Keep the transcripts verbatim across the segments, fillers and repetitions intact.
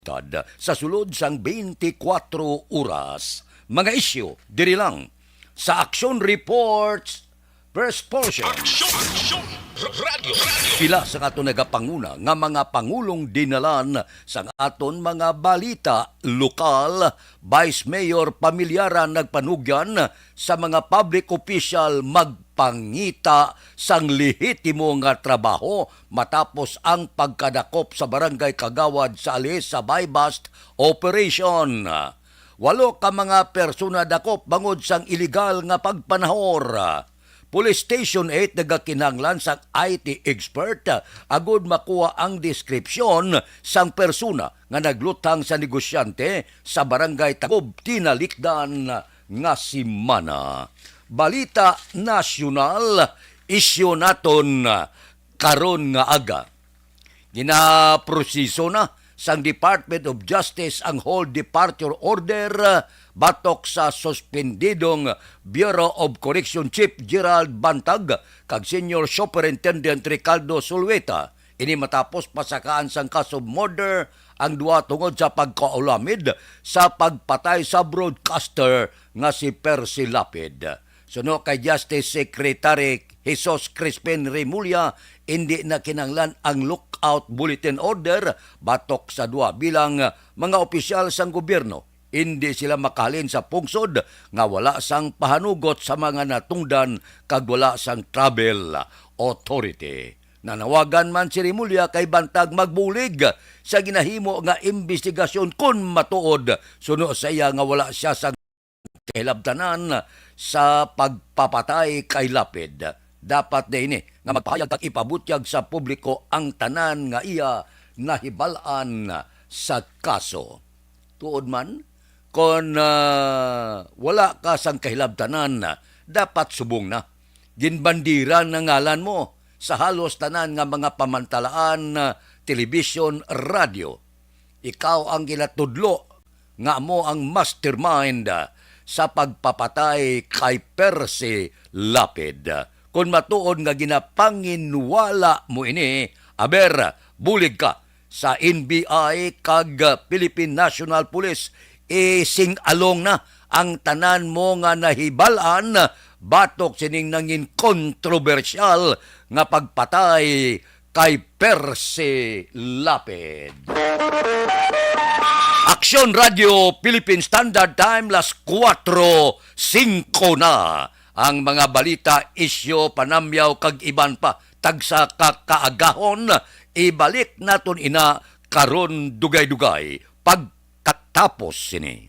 Tad sa sulod sang twenty-four oras. Mga isyu diri lang sa Action Reports First Portion. Action! Action! Radyo! Radyo! Pila sa aton nagapanguna nga mga pangulong dinalan sang aton mga balita lokal, Vice Mayor Pamilyaran nagpanugyan sa mga public official magpangita sang lehitimo nga trabaho matapos ang pagkadakop sa barangay kagawad sa Alisa buy-bust operation. Walo ka mga persona dakop bangod sang iligal nga pagpanahor. Police Station eight nagakinahanglan sang I T expert agud makuha ang deskripsyon sang persona nga nagluthang sa negosyante sa Barangay Tagob, tinalikdan nga semana. Balita nasyonal, isyu naton karon nga aga. Ginaproseso na sang Department of Justice ang hold departure order batok sa suspendidong Bureau of Correction Chief Gerald Bantag kag Senior Superintendent Ricardo Sulueta. Ini matapos pasakaan sang kaso murder ang duha tungod sa pagkaulamid sa pagpatay sa broadcaster nga si Percy Lapid. Suno kay Justice Secretary Jesus Crispin Remulla, indi na kinahanglan ang lookout bulletin order batok sa duha bilang mga opisyal sang gobyerno. Indi sila makahalin sa pungsod nga wala sang pahanugot sa mga natungdan kag wala sang travel authority. Nanawagan man si Remulla kay Bantag magbulig sa ginahimo nga imbestigasyon kon matuod, suno sa iya nga wala siya sa kahilabtanan sa pagpapatay kay Lapid. Dapat na ini nga magpahayag kag ipabutyag sa publiko ang tanan nga iya nahibal-an sa kaso. Tuod man, kon, ah, wala ka sang kahilabtanan, dapat subong na. Ginbandira na ngalan mo sa halos tanan nga mga pamantalaan, ah, telebisyon, radyo. Ikaw ang ginatudlo nga amo ang mastermind, ah, sa pagpapatay kay Percy Lapid. Kon matuod nga ginapanginwala mo ini, aber, bulig ka sa N B I kag Philippine National Police. Ising-along na ang tanan mo nga nahibal-an batok sining nangin kontrobersyal nga pagpatay kay Percy Lapid. Aksyon Radyo Philippine Standard Time, las kuwatro singko na. Ang mga balita, isyu, panamyaw, kag iban pa, tagsa ka kaagahon, ibalik naton ina karon dugay-dugay pagkatapos sini.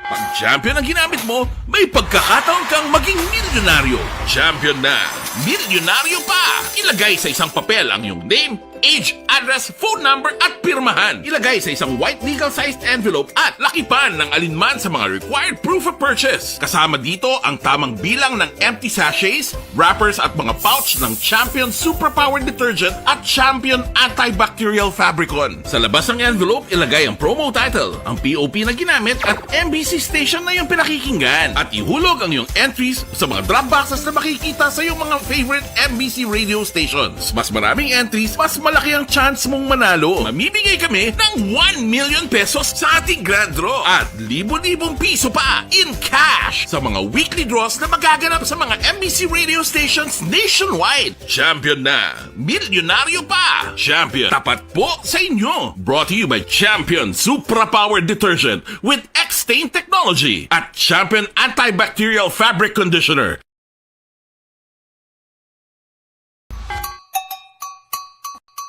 Pag champion ang ginamit mo, may pagkakataon kang maging milyonaryo. Champion na, milyonaryo pa! Ilagay sa isang papel ang iyong name, age, address, phone number, at pirmahan. Ilagay sa isang white legal-sized envelope at lakipan ng alinman sa mga required proof of purchase. Kasama dito ang tamang bilang ng empty sachets, wrappers, at mga pouch ng Champion Superpower Detergent at Champion Antibacterial Fabricon. Sa labas ng envelope, ilagay ang promo title, ang P O P na ginamit, at M B C station na iyong pinakikinggan. At ihulog ang iyong entries sa mga drop boxes na makikita sa iyong mga favorite M B C radio stations. Mas maraming entries, mas malaki ang chance mong manalo. Mamimigay kami ng one million pesos sa ating grand draw at libo-libong piso pa in cash sa mga weekly draws na magaganap sa mga M B C radio stations nationwide. Champion na! Milyonaryo pa! Champion, tapat po sa inyo! Brought to you by Champion Supra Power Detergent with X-Stain Technology at Champion Antibacterial Fabric Conditioner.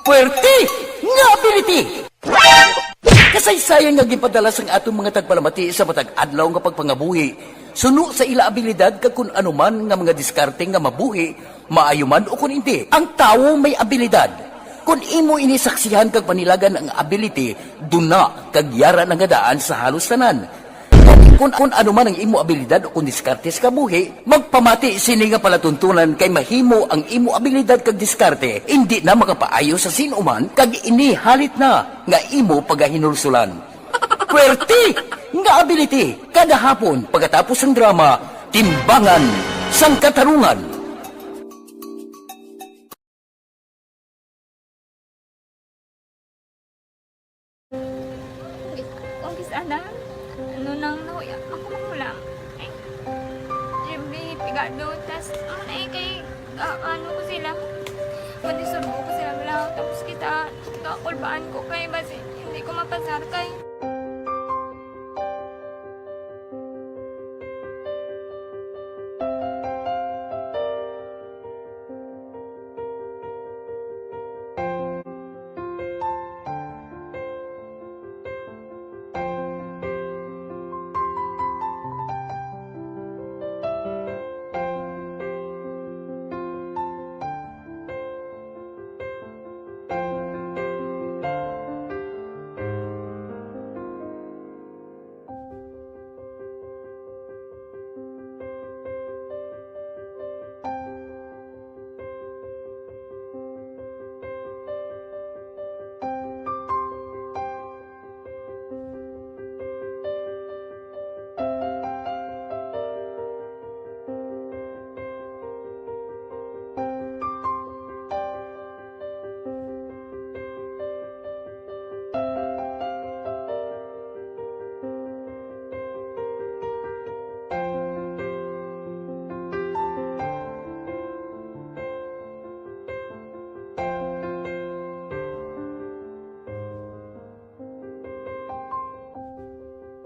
Puwerte nga ability! Kasaysayan nga ginpadala sang aton mga tagpalamati sa matag adlaw nga pagpangabuhi, suno sa ila abilidad kag kun ano man nga mga diskarte nga mabuhi, maayo man o kun indi. Ang tawo may abilidad. Kun imo ini saksihan kag panilagan ang ability, duna kag yara na nga daan sa halos tanan. Kun, kun ano man ang imo abilidad o kun diskarte sa kabuhi, magpamati sini nga palatuntunan kay mahimo ang imo abilidad kag diskarte indi na makapaayo sa sin-o man kag ini halit na nga imo pagahinulsulan. Puwerte nga ability kada hapon pagkatapos sang drama, Timbangan sang Katarungan. Ana, ano nang nahuya ako manghulam? Ay, siyempre, pigado. Tas, ano na eh, kay, ah, ano ko sila? Madisturbo ko sila, wala. Tapos kita, kakulbaan ko kay basi hindi ko mapasar kay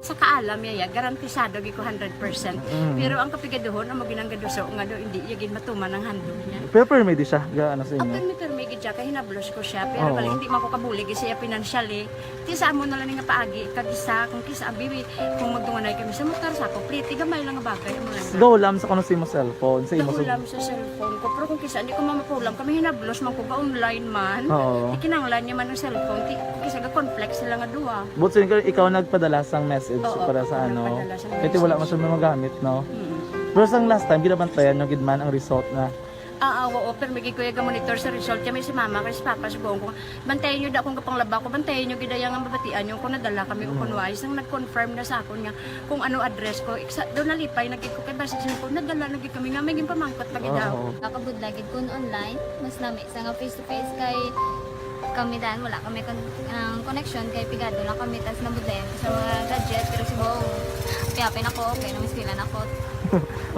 Sa kaalam niya, ya, garantisado gid ko hundred percent. Mm. Pero ang kapigaduhon, amo ginang gaduso nga daw hindi iya gid matuman ang handog niya. Pero permi di siya, ga, ano sa inyo? Permi, permi gid siya, kay hinablos ko siya. Pero Oo. Bali, hindi man ko kabulig siya financially. Ti sa amo na lang nga paagi, kag isa, kung kisa, abi, kung magdunganay kami sa motor, sa ako, pliti, gamay lang nga bagay, amo lang. Gahulam sa kuno sa imo cellphone, sa imo sa Gahulam sa cellphone ko, pero kung kisa, hindi ko mamapulam, kami hinablos man ko, ga-online man. Oo. Ti kinahanglan niya man ang cellphone, ti, kung kisa, ga-conflict sila nga duha. But so, ikaw, ikaw nagpadala sang message Oo, para sa ako ano? Nagpadala sang Kaya ti wala message. Man siya magamit, no? Mm. Pero sang last time, ginabantayan nyo gid man ang result na Ah, ah, oo, pero may gikuya ga monitor sa result kami si mama kay si papa si buong ko. Bantayan nyo da kung kapanglaba ko, bantayan nyo gid ang mabatian nyo kung nadala kami o Mm. kung wala. Isang nag-confirm na sa akon nga kung ano address ko. Iksa, doon nalipay na gid ko kay basi siya ko, nadala na gid kami nga may ginpamangkot pa gid Oo. Daw. Nakabudla gid kun online, mas lami sa nga face to face kay kami dan wala kami kon-, ang connection kay pigado lang kami tas nabudlayan ko sa mga gadget pero si buong piyapin ako, okay na, mas pila na ako.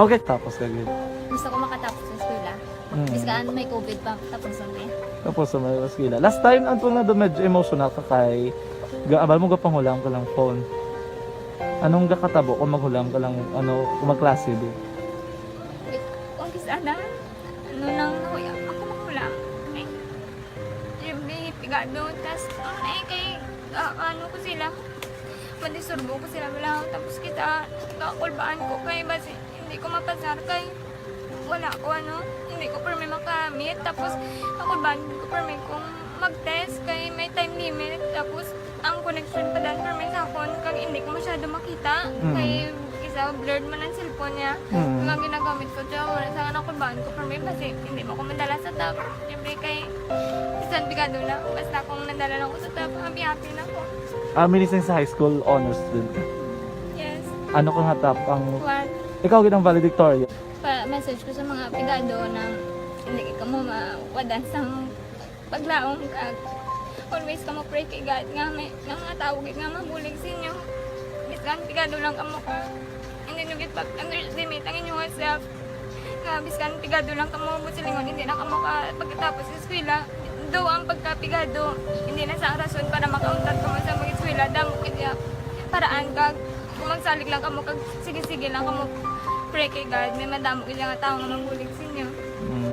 Okay, tapos ka gid. Gusto ko makatapos sa eskwela. Mm. Biskan may covid pa, tapos na eh. Tapos sa may eskwela. Last time, ang tunga do medyo emotional ka kay ga-, abal mo gapanghulam ka lang phone. Anong gakatabo kung maghulam ka lang, ano, kung magklase di? Wait, kung kis-, ana, ano nang nahuya ako manghulam? Ay, siyempre, pigado, tas, ano na eh, kay, ah, ano ko sila, madisturbo ko sila, wala, tapos kita, kakulbaan ko, kay basi, hindi ko mapasar, kay, wala ko, ano, hindi ko permi makamit. Tapos, ako ba, hindi ko permi kung mag-test kay may time limit. Tapos, ang connection pa dan permi sa akon, kag hindi ko masyado makita. Mm. Kay, isa, blurred man ang cellphone niya. Mm. Kung ang ginagamit ko, siya, wala sa anak ko ba, ko permi, basi, hindi mo ko madala sa top. Siyempre, kay, bisan pigado na, basta kung nadala lang ko sa top, happy-happy na ko. Ah, minising sa high school, honors student ka? Yes. Ano ka nga top ang What? Ikaw gid ang valedictorian. Pa-message ko sa mga pigado na hindi ka mo mawadan sa paglaom kag always ka mo pray kay God nga may nga mga tawo gid nga mabulig sa inyo. Bisan pigado lang kamo ka. Hindi nyo gid pag-underestimate ang inyong self. Nga biskan pigado lang kamo, buot silingon, hindi na kamo ka pagkatapos sa eskwela. Do ang pagkapigado, hindi na sa rason para makauntat kamo sa mag-eskwela. Damo gid iya paraan kag kung magsalig lang kamo kag sige-sige lang kamo pray kay God, may madamo gid nga tawo nga mabulig sa inyo. Mm.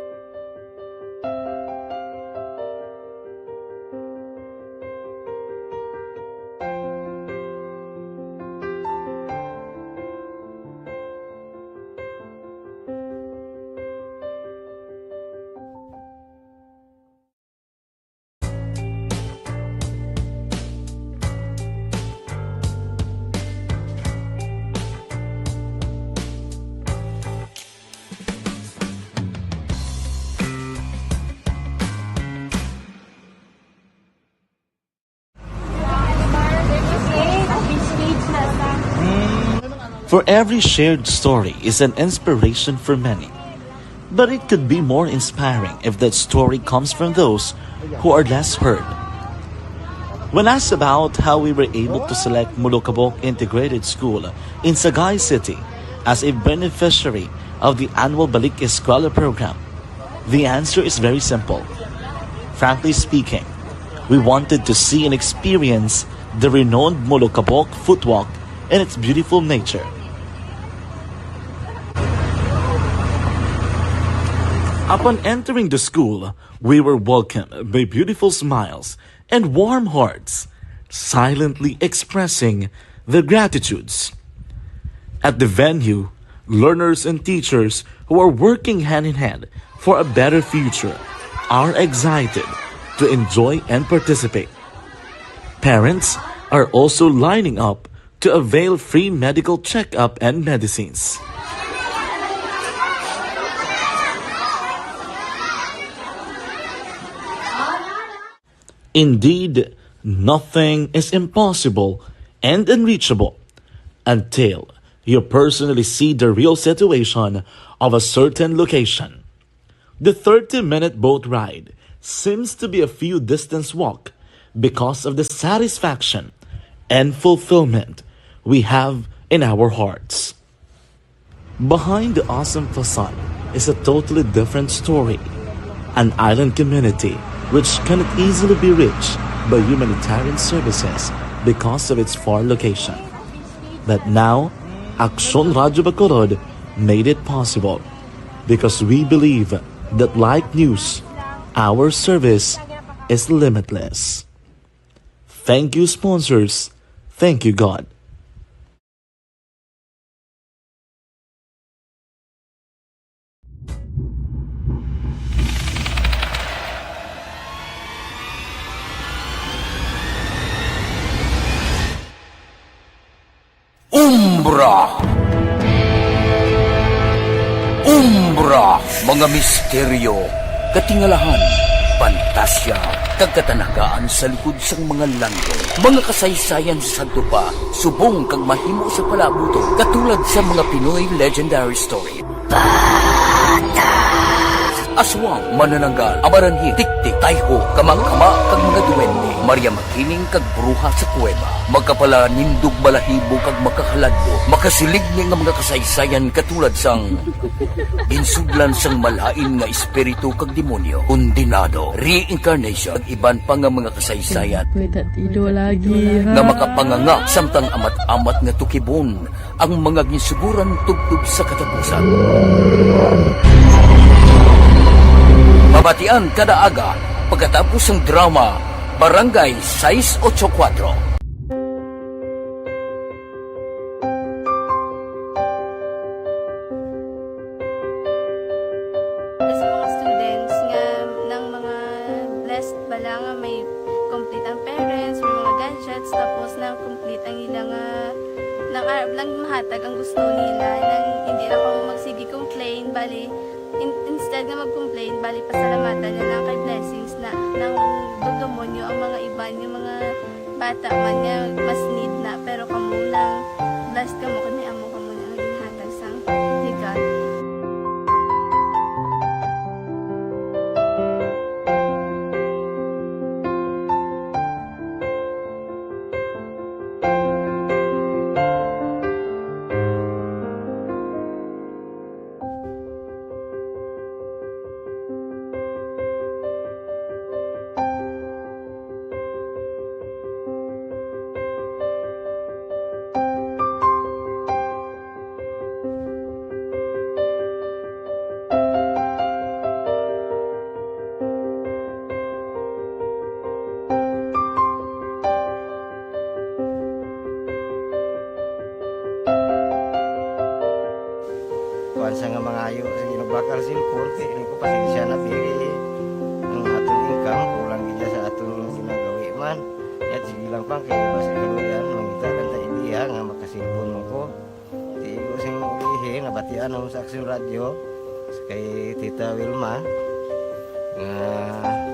For every shared story is an inspiration for many. But it could be more inspiring if that story comes from those who are less heard. When asked about how we were able to select Molokabok Integrated School in Sagay City as a beneficiary of the annual Balik Eskwela program, the answer is very simple. Frankly speaking, we wanted to see and experience the renowned Molokabok Footwalk and its beautiful nature. Upon entering the school, we were welcomed by beautiful smiles and warm hearts, silently expressing their gratitudes. At the venue, learners and teachers who are working hand in hand for a better future are excited to enjoy and participate. Parents are also lining up to avail free medical checkup and medicines. Indeed, nothing is impossible and unreachable until you personally see the real situation of a certain location. The thirty-minute boat ride seems to be a few distance walk because of the satisfaction and fulfillment we have in our hearts. Behind the awesome facade is a totally different story. An island community which cannot easily be reached by humanitarian services because of its far location. But now, Aksyon Radyo Bacolod made it possible because we believe that, like news, our service is limitless. Thank you, sponsors. Thank you, God. Umbra. Umbra, mga misteryo, katingalahan, pantasya, kag katanagaan sa likod sang mga landong. Mga kasaysayan sa sadto pa, subong kag mahimo sa palaabuton, katulad sa mga Pinoy legendary story. Aswang, manananggal, amaranhit, tiktik, tayho, kamangkama, kag mga duwende. Maria Makiling kag bruha sa kuweba. Makapalanindog balahibo kag makahaladlok. Makasiligni nga mga kasaysayan katulad sang ginsudlan sang malain nga espiritu kag demonyo, kondenado, reincarnation, kag iban pa nga mga kasaysayan May tatido lagi, ha? nga makapanganga samtang amat-amat nga tukibon ang mga ginsuguran tubtob sa katapusan. Mabatian kada aga pagkatapos sang drama Barangay sais ocho kuwatro. Sa mga students nga nang mga blessed bala nga may complete ang parents, may mga gadgets, tapos na complete ang ila nga nang arab lang mahatag ang gusto nila, nang hindi na kamo magsige complain, bali, in-, instead nga mag-complain, bali, pasalamatan na lang kay blessings na nang dugdemonyo ang mga iban nga mga bata man nga mas need na, pero kamo lang, blessed kamo kay may amo kamo nga ginhatag sang ni God. Kuwan sa nga mangayo sa ginabakal cellphone, kay ini ko pasensya na, diri ang aton income, kulang gid sa aton ginagawi man. Yat, sige lang, pang, kay basi kaluyan, mangita lang ta ideya nga makasilpon man ko. Tigo sing ulihi, nabatian ako sa Aksyon Radyo, kay Tita Wilma, nga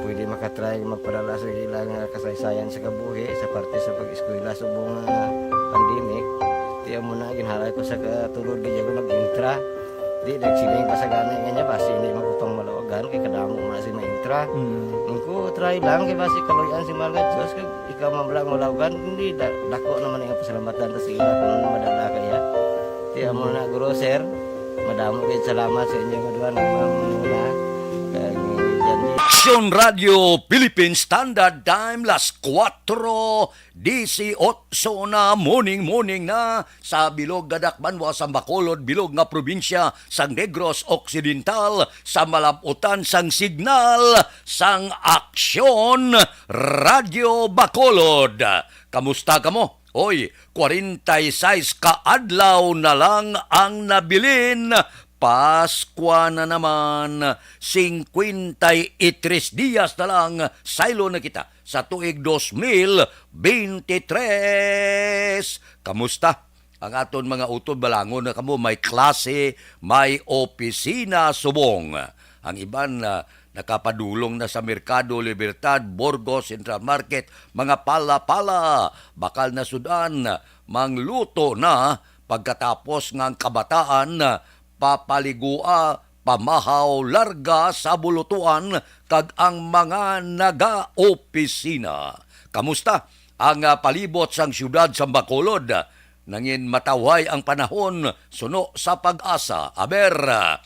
pwede makatry magpadala sa ila nga kasaysayan sa kabuhi sa parte sa pag-eskwela subong nga pandemic. Ti amo na, ginhalay ko sa katulod, gid ako nag-intra. Di nagsiling pa sa gani nga niya, basi hindi magpapangmalawagan, kay kadamo man si maintra. Mm. Ingko, try lang, kay basi kaluyan si mga Diyos, kag ikaw man lang malawagan, hindi, da-, dako naman ang pasalamatan ta sa ila kung madala kaya. Kaya mo na, guro, sir, madamo kayo salamat sa inyo nga duha nga mga muna. Kag, yan, di- Action Radio Philippine Standard Time, las kuwatro disiotso na, morning, morning na sa bilog nga dakbanwa sang Bacolod, bilog nga probinsya sang Negros Occidental, sa malab-utan sang signal sang Aksyon Radio Bacolod. Kamusta kamo? Oy, kwarenta y seis ka adlaw na lang ang nabilin. Paskwa na naman, cincuenta y tres dias na lang, saylo na kita sa tuig dos mil bente tres. Kamusta ang aton mga utod? Balangon na kamo, may klase, may opisina subong. Ang iban, ah, nakapadulong na sa Merkado Libertad, Burgos Central Market, mga pala-pala, bakal na sudan, mangluto na pagkatapos nga ang kabataan papaligua, pamahaw, larga sa bulutuan, kag ang mga nagaopisina. Kamusta ang, ah, palibot sang siyudad sang Bacolod? Nangin matawhay ang panahon, suno sa PAGASA. Aber, ah,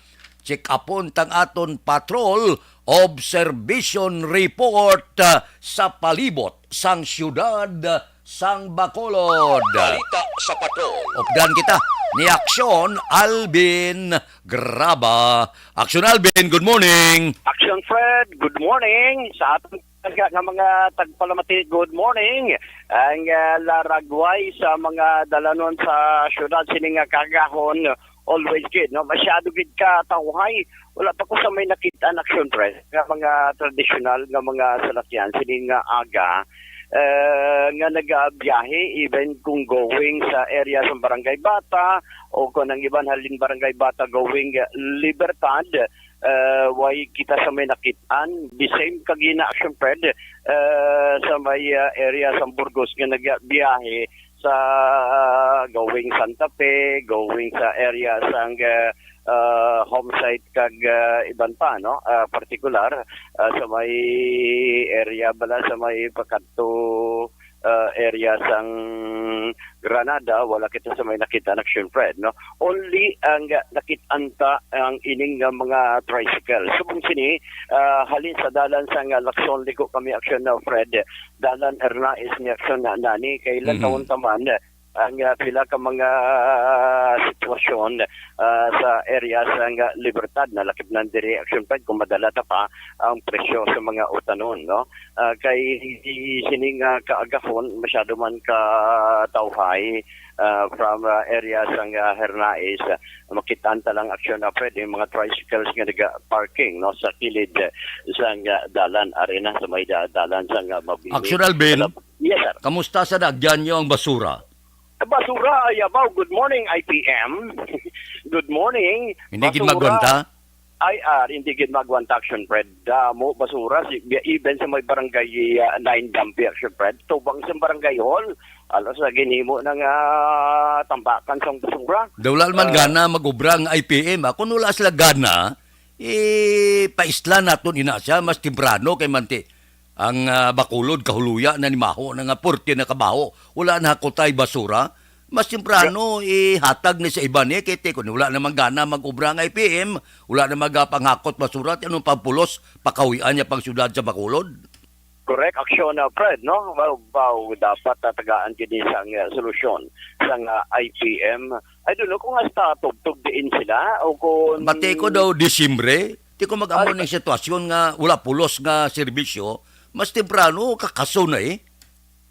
check-upon tang aton patrol observation report, ah, sa palibot sang siyudad sang Bacolod. Balita sa Patrol. Updan kita ni Aksyon Alvin Graba. Aksyon Alvin, good morning. Action Fred, good morning. Sa aton nga, nga mga tagpalamati, good morning. Ang, ah, laragway sa mga dalanon sa syudad sining nga kaagahon, always good, no? Masyado gid ka tawhay. Wala pa ko sa may nakita na, Action Fred, nga mga tradisyonal nga mga salakyan sining nga aga, eh, nga nagabiyahe, even kung going sa area sa Barangay Bata o kung ang iban halin Barangay Bata going, eh, Libertad, eh, way kita sa may nakitaan. The same kagina, Action Fred, eh, sa may, eh, area sa Burgos nga nagabiyahe sa, ah, going Santa Fe, going sa area sang, eh, ah, home site kag, ah, iban pa, no? Ah, partikular, ah, sa may area bala, sa may pakadto, ah, area sang Granada, wala kita sa may nakita na, Action Fred, no? Only ang, ah, nakit-an ta ang ining nga mga tricycle. Subong sini, ah, halin sa dalan sang, ah, Lacson, liko kami, Action, na, Fred, dalan Hernaez ni, Action, na nani, kay ilang Mhm. taon ta man, ang, ah, pila ka mga, ah, sitwasyon, ah, sa area sang, ah, Libertad, nalakip na diri, Action Fred, kung madala ta pa ang presyo sa mga utanon, no? Ah, kay sining, ah, kaagahon, masyado man ka tawhay, ah, from, ah, area sang, ah, Hernaez, ah, makitaan ta lang, Action, na pwede yung mga tricycles nga naga-parking, no, sa kilid, ah, sang, ah, dalan, arena sa may da-, dalan sang, ah, Mabini. Action, Alvin. Yes, sir. Kamusta sa dagyan niyo ang basura? Basura, ay, abaw. Good morning, I P M. Good morning. Hindi gid Basura. magwanta? Ay, ah, hindi gid magwanta, Action Fred. Damo, basura. Si, even sa may barangay, ah, nine Dampi, Action Fred. Tubang sa barangay hall. Alas na ginhimo ng, ah, tambakan sang basura. Daw wala man Ah. gana mag-ubra ang I P M. Ah, kung wala sila gana, eh, paisla naton ina siya, mas temprano kay manti. Ang, ah, Bacolod, kahuluya na ni maho na nga porte na kabaho. Wala na hakutay basura. Mas temprano, ihatag ni sa iban, eh, kay te, kung wala naman gana mag-ubra ang I P M, wala na magapanghakot basura, ti anong pagpulos, pakawian niya pang syudad sa Bacolod? Correct, action, uh, Fred, no? Wow, wow, dapat tatagaan gid ni sang, uh, solusyon sang, uh, I P M. I don't know kung hasta tugtog diin sila o kung Bati ko daw, Disyembre, ti ko mag-amo Ay, ning sitwasyon nga wala pulos nga serbisyo, mas temprano, kakaso na eh.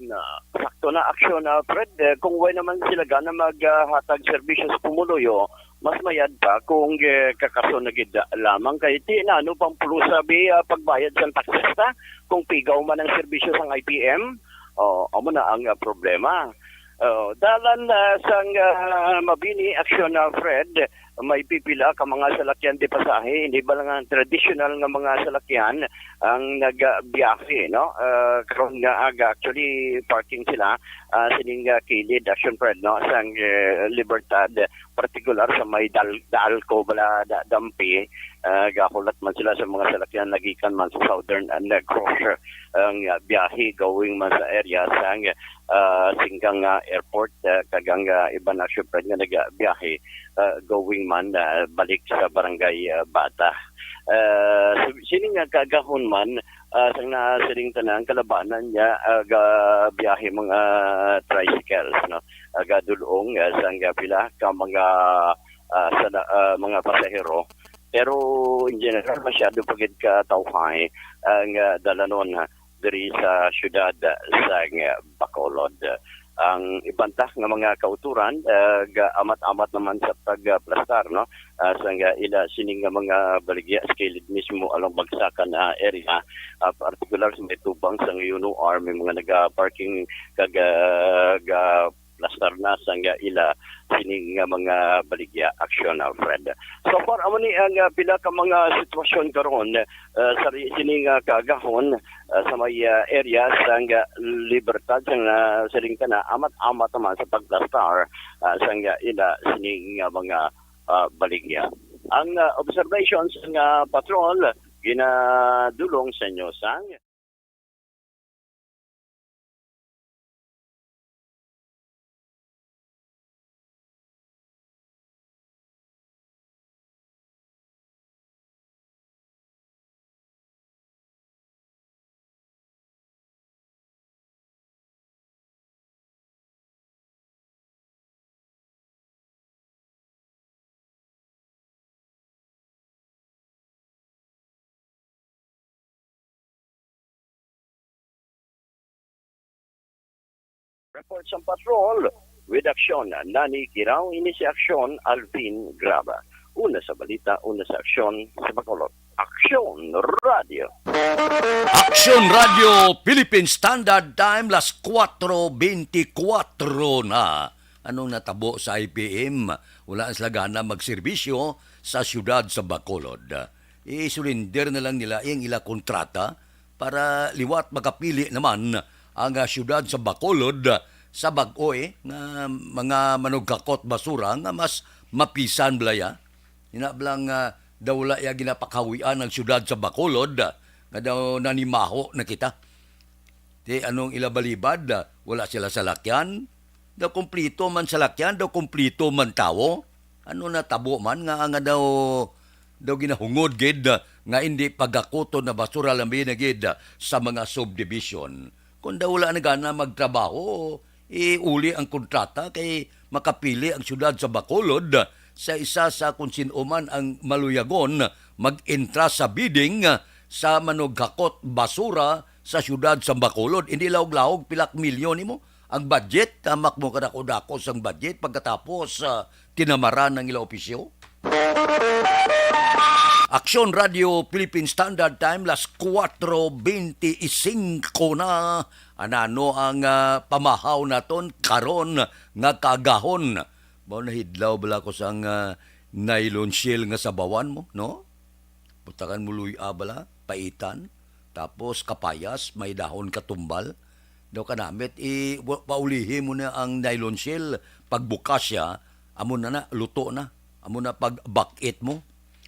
Na, sakto na aksyon na, Fred. Eh, kung way naman sila gana maghatag serbisyo sa pumuluyo, mas mayad pa kung, eh, kakaso na gid lamang kay ti na ano pang pulusa bi, ah, pagbayad sang taxes ta kung pigaw man ang serbisyo sang I P M. Oh, amo na ang, ah, problema. Oh, dalan, ah, sang, ah, Mabini, aksyon na, Fred. may pipila ka mga salakyan de pasahe, hindi ba lang ang traditional nga mga salakyan ang nagbiyahe, no? Ah, karon nga aga, actually, parking sila, ah, sining, ah, kilid, Action Fred, no? Sang, eh, Libertad, partikular sa may Dal-, Dalco, bala, da-, Dampi, ah, gahulat man sila sa mga salakyan nagikan man sa Southern, ah, Negros, ang, ah, biyahe going man sa area sang, ah, Singgang, ah, Airport, ah, kag ang, ah, iban, Action Fred, nga nagbiyahe ah, going man, ah, balik sa Barangay, ah, Bata. Ah, so, sini nga kaagahon man, ah, sang nasiling tanan kalabanan niya, ah, ga biyahe mga tricycles, no? Ah, gadulong, ah, sang pila ka mga, ah, sa, ah, mga pasahero. Pero in general, masyado pa gid ka tawhay ang, ah, dalanon, ah, diri sa siyudad, ah, sang, ah, Bacolod. Ang iban ta nga mga kauturan, ah, ga-amat-amat naman sa pagplastar, no? Ah, sang, ah, ila sining nga mga baligya sa kilid mismo along bagsakan, ah, area, ah, partikular sa may tubang sang Yuno Army, mga naga-parking kag, ah, ga-plastar na sang, ah, ila sining nga mga baligya, Action, Alfred. So far, amo ni ang, ah, pila ka mga sitwasyon karon, ah, sa ri-, sining, ah, kaagahon, ah, sa may, ah, area sang, ah, Libertad, sang, ah, siling ta na, amat-amat naman sa pagplastar, ah, sang, ah, ila sining, ah, mga, ah, baligya. Ang, ah, observation sang, ah, patrol ginadulong sa inyo sang Report sang patrol with Action, Nani Kiraw, ini si Action, Alvin Graba. Una sa balita, una sa aksyon sa Bacolod. Action Radio. Action Radio Philippine Standard Time, las kuwatro beintikwatro na. Anong natabo sa I P M? Wala sila gana magserbisyo sa siyudad sa Bacolod. I-surrender na lang nila ang ila kontrata para liwat makapili naman ang, ah, siyudad sa Bacolod sa bag-o, eh, nga mga manugkakot basura nga mas mapisan, balaya. Ina bala nga daw wala ya ginapakawian ang siyudad sa Bacolod, nga daw nanimaho na kita. Ti anong ila balibad, wala sila salakyan? Daw kumplito man salakyan, daw kumplito man tawo. Ano natabo man nga, nga daw, daw ginahungod gid nga indi pagakuton na basura, labi na gid sa mga subdivision? Kung daw wala na gana magtrabaho, iuli ang kontrata kay makapili ang siyudad sa Bacolod sa isa sa kung sin-o man ang maluyagon mag-entra sa bidding sa manughakot basura sa siyudad sa Bacolod. Hindi laog-laog pilak milyon nimo ang budget, tamak mo kadako-dako sang budget pagkatapos, ah, tinamaran ang ila opisyo. Aksyon Radio Philippine Standard Time, las kuwatro beintisinko na. Anano ang, ah, pamahaw naton karon nga kaagahon? Mao nahidlaw bala ko sang, ah, nylon shell nga sabawan mo, no? Butakan mo luy-a bala, paitan, tapos kapayas, may dahon katumbal. Daw kanamit, i-, wa-, paulihi mo na ang nylon shell. Pagbukas siya, amo na na, luto na. Amo na pagbakit mo.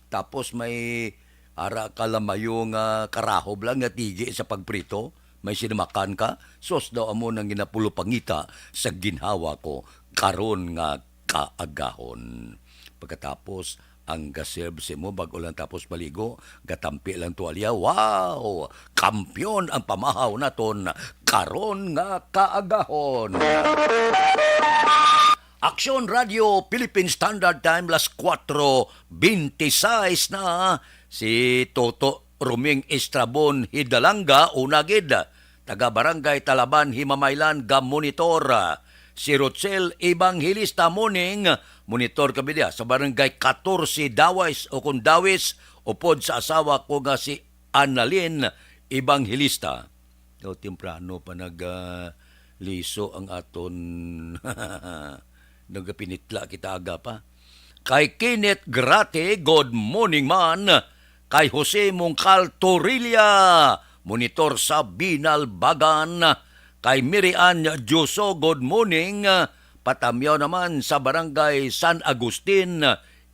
Tapos may ara ka lamayo nga karahob lang nga tigi sa pagprito. May sinamakan ka. Sos daw amo nang ginapulupangita sa ginhawa ko karon nga kaagahon. Pagkatapos, ang gaserve sa imo bag-o lang tapos maligo, gatampi lang tuwalya. Wow! Kampiyon ang pamahaw naton karon nga kaagahon. Aksyon Radio Philippine Standard Time, las kuwatro beintiseis na. Si Toto Roming Estrabon Hidalanga, una gid, taga Barangay Talaban, Himamaylan, ga-monitor. Si Rochelle Evangelista Moning, monitor kami diya sa Barangay Katorse, Dawis, o kung Dawis, upod sa asawa ko nga si Annalyn Evangelista. Daw temprano pa nag, ah, liso ang aton nagapinitla kita aga pa. Kay Kenneth Grate, good morning man. Kay Jose Mungkal Torilla, monitor sa Binalbagan. Kay Mary Ann Dioso, good morning. Patamyaw naman sa Barangay San Agustin,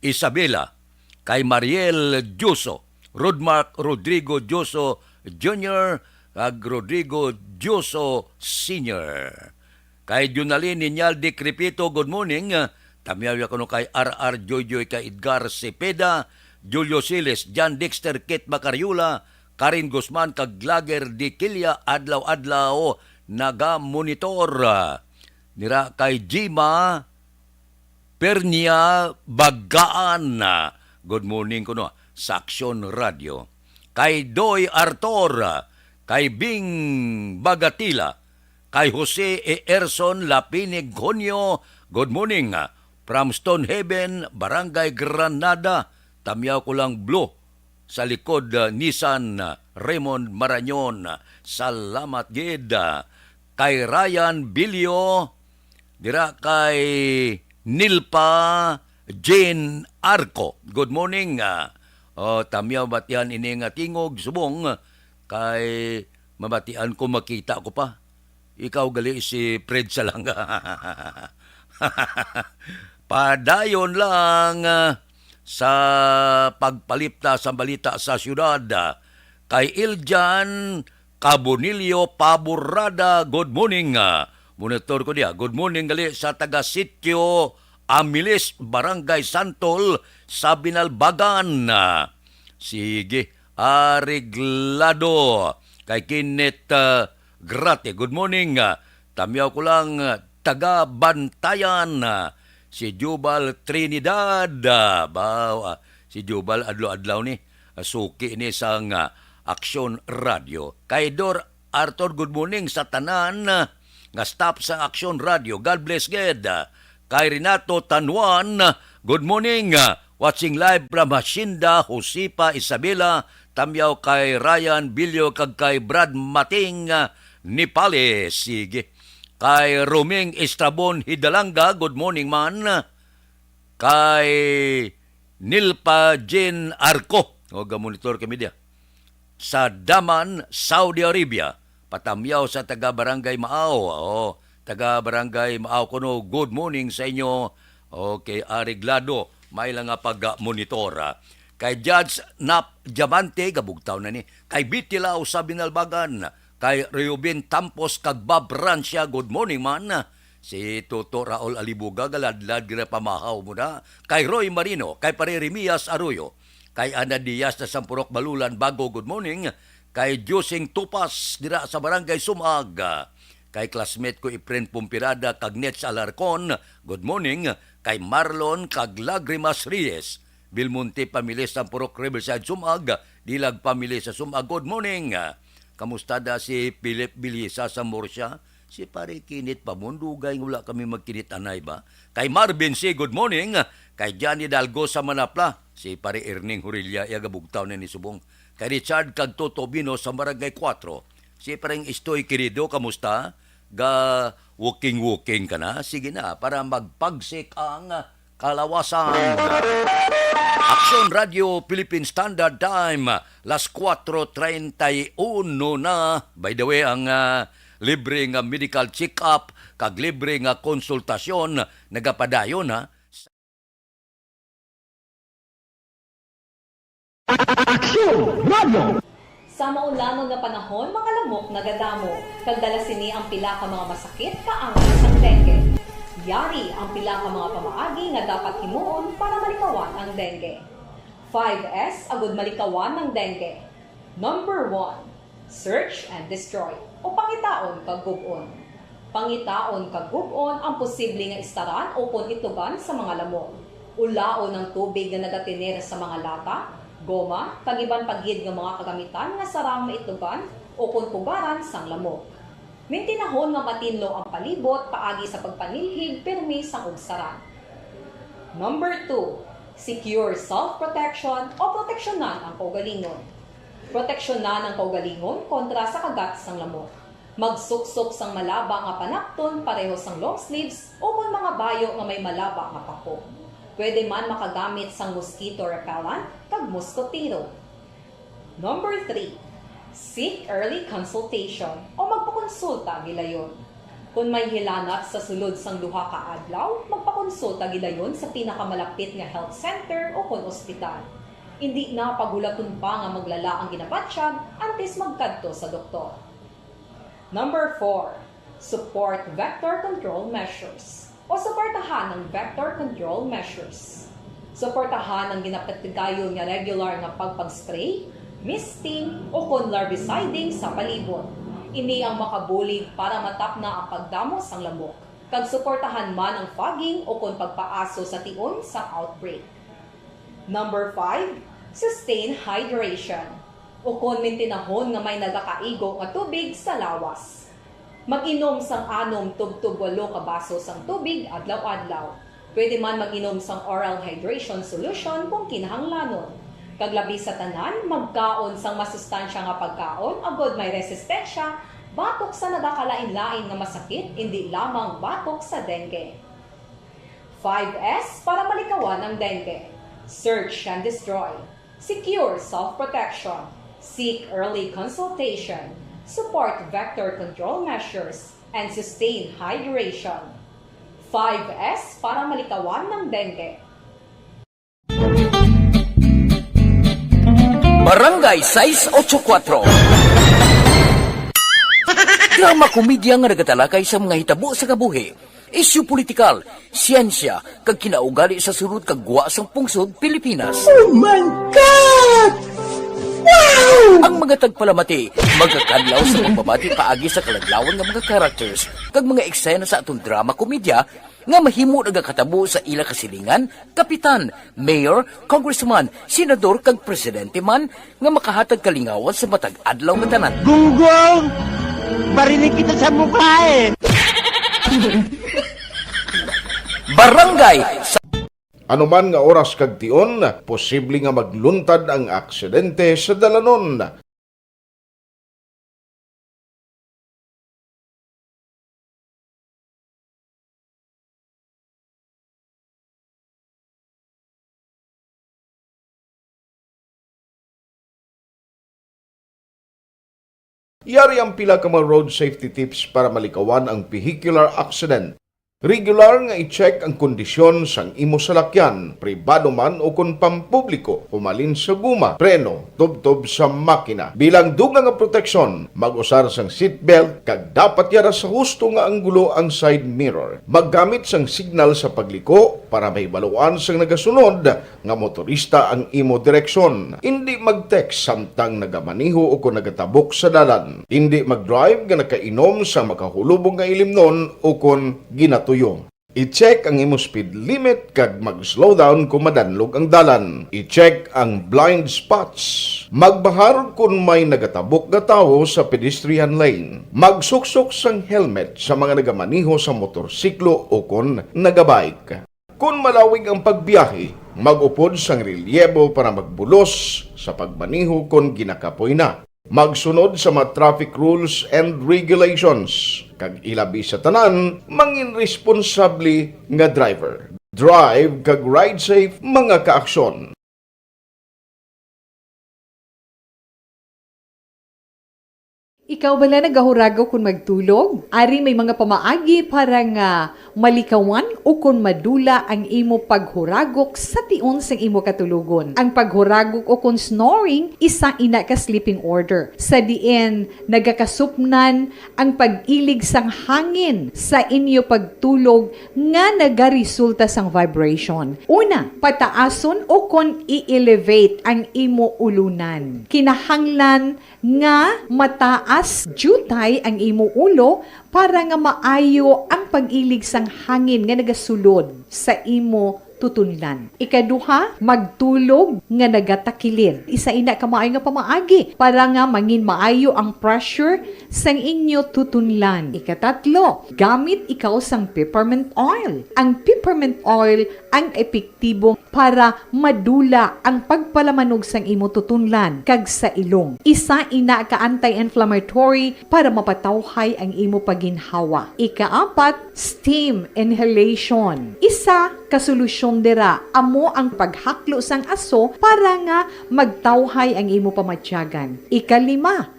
Isabela. Kay Mariel Dioso, Rodmark Rodrigo Dioso Junior, kag Rodrigo Dioso Senior. Kay Junalyn Ninyal Dikripito, good morning. Tamyaw ya kuno kay R R Joyjoy, kay Edgar Cepeda, Julio Siles, John Dexter, Kit Macariola, Karen Guzman, kag Lager Diquilla, adlaw-adlaw nagamonitor. Nira kay Jima Pernia Bagaan, good morning kuno sa Aksyon Radio. Kay Doy Artor, kay Bing Bagatila, kay Jose E. Erson Lapinig Conyo, good morning. From Stonehaven, Barangay Granada, tamyaw ko lang blue sa likod, ah, Nissan, ah, Raymond Marañon. Salamat gid, ah, kay Ryan Bilio, dira kay Nilpa Jane Arco. Good morning, ah. Oh, tamyaw batian ini nga tingog subong kay mabatian ko, makita ko pa. Ikaw gali si Fred Salanga. Padayon lang, ah, sa pagpalipta sa balita sa siyudad, ah, kay Iljan Cabonillo Paborada, good morning, ah, monitor ko diya. Good morning gali sa taga Sitio Amilis, Barangay Santol, sa Binalbagan. Ah, sige, areglado. Kay Kenneth, ah, Grate, good morning. Ah, tamyaw ko lang, ah, taga Bantayan, ah, si Jubal Trinidad. Ah, baw, ah, si Jubal adlaw-adlaw ni, ah, suki ni sang, ah, Aksyon Radio. Kay Dor Arthur, good morning sa tanan, ah, nga staff sa Aksyon Radio. God bless gid. Ah, kay Renato Tanwan, ah, good morning. Ah, watching live from Hacienda Josefa Isabela, tamyaw kay Ryan Bilyo kag kay Brad Mating, ah, Nipales. Sige. Kay Roming Estrabon Hidalanga, good morning man. Kay Nilpa Jean Arco, o, gamonitor kami diya. Sa Daman, Saudi Arabia, patamyaw sa taga Barangay Maaw. O, taga Barangay Maaw kuno, good morning sa inyo. Okay, areglado, may lang nga pag-monitor, ah. Kay Judge Nap Diamante, gabugtaw na ni. Kay Bitilaw sa Binalbagan, kay Reubin Tampos kag Bob Rancia, good morning man. Si Toto Raul Alibuga, galadlad gina pamahaw mo na. Kay Roy Marino, kay Pare Remias Arroyo, kay Ana Diaz na Sampurok Balulan Bago, good morning. Kay Josing Tupas dira sa Barangay Sumag. Kay classmate ko Efren Pumpirada kag Nets Alarcon, good morning. Kay Marlon kag Lagrimas Reyes, Belmonte family sa Purok Riverside, Sumag, Dilag family sa Sumag, good morning. Kamusta da si Philip Bilisa sa Murcia? Si Pare Kinit pa mo, dugay nga wala kami magkinit-anay ba? Kay Marvin C, good morning. Kay Johnny Dalgo sa Manapla, si Pare Erning Hurilla, iya gabugtaw na ni subong. Kay Richard kag Toto Bino sa Barangay Kuwatro. Si Pareng Istoy Querido, kamusta? Ga walking-walking ka na? Sige na, para magpagsik ang kalawasan. Aksyon Radio Philippine Standard Time, las kuwatro treinta y uno na. By the way, ang, ah, libre nga medical check-up kag libre nga konsultasyon nagapadayon, ha. Aksyon Radio! Sa maulangon nga panahon, mga lamok nagadamo, kag dala sini ang pila ka mga masakit kaangay sang dengue. Yari ang pila ka mga pamaagi nga dapat himuon para malikawan ang dengue. Five S agud malikawan ang dengue. Number one, search and destroy, o pangitaon kag gub-on. Pangitaon kag gub-on ang posible nga istaran ukon itugan sa mga lamok. Ulaon ang tubig nga nagatener sa mga lata, goma, kag iban pa gid nga mga kagamitan nga sarang maitugan ukon pugaran sang lamok. Mintinahon nga matinlo ang palibot paagi sa pagpanilhig pirmi sang ugsaran. Number two, secure self-protection o proteksyonan ang kaugalingon. Proteksyonan ang kaugalingon kontra sa kagat sang lamok. Magsuksok sang malaba nga panapton pareho sang long sleeves ukon mga bayo nga may malaba nga pako. Pwede man makagamit sang mosquito repellent kag Mosquitero. Number three, seek early consultation o magpakonsulta gilayon. Kon may hilanat sa sulod sang duha ka adlaw, magpakonsulta gilayon sa pinakamalapit nga health center o kon ospital. Indi na paghulaton pa nga maglala ang ginabatyag antes magkadto sa doktor. Number four, support vector control measures o suportahan ang vector control measures. Suportahan ang ginapatigayon nga regular nga pagpag-spray, misting, o kon larviciding sa palibot. Ini ang makabulig para matapna ang pagdamo sang lamok, kag suportahan man ang fogging o kon pagpaaso sa tion sang outbreak. Number five, sustain hydration, o kon mintinahon nga may nagakaigo nga tubig sa lawas. Mag-inom sang anom tubtob walo ka baso sang tubig adlaw-adlaw. Pwede man mag-inom sang oral hydration solution kung kinahanglanon. Kag labi sa tanan, magkaon sang masustansya nga pagkaon agod may resistensya batok sa nagakalain-lain nga masakit, indi lamang batok sa dengue. Five S para malikawan ang dengue. Search and destroy. Secure self-protection. Seek early consultation. Support vector control measures and sustain hydration. Five S para malikawan ng dengue. Barangay sais ocho kuatro. Drama komedya nga nagatalakay sa mga hitabo sa kabuhi, isyu politikal, siyensya, kag kinaugali sa sulod kag gwa sang pungsod Pilipinas. Oh my God! Wow! Ang mga tagpalamati magakadlaw sa pagbabati paagi sa kaladlawan nga mga characters kag mga eksena sa aton drama komedya nga mahimo nagakatabo sa ila kasilingan, kapitan, mayor, congressman, senador kag presidente man nga makahatag kalingawan sa matag adlaw nga tanan. Gunggong! Barinig kita sa mukha eh! Barangay sa Ano man nga oras kag tion, posible nga magluntad ang aksidente sa dalanon. Yari ang pila ka mga road safety tips para malikawan ang vehicular accident. Regular nga i-check ang kondisyon sang imo salakyan, pribado man o kon pampubliko, humalin sa guma, preno, tubtob sa makina. Bilang dugang nga proteksyon, mag-usar sang seatbelt kag dapat yara sa husto nga anggulo ang side mirror. Maggamit sang signal sa pagliko para mahibaluan sang nagasunod nga motorista ang imo direksyon. Indi mag-text samtang nagamaneho o kon nagatabok sa dalan. Indi mag-drive nga nakainom sa makahulubong nga ilimnon o kon ginatuyo. I-check ang imo speed limit kag mag-slow down kon madanlog ang dalan. I-check ang blind spots. Magbahar kon may nagatabok nga tawo sa pedestrian lane. Magsuksok sang helmet sa mga nagamaneho sa motorsiklo o kon nagabike. Kon malawig ang pagbiyahe, mag-upod sang relyebo para magbulos sa pagmaneho kon ginakapoy na. Magsunod sa mga traffic rules and regulations, kag ilabi sa tanan, mangin responsable nga driver. Drive kag ride safe, mga kaaksyon. Ikaw bala nagahuragok kon magtulog? Ari may mga pamaagi para nga malikawan ukon madula ang imo paghuragok sa tion sang imo katulogon. Ang paghuragok ukon snoring isa ina ka sleeping order, sa diin nagakasupnan ang pag-ilig sang hangin sa inyo pagtulog nga nagaresulta sang vibration. Una, pataason ukon i-elevate ang imo ulunan. Kinahanglan nga mataas diutay ang imo ulo para nga maayo ang pag-ilig sang hangin nga nagasulod sa imo tutunlan. Ikaduha, magtulog nga nagatakilid. Isa ina ka maayo nga pamaagi para nga mangin maayo ang pressure sang inyo tutunlan. Ikatatlo, gamit ikaw sang peppermint oil. Ang peppermint oil ang epektibo para madula ang pagpalamanog sang imo tutunlan kag sa ilong. Isa ina ka anti-inflammatory para mapatawhay ang imo paginhawa. Ikaapat, steam inhalation. Isa ka solusyon dira amo ang paghaklo sang aso para nga magtawhay ang imo pamatyagan. Ikalima,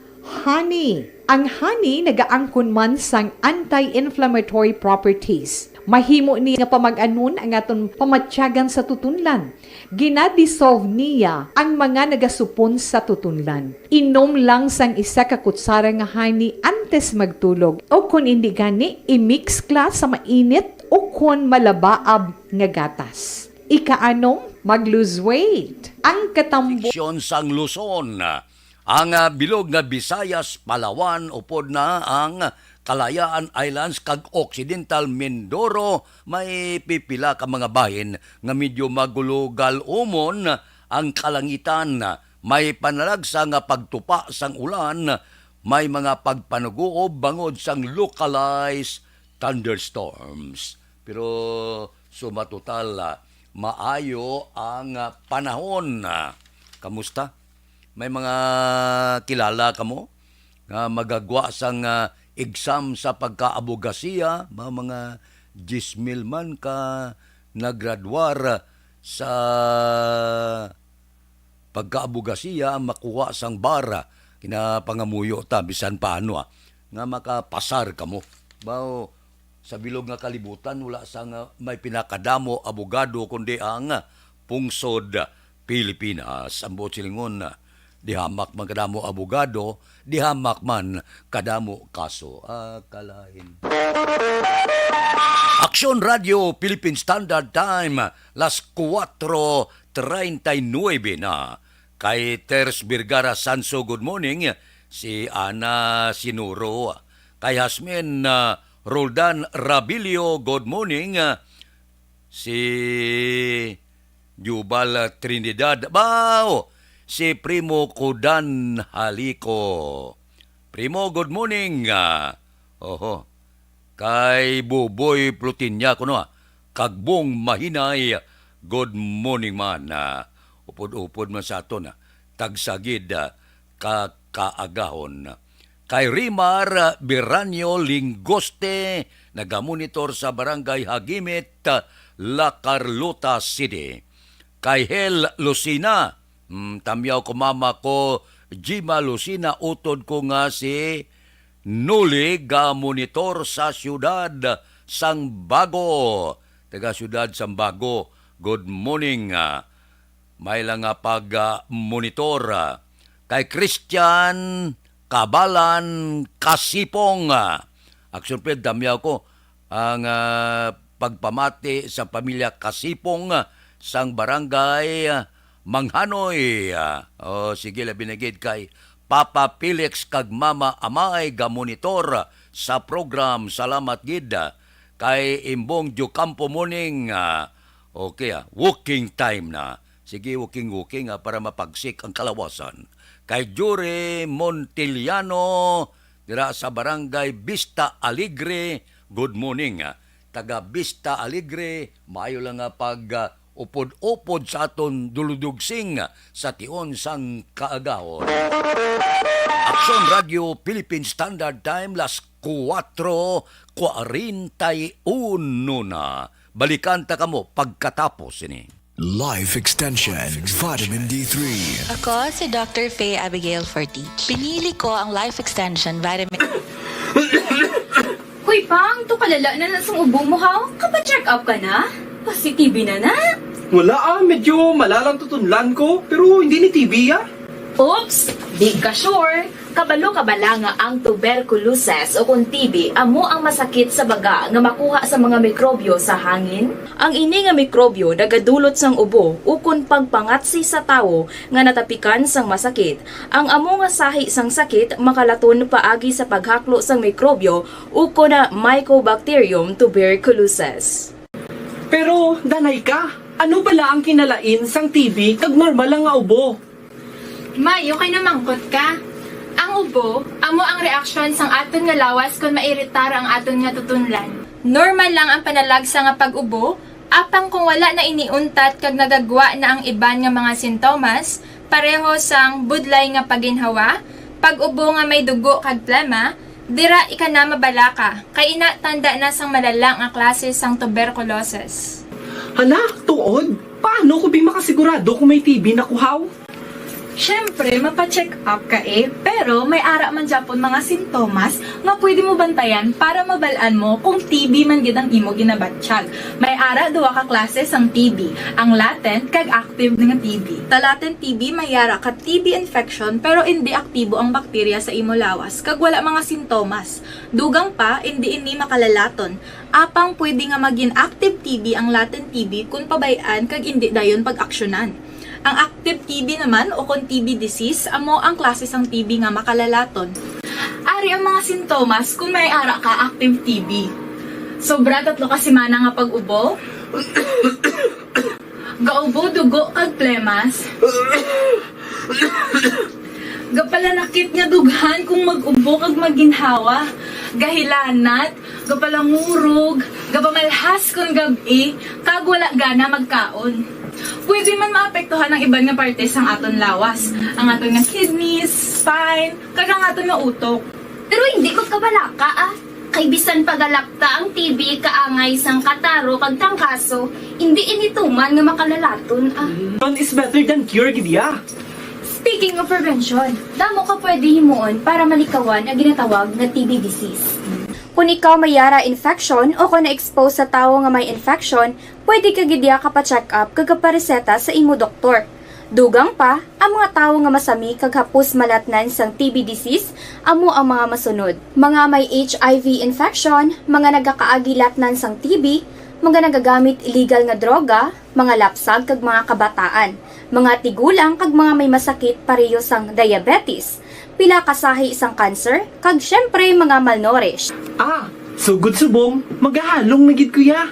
honey. Ang honey nagaangkon man sang anti-inflammatory properties. Mahimo ni nga pamag-anon ang aton pamatyagan sa tutunlan. Gina-dissolve niya ang mga nagasupon sa tutunlan. Inom lang sang isa ka kutsara nga honey antes magtulog, o kon indi gani, i-mix ka sa mainit o kon malabaab nga gatas. Ikaanom, mag-lose weight. Ang katambok Seksyon sang Luzon, ang, ah, bilog nga Visayas, Palawan, upod na ang Kalayaan Islands kag Occidental Mindoro, may pipila ka mga bahin nga medyo magulugal umon ang kalangitan. May panalagsa nga pagtupa sang ulan, may mga pagpanuguob bangod sang localized thunderstorms. Pero sumatotal, ah, maayo ang, ah, panahon. Ah, kamusta? May mga kilala kamo nga magagwa sang, ah, exam sa pagkaabogasiya, mga, mga diyes mil man ka naggraduar sa pagkaabogasiya ang makuha sang bar, ah, kinapangamuyo ta bisan paano, ah, nga makapasar kamo. Bao, sa bilog nga kalibutan, wala sang may pinakadamo abogado kundi ang pungsod Pilipinas. Ang buot silingon, di hamak man kadamo abogado, di hamak man kadamo kaso. Ah, kalain. Aksyon Radio Philippine Standard Time, las kuwatro treinta y nuebe na. Kay Ters Vergara Sanso, good morning. Si Ana Sinuro. Kay Hasmin, ah, Roldan Rabilio, good morning. Si Jubal Trinidad. Bao! Si Primo Kudan Haliko. Primo, good morning. Ah, oho. Kay Buboy Plutinya kuno, ah, kag Bong Mahinay, good morning man. Ah, upod-upod man sa aton, ah, tagsa gid, ah, ka kaagahon. Kay Rimar, ah, Biranyo Lingoste, nagamonitor sa Barangay Hagimit, ah, La Carlota City. Kay Hel Lucina, mm, tamyaw ko mama ko, Jima Lucina, utod ko nga si Nuli, gamonitor sa siyudad sang Bago. Taga siyudad sang Bago, good morning. Ah, may lang nga pag, ah, monitor, ah, kay Christian Kabalan Kasipong. Ah, aksyon ped, damyaw ko ang, ah, pagpamati sa pamilya Kasipong, ah, sang barangay, ah, Manghanoy. Ah, oh, sige, labi na gid kay Papa Felix kag Mama Amay, gamonitor sa program. Salamat gid, ah, kay Imbong Diocampo morning. Ah, okay, ah, walking time na. Sige, walking-walking, ah, para mapagsik ang kalawasan. Kay Jure Montiliano, dira sa Barangay Vista Alegre, good morning, ah. Taga Vista Alegre, maayo lang nga pag, ah, upod-upod sa aton duludugsing, ah, sa tion sang kaagahon. Aksyon Radio Philippine Standard Time, las kuwatro kwarenta y uno na. Balikan ta kamo pagkatapos sini. Life Extension, Vitamin D three. Ako si Doctor Faye Abigail Fortich. Pinili ko ang Life Extension Vitamin. Hoy, Pang, to kalala na na sang ubo mo, ha? Kapa-check up ka na? Pa-C T B na na? Wala, ah, medyo malalang tutunlan ko, pero hindi ni T B, ah. Oops! Di ka sure? Kabalo ka bala nga ang tuberculosis o kon T B amo ang masakit sa baga nga makuha sa mga mikrobyo sa hangin? Ang ini nga mikrobyo nagadulot sang ubo ukon pagpangatsi sa tawo nga natapikan sang masakit. Ang amo nga sahi sang sakit makalaton paagi sa paghaklo sang mikrobyo ukon Mycobacterium tuberculosis. Pero danay ka, ano bala ang kinalain sang T B kag normal lang nga ubo? May, okay na mangkot ka. Ang ubo, amo ang reaksyon sang aton nga lawas kon mairitar ang aton nga tutunlan. Normal lang ang panalagsa nga pag-ubo, apang kung wala na ini untat kag nagagwa na ang iban nga mga sintomas, pareho sang budlay nga paginhawa, pag-ubo nga may dugo kag plema, dira ika na mabalaka, kay ina tanda na sang malala nga klase sang tuberculosis. Hala, tuod? Paano ko bi makasigurado kung may T B na ko, haw? Siyempre, mapa-check up ka eh, pero may ara man gyapon mga sintomas nga pwede mo bantayan para mabal-an mo kung T B man gid ang imo ginabatyag. May ara duha ka klase sang T B, ang latent kag active nga T B. Sa latent T B, may ara ka T B infection pero indi aktibo ang bakterya sa imo lawas kag wala mga sintomas. Dugang pa, indi ini makalalaton. Apang pwede nga magin active T B ang latent T B kon pabay-an kag indi dayon pag-aksyonan. Ang active T B naman o kon T B disease amo ang klase sang T B nga makalalaton. Ari ang mga sintomas kon may ara ka active T B. Sobra tatlo ka semana nga pag-ubo, gaubo, dugo kag plemas, gapalanakit nga dughan kung mag-ubo kag maginhawa, gahilanat, gapalangurog, gapamalhas kon gab-i, kag wala gana magkaon. Pwede man maapektuhan ang iban nga parte sang aton lawas, ang aton nga kidneys, spine, kag ang aton nga utok. Pero hindi magkabalaka, ah. Kay bisan pagalapta ang T B kaangay sang kataro kag trangkaso, hindi ini tuman nga makalalaton, ah. None is better than cure gid ya. Speaking of prevention, damo ka pwede himuon para malikawan ang ginatawag nga T B disease. Kung ikaw may yara infection o kung na-expose sa tawo nga may infection, pwede ka gid diha ka pa-check up kag kapareseta sa imo doktor. Dugang pa, ang mga tawo nga masami kag hapos malatnan sang T B disease amo ang mga masunod: mga may H I V infection, mga nagakaagi latnan sang T B, mga nagagamit illegal nga droga, mga lapsag kag mga kabataan, mga tigulang kag mga may masakit pareho sang diabetes, pila ka sahi sang cancer, kag syempre mga malnourished. Ah, sugod subong, magahalong na gid ko ya.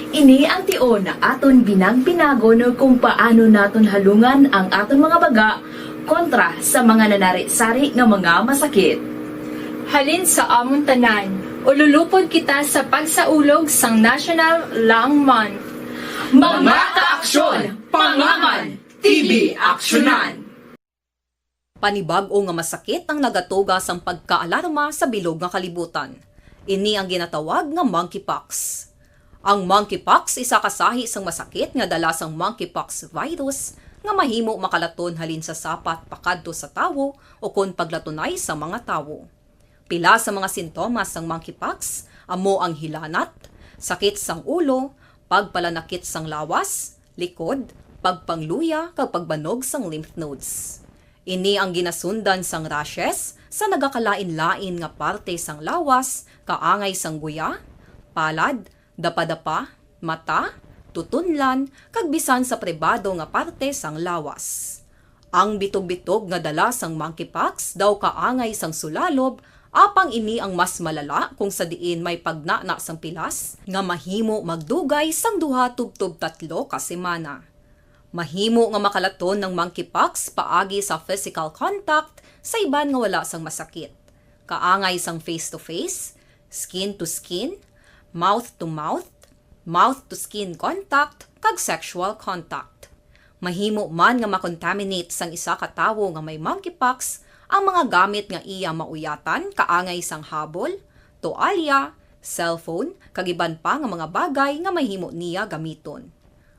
Ini ang tion aton binag-binagon kung paano naton halungan ang aton mga baga kontra sa mga nanari-sari nga mga masakit. Halin sa amon tanan, ululupod kita sa pagsaulog sang National Lung Month. Mga kaaksyon, pangaman, T B aksyonan! Panibag-o nga masakit ang nagatuga sang pagkaalarma sa bilog nga kalibutan. Ini ang ginatawag nga monkeypox. Ang monkeypox isa ka sahi sang masakit nga dala sang monkeypox virus nga mahimo makalaton halin sa sapat pakadto sa tawo ukon paglatunay sa mga tawo. Pila sa mga sintomas sang monkeypox amo ang hilanat, sakit sang ulo, pagpalanakit sang lawas, likod, pagpangluya, kag pagbanog sang lymph nodes. Ini ang ginasundan sang rashes sa nagakalain-lain nga parte sang lawas, kaangay sang guya, palad, dapadapa, mata, tutunlan, kag bisan sa pribado nga parte sang lawas. Ang bitog-bitog nga dala sang monkeypox daw kaangay sang sulalob, apang ini ang mas malala kung sa diin may pagnana sang pilas nga mahimo magdugay sang duha tubtob tatlo ka semana. Mahimo nga makalaton ang monkeypox paagi sa physical contact sa iban nga wala sang masakit, kaangay sang face-to-face, skin-to-skin, mouth-to-mouth, mouth-to-skin contact, kag sexual contact. Mahimo man nga makontaminate sang isa ka tawo nga may monkeypox ang mga gamit nga iya mauyatan, kaangay sang habol, toalya, cellphone, kag iban pa nga mga bagay nga mahimo niya gamiton.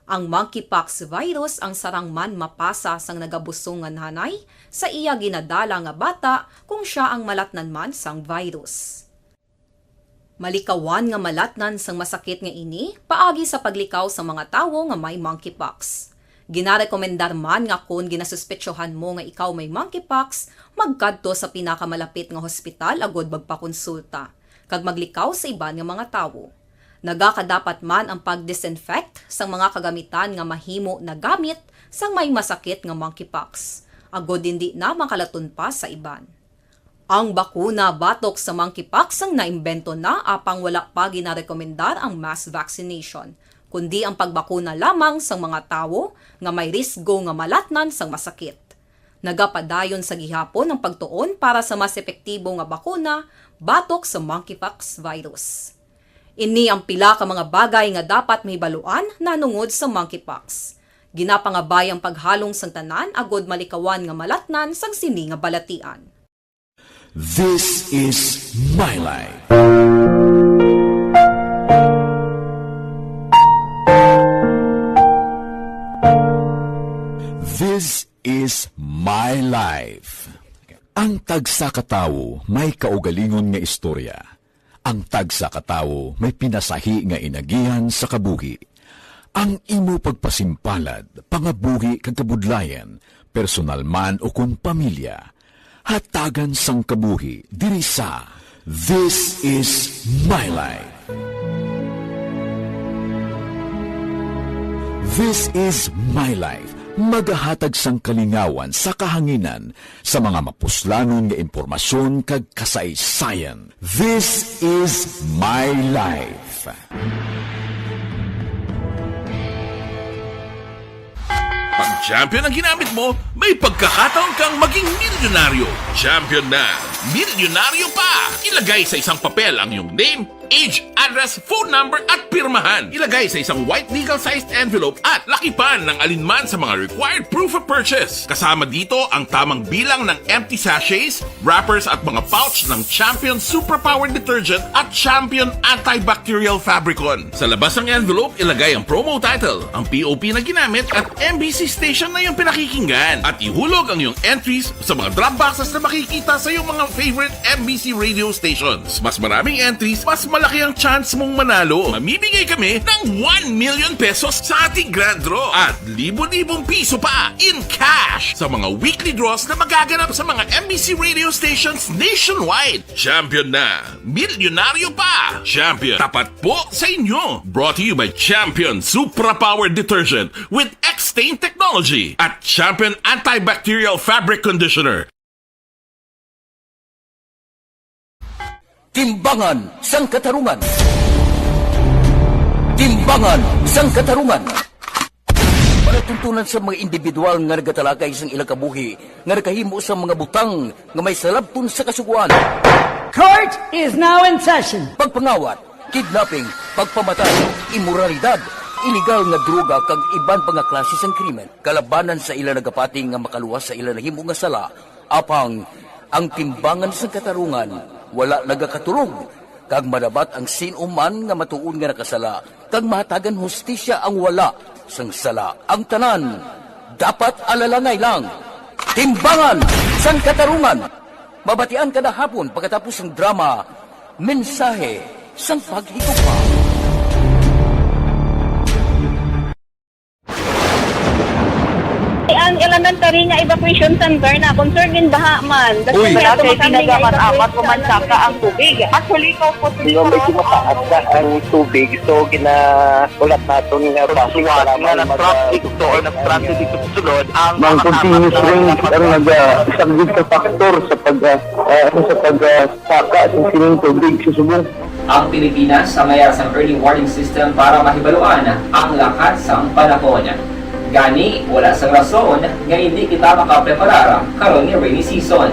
Ang monkeypox virus ang sarang man mapasa sang nagabusong nga nanay sa iya ginadala nga bata kung sia ang malatnan man sang virus. Malikawan nga malatnan sang masakit nga ini paagi sa paglikaw sa mga tawo nga may monkeypox. Ginarekomendar man nga kon ginasuspetsohan mo nga ikaw may monkeypox, magkadto sa pinakamalapit nga hospital agud magpakonsulta kag maglikaw sa iban nga mga tawo. Nagakadapat man ang pag-disinfect sang mga kagamitan nga mahimo nagamit sang may masakit nga monkeypox, agud indi na makalaton pa sa iban. Ang bakuna batok sa monkeypox ang naimbento na, apang wala pa ginarekomendar ang mass vaccination, kundi ang pagbakuna lamang sang mga tawo nga may risgo nga malatnan sang masakit. Nagapadayon sa gihapon ang pagtuon para sa mas epektibo nga bakuna batok sa monkeypox virus. Ini ang pila ka mga bagay nga dapat mahibaluan nahanungod sa monkeypox. Ginapangabay ang paghalong sang tanan agud malikawan nga malatnan sang sini nga balatian. This is My Life. is My Life. Ang tagsa ka tawo may kaugalingon nga istorya. Ang tagsa ka tawo may pinasahi nga inagihan sa kabuhi. Ang imo pagpasimpalad, pangabuhi kag kabudlayan, personal man o kon pamilya, hatagan sang kabuhi diri sa This is My Life. This is My Life, magahatag sang kalingawan sa kahanginan sa mga mapuslanon nga impormasyon kag kasaysayan. This is My Life. Pag champion ang ginamit mo, may pagkakataon kang maging milyonaryo. Champion na, milyonaryo pa! Ilagay sa isang papel ang iyong name, age, address, phone number, at pirmahan. Ilagay sa isang white legal-sized envelope at lakipan ng alinman sa mga required proof of purchase. Kasama dito ang tamang bilang ng empty sachets, wrappers, at mga pouch ng Champion Suprapower Detergent at Champion Antibacterial Fabricon. Sa labas ng envelope, ilagay ang promo title, ang P O P na ginamit, at M B C station na iyong pinakikinggan. At ihulog ang iyong entries sa mga drop boxes na makikita sa iyong mga favorite M B C radio stations. Mas maraming entries, mas malaki ang chance mong manalo. Mamimigay kami ng one million pesos sa ating grand draw at libo-libong piso pa in cash sa mga weekly draws na magaganap sa mga M B C radio stations nationwide. Champion na! Milyonaryo pa! Champion, tapat po sa inyo! Brought to you by Champion Supra Power Detergent with X-Stain Technology at Champion Antibacterial Fabric Conditioner. Timbangan sang Katarungan. Timbangan sang Katarungan. Palatuntunan sa mga individual nga nagatalakay sang ilang kabuhi nga nakahimo sang mga butang nga may salabton sa Kasugoan. Court is now in session. Pagpangawat, kidnapping, pagpamatay, imoralidad, iligal nga droga kag iban pa nga klase sang krimen kalabanan sa ila nagapati nga makaluwas sa ila nahimo nga sala. Apang ang timbangan sang katarungan wala nagakatulog, kag madabat ang sin-o man nga matuod nga nakasala, kag mahatagan hustisya ang wala sang sala. Ang tanan dapat alalangay lang. Timbangan sang Katarungan. Mabatian kada hapon pagkatapos sang drama, Mensahe sang Paghigugma. Ang elementary nga evacuation center na concern gin baha man. Uy. Wala kay ginagamit-amat ko man saka ang tubig. Actually, ko po. Medyo mataas na ang tubig, so gina-, ulat naton nga base nga mag-, nag-traffic to or nag-traffic dito sa sulod ang mga continuous rain ang nag-, ah, isang big factor sa pag, ah, ah, sa pag, ah, saka sa sining tubig sa subong. Ang Pilipinas sa mayar sang early warning system para mahibaluan ang lakat sang panahon. Gani, wala sang rason nga indi kita makapreparar karon nga rainy season.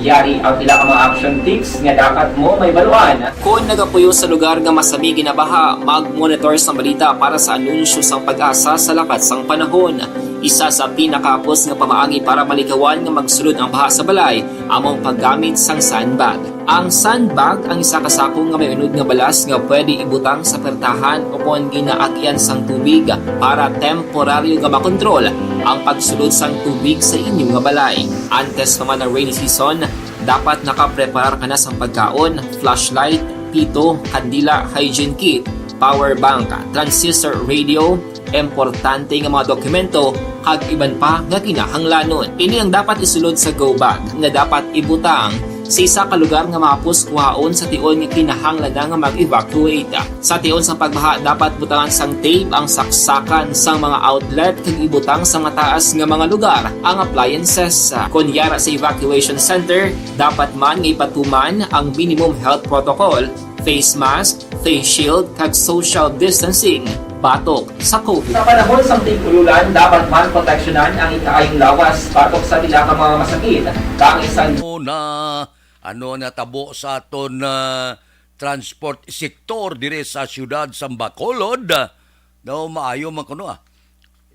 Yari ang pila ka mga action tips nga dapat mo mahibaluan. Kon nagapuyo sa lugar nga masami ginabaha, mag-monitor sang balita para sa anunsyo sang PAGASA sa lakat sang panahon. Isa sa pinakahapos nga pamaagi para malikawan nga magsulod ang baha sa balay amo ang paggamit sang sandbag. Ang sandbag ang isa ka sako nga may unod nga balas nga pwede ibutang sa pertahan o kon ginaagyan sang tubig para temporaryo nga makontrol ang pagsulod sang tubig sa inyo nga balay. Antes pa man ang rainy season, dapat nakapreparar ka na sang pagkaon, flashlight, pito, kandila, hygiene kit, power bank, transistor radio, importante nga mga dokumento, kag iban pa nga kinahanglanon. Ini ang dapat isulod sa go bag nga dapat ibutang sa isa ka lugar nga mahapos kuhaon sa tion nga kinahanglan na nga mag-evacuate. Sa tion sang pagbaha, dapat butangan sang tape ang saksakan sang mga outlet kag ibutang sa mataas nga mga lugar ang appliances. Kon yara sa evacuation center, dapat man nga ipatuman ang minimum health protocol, face mask, face shield, kag social distancing batok sa COVID. Sa panahon sang tig-ululan, dapat man proteksyonan ang ikaayong lawas batok sa pila ka mga masakit, kang isang Ano na, ano natabo sa aton, ah, transport sector diri sa siyudad sa Bacolod? No, maayo man kuno, ah.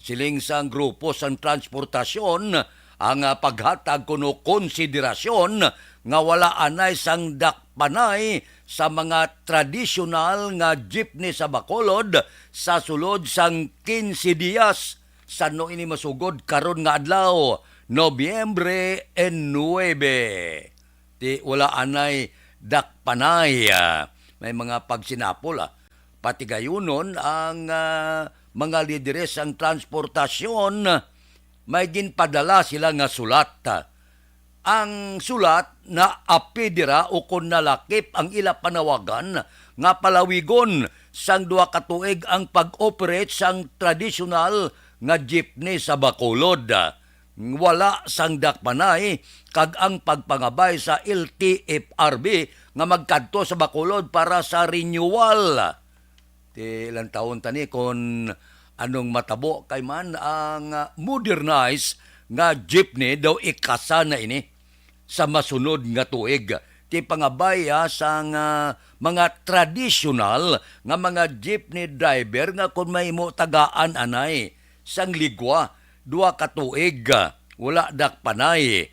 Siling sang grupo sang transportasyon ang, ah, paghatag kuno konsiderasyon nga wala anay sang dakpanay sa mga tradisyonal nga jeepney sa Bacolod sa sulod sang quince dias. San-o ini masugod karon nga adlaw? Nobyembre nuebe. Ti wala anay dakpanay, ah, may mga pagsinapol, ah. Patigayunon ang, ah, mga lideres sang transportasyon, may ginpadala sila nga sulat. Ang sulat naapi dira ukon nalakip ang ila panawagan nga palawigon sang duha ka tuig ang pag-operate sang tradisyonal nga jeepney sa Bacolod. Wala sang dakpanay kag ang pagpangabay sa L T F R B nga magkadto sa Bacolod para sa renewal. Ti lantawon ta ni kon anong matabo kay man ang, ah, modernized nga jeepney daw ikasa na ini sa masunod nga tuig. Ti pangabay, ah, sang, ah, mga tradisyonal nga mga jeepney driver nga kon mahimo tagaan anay sang ligwa, duha ka tuig, ah, wala dakpanay.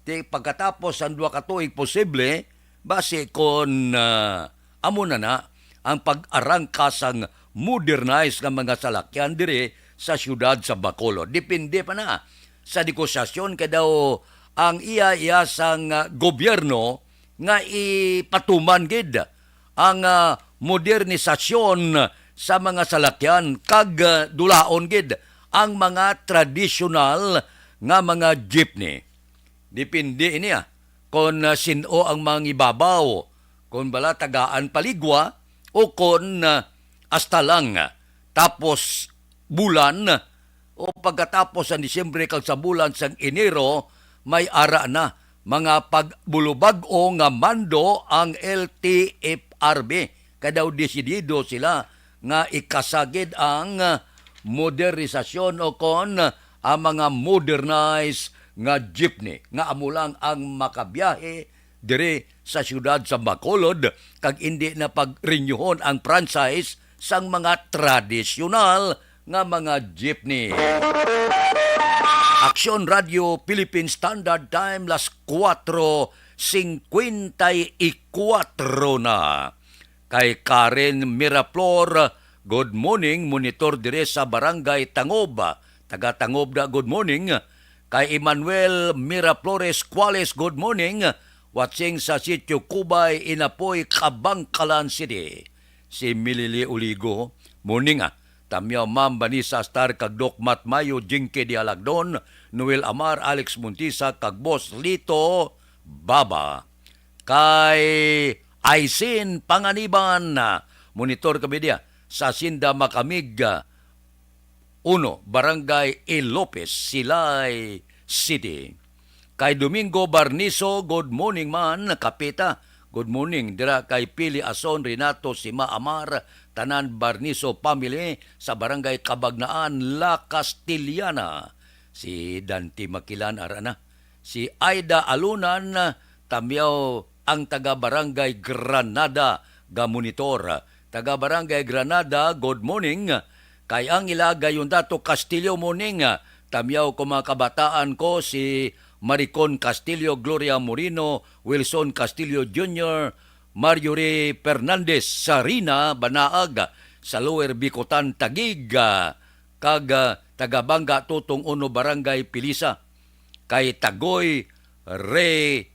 Ti pagkatapos sang duha ka tuig posible, basi kon, ah, amo na na ang pag-arangka sang modernized nga mga salakyan diri sa siyudad sa Bacolod. Depende pa na sa negosasyon kay daw ang iya-iya sang, ah, gobyerno nga ipatuman gid ang, ah, modernisasyon sa mga salakyan kag, ah, dulaon gid ang mga tradisyonal nga mga jeepney. Depende ini, ah, kon, ah, sin-o ang mangibabaw, kon bala tagaan pa ligwa o kon, ah, hasta lang, ah, tapos bulan o pagkatapos sa Disyembre kag sa bulan sang Enero, may ara na mga pagbulubag-o nga mando ang L T F R B. Kay daw desidido sila nga ikasa gid ang, ah, modernisasyon o kon, ah, ang mga modernized nga jeepney nga amo lang ang makabiyahe diri sa siyudad sa Bacolod kag indi na pagrenyuhon ang franchise sang mga tradisyonal nga mga jeepney. Aksyon Radio Philippine Standard Time, las kuwatro singkwenta y kuwatro na. Kay Karen Miraflor, good morning, monitor dire sa Barangay Tangob. Taga Tangob na, good morning. Kay Emmanuel Miraflores Cuales, good morning. Watching sa Sitio Cubay, Inapoy, Kabangkalan City. Si Milili Uligo, morning, ah. Tamyaw Ma'am Vanessa Star kag Doc Matt Mayo, Jinky Dialagdon, Noel Amar, Alex Montisa kag Boss Lito Baba. Kay Aisin Panganiban, ah, monitor kami diya sa Hacienda Makamig, ah, uno, Barangay Ilopez, Silay City. Kay Domingo Barniso, good morning man, Kapita. Good morning dira kay Pili Ason, Renato, Sima Amar, tanan Barniso family sa Barangay Cabagnaan, La Castellana. Si Dante Makilan, ara na. Si Aida Alunan, tamyaw ang taga Barangay Granada, ga monitor. Taga Barangay Granada, good morning. Kay ang ila gayon dato Castillo, morning. Tamyaw ko, mga kabataan ko, si Maricon Castillo, Gloria Moreno, Wilson Castillo Junior, Marjorie Fernandez, Sarina Banaag, sa Lower Bicotan, Taguig, ah, kag, ah, taga Banga Tutong Uno, Barangay Pilisa. Kay Tagoy Re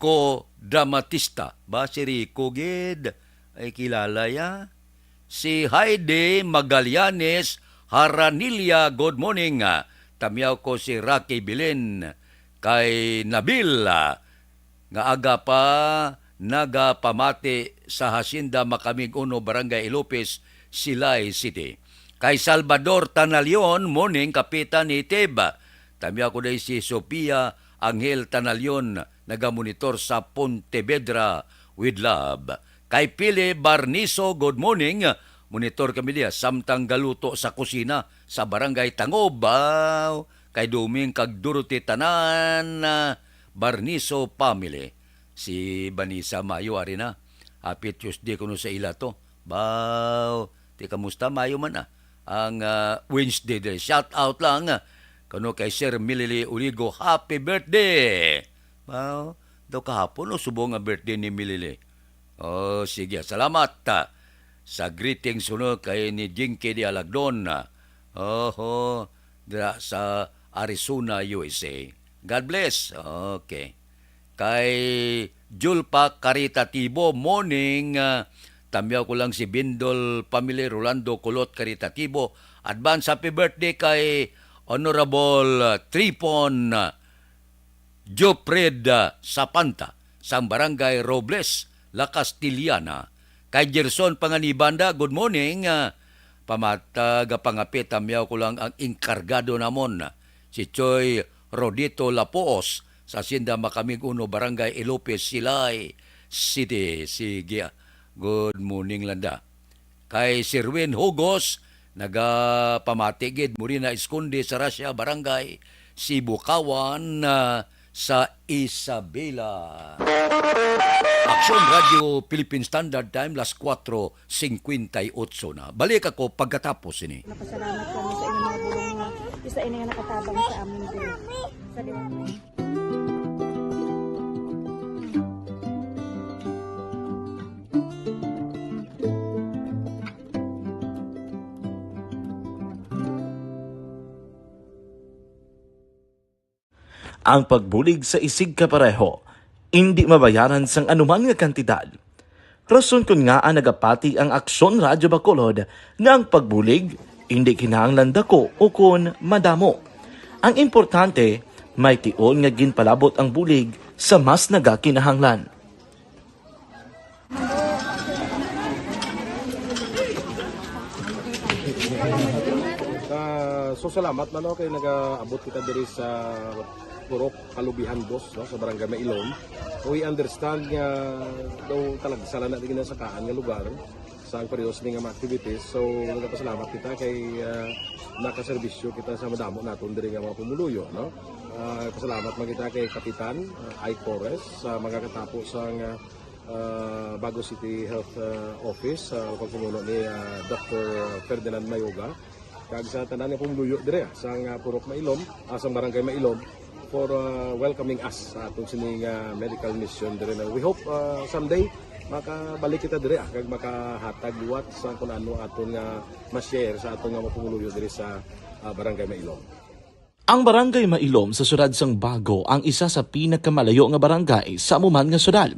ko Dramatista. Ba si Rico gid? Ay, kilala ya. Si Heidi Magallanes Haranilia, good morning. Ah, tamyaw ko si Rocky Bilin. Kay Nabil, ah, nga aga pa nagapamati sa Hacienda Makamig Uno, Barangay Ilopez, Silay City. Kay Salvador Tanalion, morning, Kapitan Native. Tamyaw ko day si Sofia Angel Tanalion, nagamonitor sa Pontevedra with love. Kay Pili Barniso, good morning. Monitor kami diya samtang galuto sa kusina sa Barangay Tangob. Aw, kay Doming kag Dorothy tanan, ah, Barniso family. Si Vanessa Mayo, ari na. Happy Tuesday kuno sa ila to. Baw, ti kamusta? Mayo man, ah. Ang, ah, Wednesday diri. Shout out lang, ah, kuno kay Sir Milili Uligo. Happy birthday! Baw, daw kahapon o subong nga birthday ni Milili. Oh, sige. Salamat, ah, sa greetings kuno kay ni Jinky Dialagdon, ah. Oho, dira sa Arizona, U S A. God bless. Okay. Kay Julpa Caritativo, morning. Ah, tamyaw ko lang si Bindol family, Rolando Kulot Caritativo. Advance happy birthday kay Honorable, ah, Tripon, ah, Jopred, ah, Sapanta sang Barangay Robles, La Castellana. Kay Gerson Panganibanda, good morning. Ah, pamata, gapangapit, tamyaw ko lang ang inkargado namon, si Choy Rodito Lapoos sa Hacienda Makamig Uno, Barangay Ilopez, Silay City. Sige, good morning, Landa. Kay Sirwin Hugos, nagapamati gid, Morina Esconde sa Russia, Barangay Sibukawan, ah, sa Isabela. Aksyon Radio Philippine Standard Time, las kuwatro singkwenta y otso na. Balik ako pagkatapos ini. Napasalamat kami sa inyong mga bulong nga isa ini nga nakatabang sa amin diri sa liwanag. Ang pagbulig sa isigkapareho indi mabayaran sang anuman nga kantidad. Rason kon ngaa nagapati ang Aksyon Radyo Bacolod nga ang pagbulig indi kinahanglan dako ukon madamo. Ang importante, may tion nga ginpalabot ang bulig sa mas nagakinahanglan. Ah, so salamat man, no, kay nagaabot kita diri sa Purok Kalubihan Dos, no, sa Barangay Mailom. We understand nga daw talagsa lang na di ginasakaan nga lugar sa ang pareho sini nga mga activities. So, nagapasalamat kita kay, ah, nakaserbisyo kita sa madamo naton diri nga mga pumuluyo, no? Ah, pasalamat man kita kay Kapitan, ah, Ike Torres, sa mga katapo sa nga, ah, Bago City Health, ah, Office, sa pagpamuno ni, ah, Doctor Ferdinand Mayoga, kag sa tanan nga pumuluyo dire, ah, sa nga Purok Mailom, ah, sa Barangay Mailom, for, ah, welcoming us sa aton sini nga medical mission dire na we hope, ah, someday makabalik kita dire, ah, kag makahatag liwat sa kun ano aton nga ma-share sa aton nga mga pumuluyo dire sa, ah, Barangay Mailom. Ang Barangay Mailom sa siyudad sang Bago ang isa sa pinakamalayo nga barangay sa amo man nga siyudad.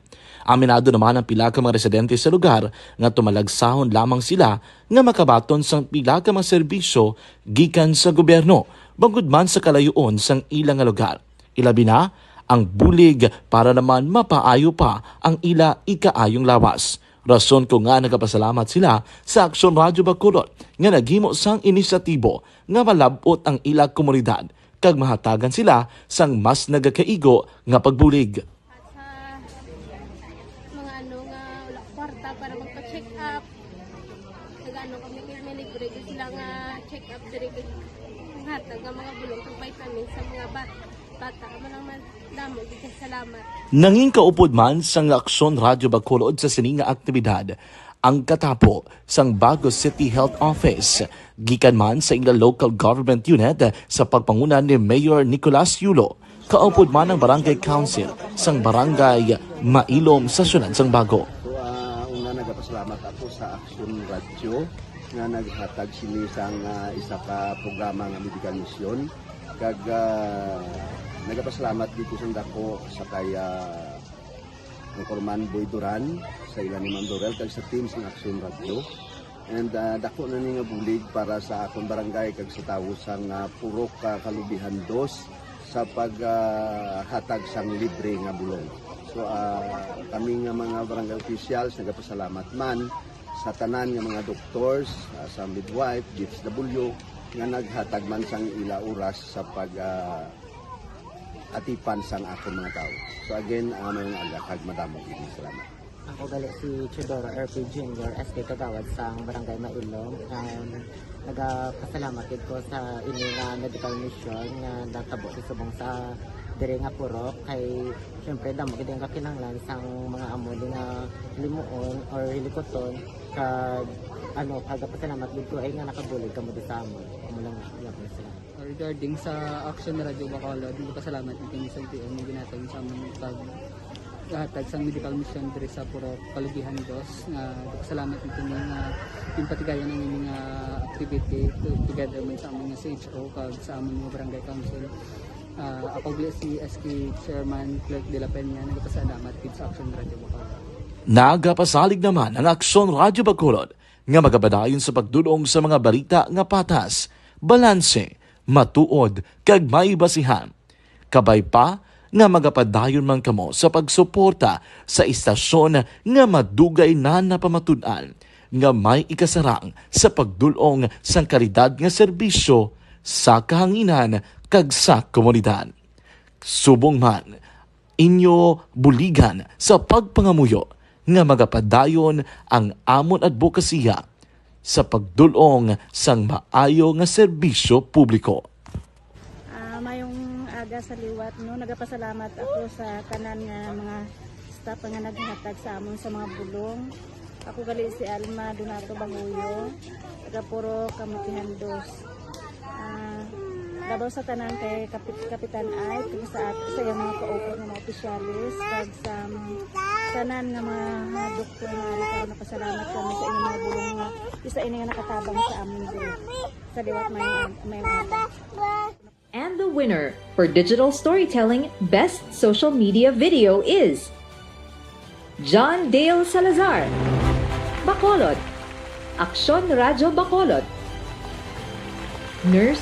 Aminado naman ang pila ka mga residente sa lugar nga tumalagsahon lamang sila nga makabaton sang pila ka mga serbisyo gikan sa gobyerno, bangod man sa kalayoon sang ila nga lugar. Ilabi na ang bulig para naman mapaayo pa ang ila ikaayong lawas. Rason kon ngaa nagapasalamat sila sa Aksyon Radyo Bacolod nga naghimo sang inisyatibo nga malab-ot ang ila komunidad kag mahatagan sila sang mas nagakaigo nga pagbulig. At sa mga ano nga wala kwarta para magpa-check up, nag-ano kami, may libre gyud sila nga check up diri, kay hatag nga mga bulong kag vitamins sa mga bat-, bata. Amo lang man, damo gyud kay salamat. Nangin kaupod man sang Aksyon Radyo Bacolod sa sini nga aktibidad ang katapo sang Bago City Health Office, gikan man sa ila local government unit sa pagpanguna ni Mayor Nicolas Yulo. Kaupod man ang Barangay Council sang Barangay Mailom sa siyudad sang Bago. So, ah, una, nagapasalamat ako sa Aksyon Radyo nga naghatag sini sang, ah, isa ka programa nga medical mission. Kag, ah, nagapasalamat dito sa dako sa kay, ah, Anchorman Boy Duran, sa ila ni Ma'am Dorel, kag sa team sang Aksyon Radyo. And, ah, dako na ni nga bulig para sa akon barangay kag sa tawo sang, ah, Purok, ah, Kalubihan Dos sa pag, ah, hatag sang libre nga bulong. So, ah, kami nga mga barangay officials nagapasalamat man sa tanan nga mga doctors, ah, sa midwife, D S W, nga naghatag man sang ila oras sa pag, ah, atipan sang akon mga tawo. So again, ah, maayong aga kag madamo gid nga salamat. Ako gali si Teodoro R P Junior, S K Kagawad sang Barangay Mailom. Um, nagapasalamat gid ko sa ini nga medical mission nga natabo sa subong sa diri nga purok. Kay, syempre, damo gid ang kakinahanglan sang mga amo ni nga limuon or hilikuton. Kag, ano, kagapasalamat gid ko ay nga nakabulig kamo di sa amo. Amo lang, iya ko na sila. Regarding sa Action Radio Bacolod, nagpasalamat gid kami sa L T O nga ginhatag sa amon pag hatag sang medical mission diri sa Purok Kalubihan Dos, nga nagpasalamat gid kami nga ginpatigayon ang ining, ah, activity to-, together man sa amon nga C H O kag sa amon nga barangay council. Ah, ako gali si S K Chairman Clerk de la Peña, nagapasalamat gid sa Action Radio Bacolod. Nagapasalig naman ang Aksyon Radyo Bacolod nga magapadayon sa pagdul-ong sa mga balita nga patas, balanse, matuod, kag may basihan. Kabay pa nga magapadayon man kamo sa pagsuporta sa istasyon nga madugay na napamatud-an nga may ikasarang sa pagdul-ong sang kalidad nga serbisyo sa kahanginan kag sa komunidad. Subong man, inyo buligan sa pagpangamuyo nga magapadayon ang amon adbokasiya sa pagdul-ong sang maayo nga serbisyo publiko. Ah, mayong aga sa liwat, no? Nagapasalamat ako sa tanan nga mga staff nga naghatag sa amon sa mga bulong. Ako gali si Alma Donato Banguyo, taga Purok Kamutihan Dos. Ah, labaw sa tanan kay Kapit Kapitan Ike, kag sa at sa iyang mga kauban nga mga opisyalis, kag sa tanan nga mga, mga doktor nga ari karon, napasalamat kami sa inyong mga bulong nga isa ini nga nakatabang sa amon diri. Sa liwat may may And the winner for digital storytelling best social media video is John Dale Salazar, Bacolod, Aksyon Radyo Bacolod, Nurse,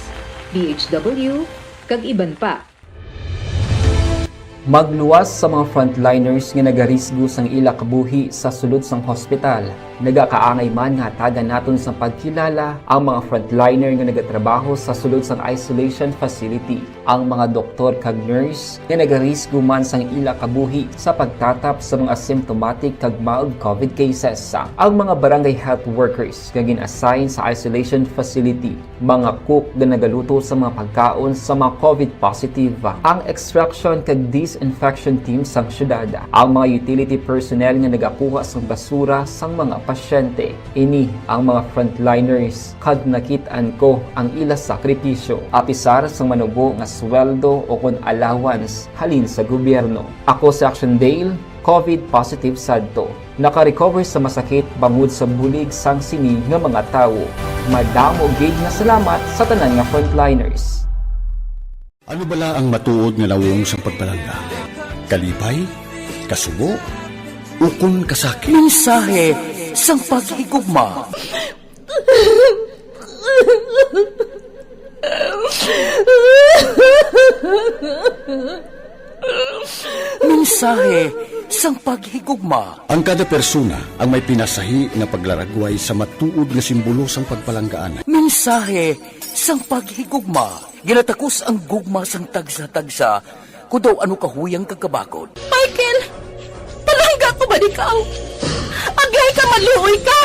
D H W, kag iban pa. Magluwas sa mga frontliners nga nagarisgo sang ila kabuhi sa sulod sang hospital. Nagakaangay man nga hatagan naton sang pagkilala ang mga frontliner nga nagatrabaho sa sulod sang isolation facility, ang mga doktor kag nurse nga nagarisgo man sang ila kabuhi sa pagtatap sa mga asymptomatic kag mild COVID cases, ang mga barangay health workers nga gin-assign sa isolation facility, mga cook nga nagaluto sa mga pagkaon sa mga COVID positive, ang extraction kag disinfection team sang syudad, ang mga utility personnel nga nagakuha sang basura sang mga pasyente. Ini ang mga frontliners kag nakit-an ko ang ila sakripisyo, apisar sang manubo nga sweldo o kon allowance halin sa gobyerno. Ako si Action Dale, COVID positive sadto. Naka-recover sa masakit bangod sa bulig sang sini nga mga tawo. Madamo gid nga salamat sa tanan nga frontliners. Ano bala ang matuod nga nawong sang pagpalangga? Kalipay? Kasubo? Ukon kasakit? Mensahe sang paghigugma. Mensahe sang paghigugma. Ang kada persona ang may pinasahi nga paglaragway sa matuod nga simbolo sang pagpalanggaan. Mensahe sang paghigugma. Ginatakos ang gugma sang tagsa-tagsa, kudaw ano kahuyang kag kabakod. Michael, palangga ko ba ikaw? Agay ka, maluoy ka!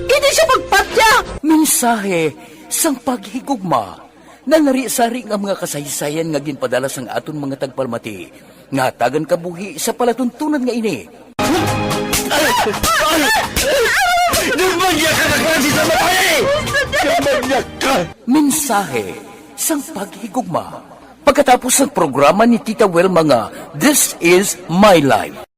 Hindi siya magpatya! Mensahe sang paghigugma. Nanari-sari nga mga kasaysayan nga ginpadala sang aton mga tagpalamati nga hatagan kabuhi sa palatuntunan nga ini. Gumagya ka na klase sa babae! Gumagya ka! Mensahe sang paghigugma. Pagkatapos sang programa ni Tita Wilma nga This Is My Life.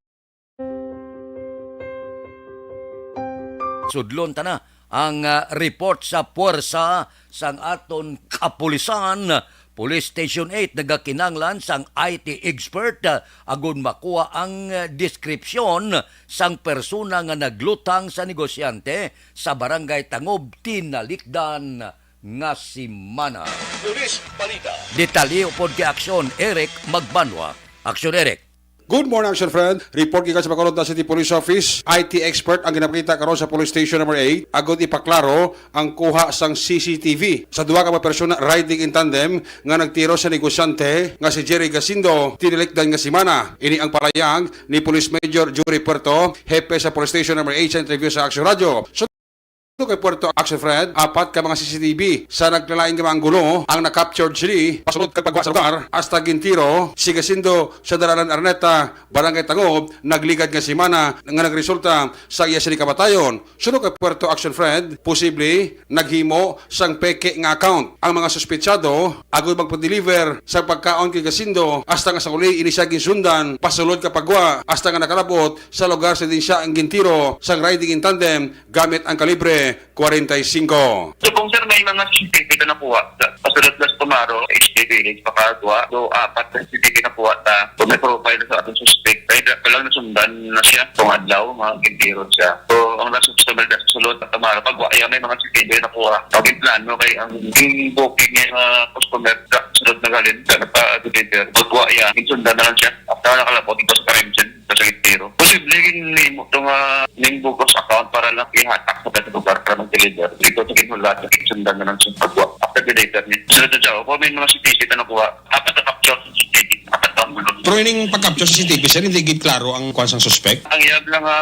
Sudlon ta na ang ah, report sa puwersa sang aton kapulisan. Police Station eight nagakinahanglan sang I T expert ah, agud makuha ang ah, deskripsyon sang persona nga naglutang sa negosyante sa Barangay Tangob, tinalikdan nga semana. Police Balita. Detalye upod kay Aksyon Eric Magbanwa. Aksyon Eric. Good morning, Action Friend. Report gikan sa Bacolod City Police Office. I T expert ang ginapakita karon sa Police Station Number eight agud ipaklaro ang kuha sang C C T V sa duha ka mga persona riding in tandem nga nagtiro sa negosyante nga si Jerry Gacindo tinalikdan nga semana. Ini ang palayag ni Police Major Jory Puerto, hepe sa Police Station Number eight, sa interview sa Action Radio. Sa kay Puerto Action Friend, apat ka mga C C T V sa nagkalain nga mga anggulo ang na-captured sini pasulod kag pagwa sa lugar hasta gintiro si Gacindo sa Dalanan Araneta, Barangay Tangob, nagligad nga semana nga nagresulta sa iya sini kamatayon. Suno kay Puerto Action Friend, posible naghimo sang peke nga account ang mga suspetsado agud magpa-deliver sa pagkaon kay Gacindo hasta nga sa uli ini siya ginsundan pasulod ka pagwa hasta nga nakalabot sa lugar sa diin siya ang gintiro sang riding in tandem gamit ang kalibre kwarenta y singko. So, kung, sir, may mga C C T V ka nakuha sa pasulod na sa Tumaro, H T V Village, Pacagua, so, apat na C C T V nakuha ta. Kung may profile sa atong suspect, ay da, lang nasundan na siya. Kung adlaw, mga gintiro siya. So, ang last customer na sa sulod na Tumaro, pag wa, may mga C C T V nakuha. Pag plano kay ang, ang booking niya, mga customer sa sulod na galin, sa nagpa-deliver. Pag wa, ang sundan na lang siya. After nakalabot, ito sa Karimsen. Sa Sagitiro. Posible gid nimo to nga ning bogus account para lang ihatak sa kada lugar para mag-deliver. Dito sa ginhulat, sa sundan na lang sa pagwa. After the data ni. Sunod na siya, kung may mga C C T V na nakuha, apat na capture sa C C T V. Apat na ang bulong. Pero ining pag-capture sa C C T V, sir, hindi gid klaro ang kuwan sang suspect? Ang iyab lang nga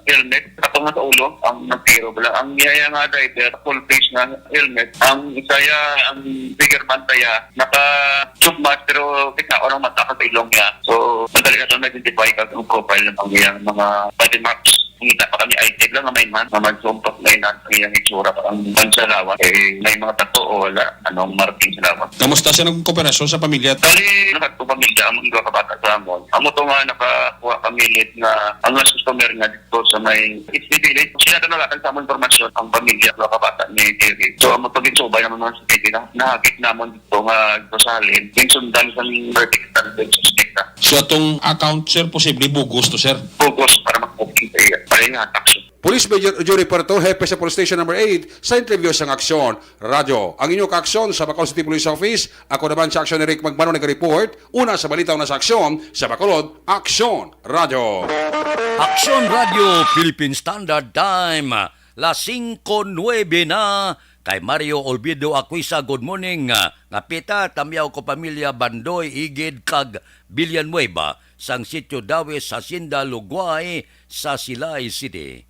helmet, ato nga sa ulo, ang nagtiro bala. Ang iya nga driver, full face nga helmet. Ang isa ya, ang bigger man kaya, naka-tube mask, pero kita ko lang mata sa ilong niya. So, madali na to na-identify kag ang profile ng iyang mga body marks. Ngita pa kami item lang nga may man, nga magsumpot na inan ang iyang itsura pa ang man sa lawas. Eh, may mga tato o wala, anong marking sa lawas. Kamusta siya nagkooperasyon sa pamilya? Bali, lahat ko pamilya, ang mga kabata sa amon. Amo to nga nakakuha kami lead nga ang last customer nga dito sa may H T V Village. Sila na nagatan sa amon impormasyon ang pamilya, mga kabata ni Jerry. So, amo to ginsubay naman mga security na nahagit namon dito nga gusto sa halin. Ginsundan sa verdict standard suspect na. So, atong account, sir, posible bugos to, sir? Bugos para mag-booking sa iya. Para yung action. Police Major Jory Puerto, Hepe sa Police Station Number eight, sa interview sang Aksyon Radyo. Ang inyo kaaksyon sa Bacolod City Police Office, ako naman sa Aksyon ni Rick Magmano nag-report, una sa balita, una sa aksyon, sa Bacolod, Aksyon Radyo. Aksyon Radyo, Philippine Standard Time, las singko nuebe na, kay Mario Olvido Aquisa, good morning, nga pita, tamyaw ko pamilya Bandoy, Igid, kag Villanueva, sang Sitio Dawis, Hacienda Lugway, sa Silay City.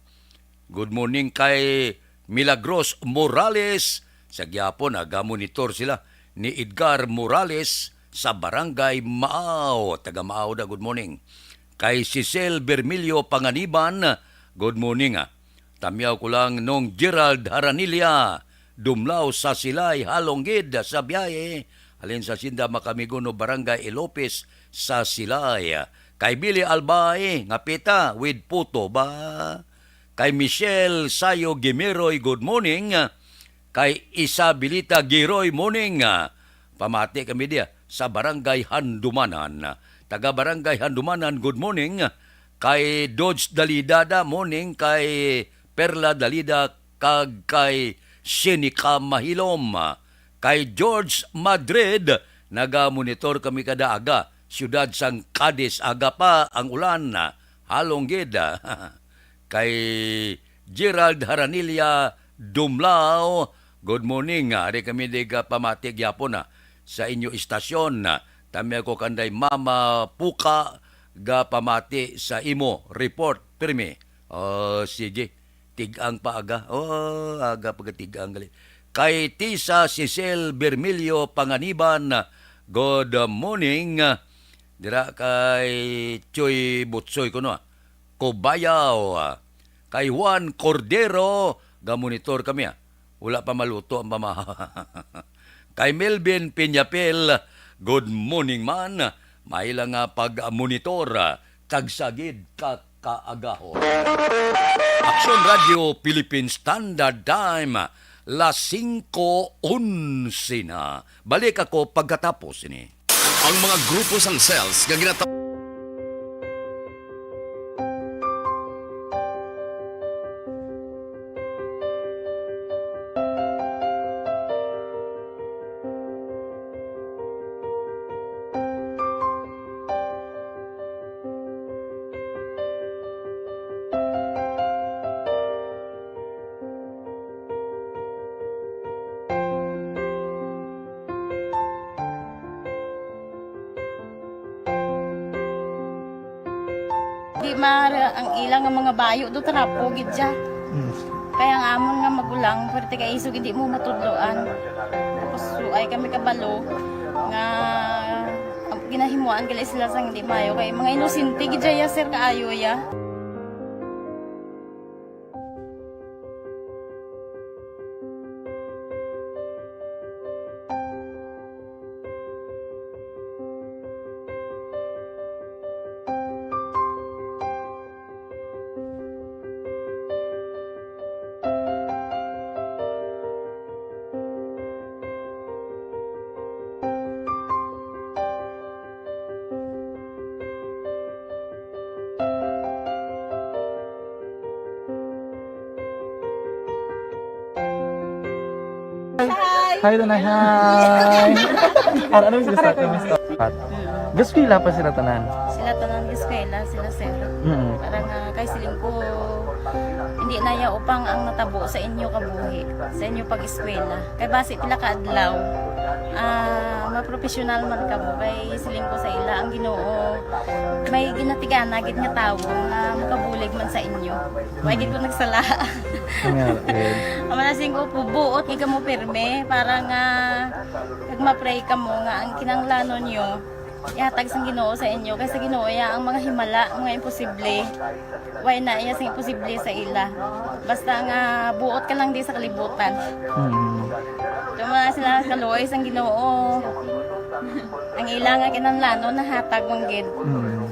Good morning kay Milagros Morales. Sa gihapon, nagamonitor sila ni Edgar Morales sa Barangay Maaw. Taga Maaw da, good morning. Kay Cecil Bermilio Panganiban, good morning, ah. Tamyaw ko lang nung Gerald Haranilla, Dumlao sa Silay, halong gid sa biyahe. Halin sa Hacienda Macamigono, Barangay Ilopez sa Silay. Kay Billy Albay, nga pita, with puto ba? Kay Michelle Sayo Gimeroy, good morning. Kay Isabelita Giroy, morning. Pamati kami diya sa Barangay Handumanan. Taga Barangay Handumanan, good morning. Kay Dodge Dalida da, morning. Kay Perla Dalida, kag kay Shenica Mahilom. Kay George Madrid, nagamonitor kami kada aga. Siyudad sang Cadiz, aga pa ang ulan. Halong gid. Kay Gerald Haranilla Dumlao, good morning. Ari kami di ka pamati gyapon, ah, sa inyo istasyon. Tami ako kanday Mama Puka, ga pamati sa imo report, pirmi. Oh, sige. Tigang pa aga. Oh, aga pa ga tigang gali. Kay Tisa Cecil Bermilio Panganiban, good morning. Dira kay Choy Butsoy kuno, ah. Kubayaw. Kay Juan Cordero, gamonitor kami, ah. Wala pa maluto ang pamahaw. Kay Melvin Piñapel, good morning man. Maila nga pag-monitor, ah, kag sagid ka kaagahon. Aksyon Radyo Philippine Standard Time, las singko onse na. Balik ako pagkatapos ini. Ang mga grupo sang cells nga ginata- Di maaram ang ila nga mga bayo do, trapo gid siya. Mm. Kaya ang amon nga magulang, pwerte kay isog hindi mo matudloan. Tapos suay kami kabalo nga ginahimuan gali sila sang hindi maayo kay mga inosente gid siya, sir, kaayo ya. Hi! Hi, Tanay. Hi! Ano, ano yung gusto? Ano yung gusto? Gaskwela pa sila tanan? Sila tanan gaskwela, sila sir. Mm. Para nga kay siling ko, hindi na ya upang ang natabo sa inyo kabuhi, sa inyo pag-eskwela. Kay basi pila ka adlaw, ah, mapropesyonal man kamo. Kay siling ko sa ila, ang Ginoo may ginatigana gid nga tawo nga makabulig man sa inyo. Wala gid ko nagsala. Nga, eh. Ang mga singko po, buot gid kamo pirme para nga kag ma-pray kamo nga ang kinahanglanon nyo ihatag sang Ginoo sa inyo, kay sa Ginoo iya ang mga himala, mga imposible. Way na iya sing imposible sa ila. Basta nga buot ka lang di sa kalibutan. Mm. Tuma sila kaluoy sang Ginoo. Ang ila nga kinahanglanon nahatag man gid. Mm.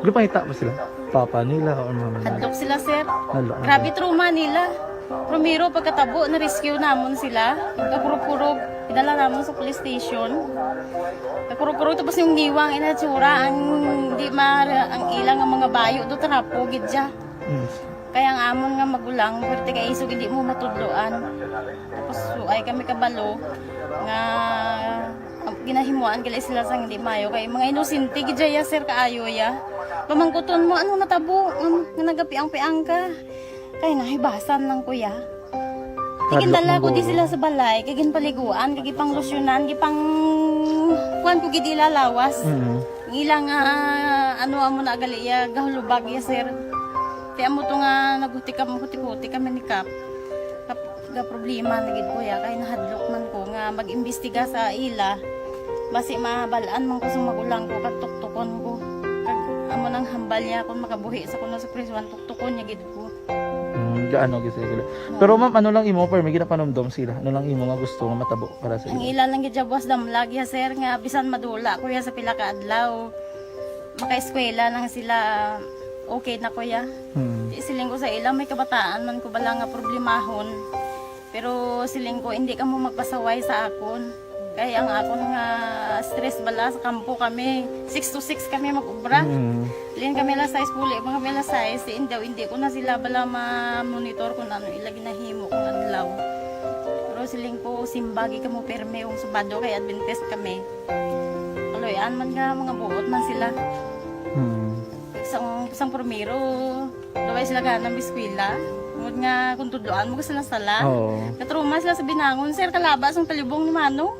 Gipangita pa sila? Papa nila or mama nila? Hadlok sila, sir. Hadlok. Grabe trauma nila. Primero, pagkatabo, na-rescue namon sila. Pagkakurog-kurog, idala namon sa police station. Pagkakurog-kurog, tapos yung niwang inatsura, ang di ma-, ang ilang ang mga bayo, do trapo, gid siya. Mm. Kaya ang amon nga magulang, pwerte kay isog, hindi mo matudloan. Tapos, so, ay kami kabalo nga, ang ginahimuan gali sila sang hindi mayo. Kay mga inosente, gid siya, sir, kaayo, ya. Pamangkuton mo, ano natabo? Ano, nga nagapiang-piang ka? Kay nahibasan lang, kuya. Hadlok Tigindala man ko di guro. Sila sa balay, kay ginpaliguan, kay gipanglusyonan, gipang kuan ko gid ila lawas. Mm. Ang ila nga, ano, amo na gali iya, gahulubag iya, sir. Kay amo to nga naghuti kam-, huti-huti kami ni Kap. Kap-, ga problema na gid, kuya, kay nahadlok man ko nga mag-imbestiga sa ila. Basi mabalaan man ko sa magulang ko, kag tuktukon ko. Kag amo nang hambal niya kung makabuhi sa kuno sa prisuan, tuktukon niya gid ko. Mm, gaano gid sila gila. Oo. Pero ma'am, ano lang imo, pero may ginapanumdom sila? Ano lang imo nga gusto nga matabo para sa Ang ila? Ila lang gid siya buwas damlag ya, sir, nga bisan madula ko ya sa pila ka adlaw, makaeskwela lang sila, okay na ko ya. Hmm. Di siling ko sa ila, may kabataan man ko bala nga problemahon. Pero siling ko, hindi kamo magpasaway sa akon. Kay ang akon nga stress bala sa kampo kami, six to six kami mag-ubra. Mm. Lin kami alas sais, puli pa kami alas sais, si indaw, hindi ko na sila bala ma-monitor kung ano ila ginahimo kung adlaw. Pero siling ko, simbagi kamo pirme kung Sabado kay Adventist kami. Kaloy-an man nga, mga buot man sila. Mm. Sang, sang primero, Daway sila gana mag-eskwela. Tungod nga kung tudloan mo sila sala. Oo. Katruma sila sa binangon, sir, kalaba sang talibong ni Mano.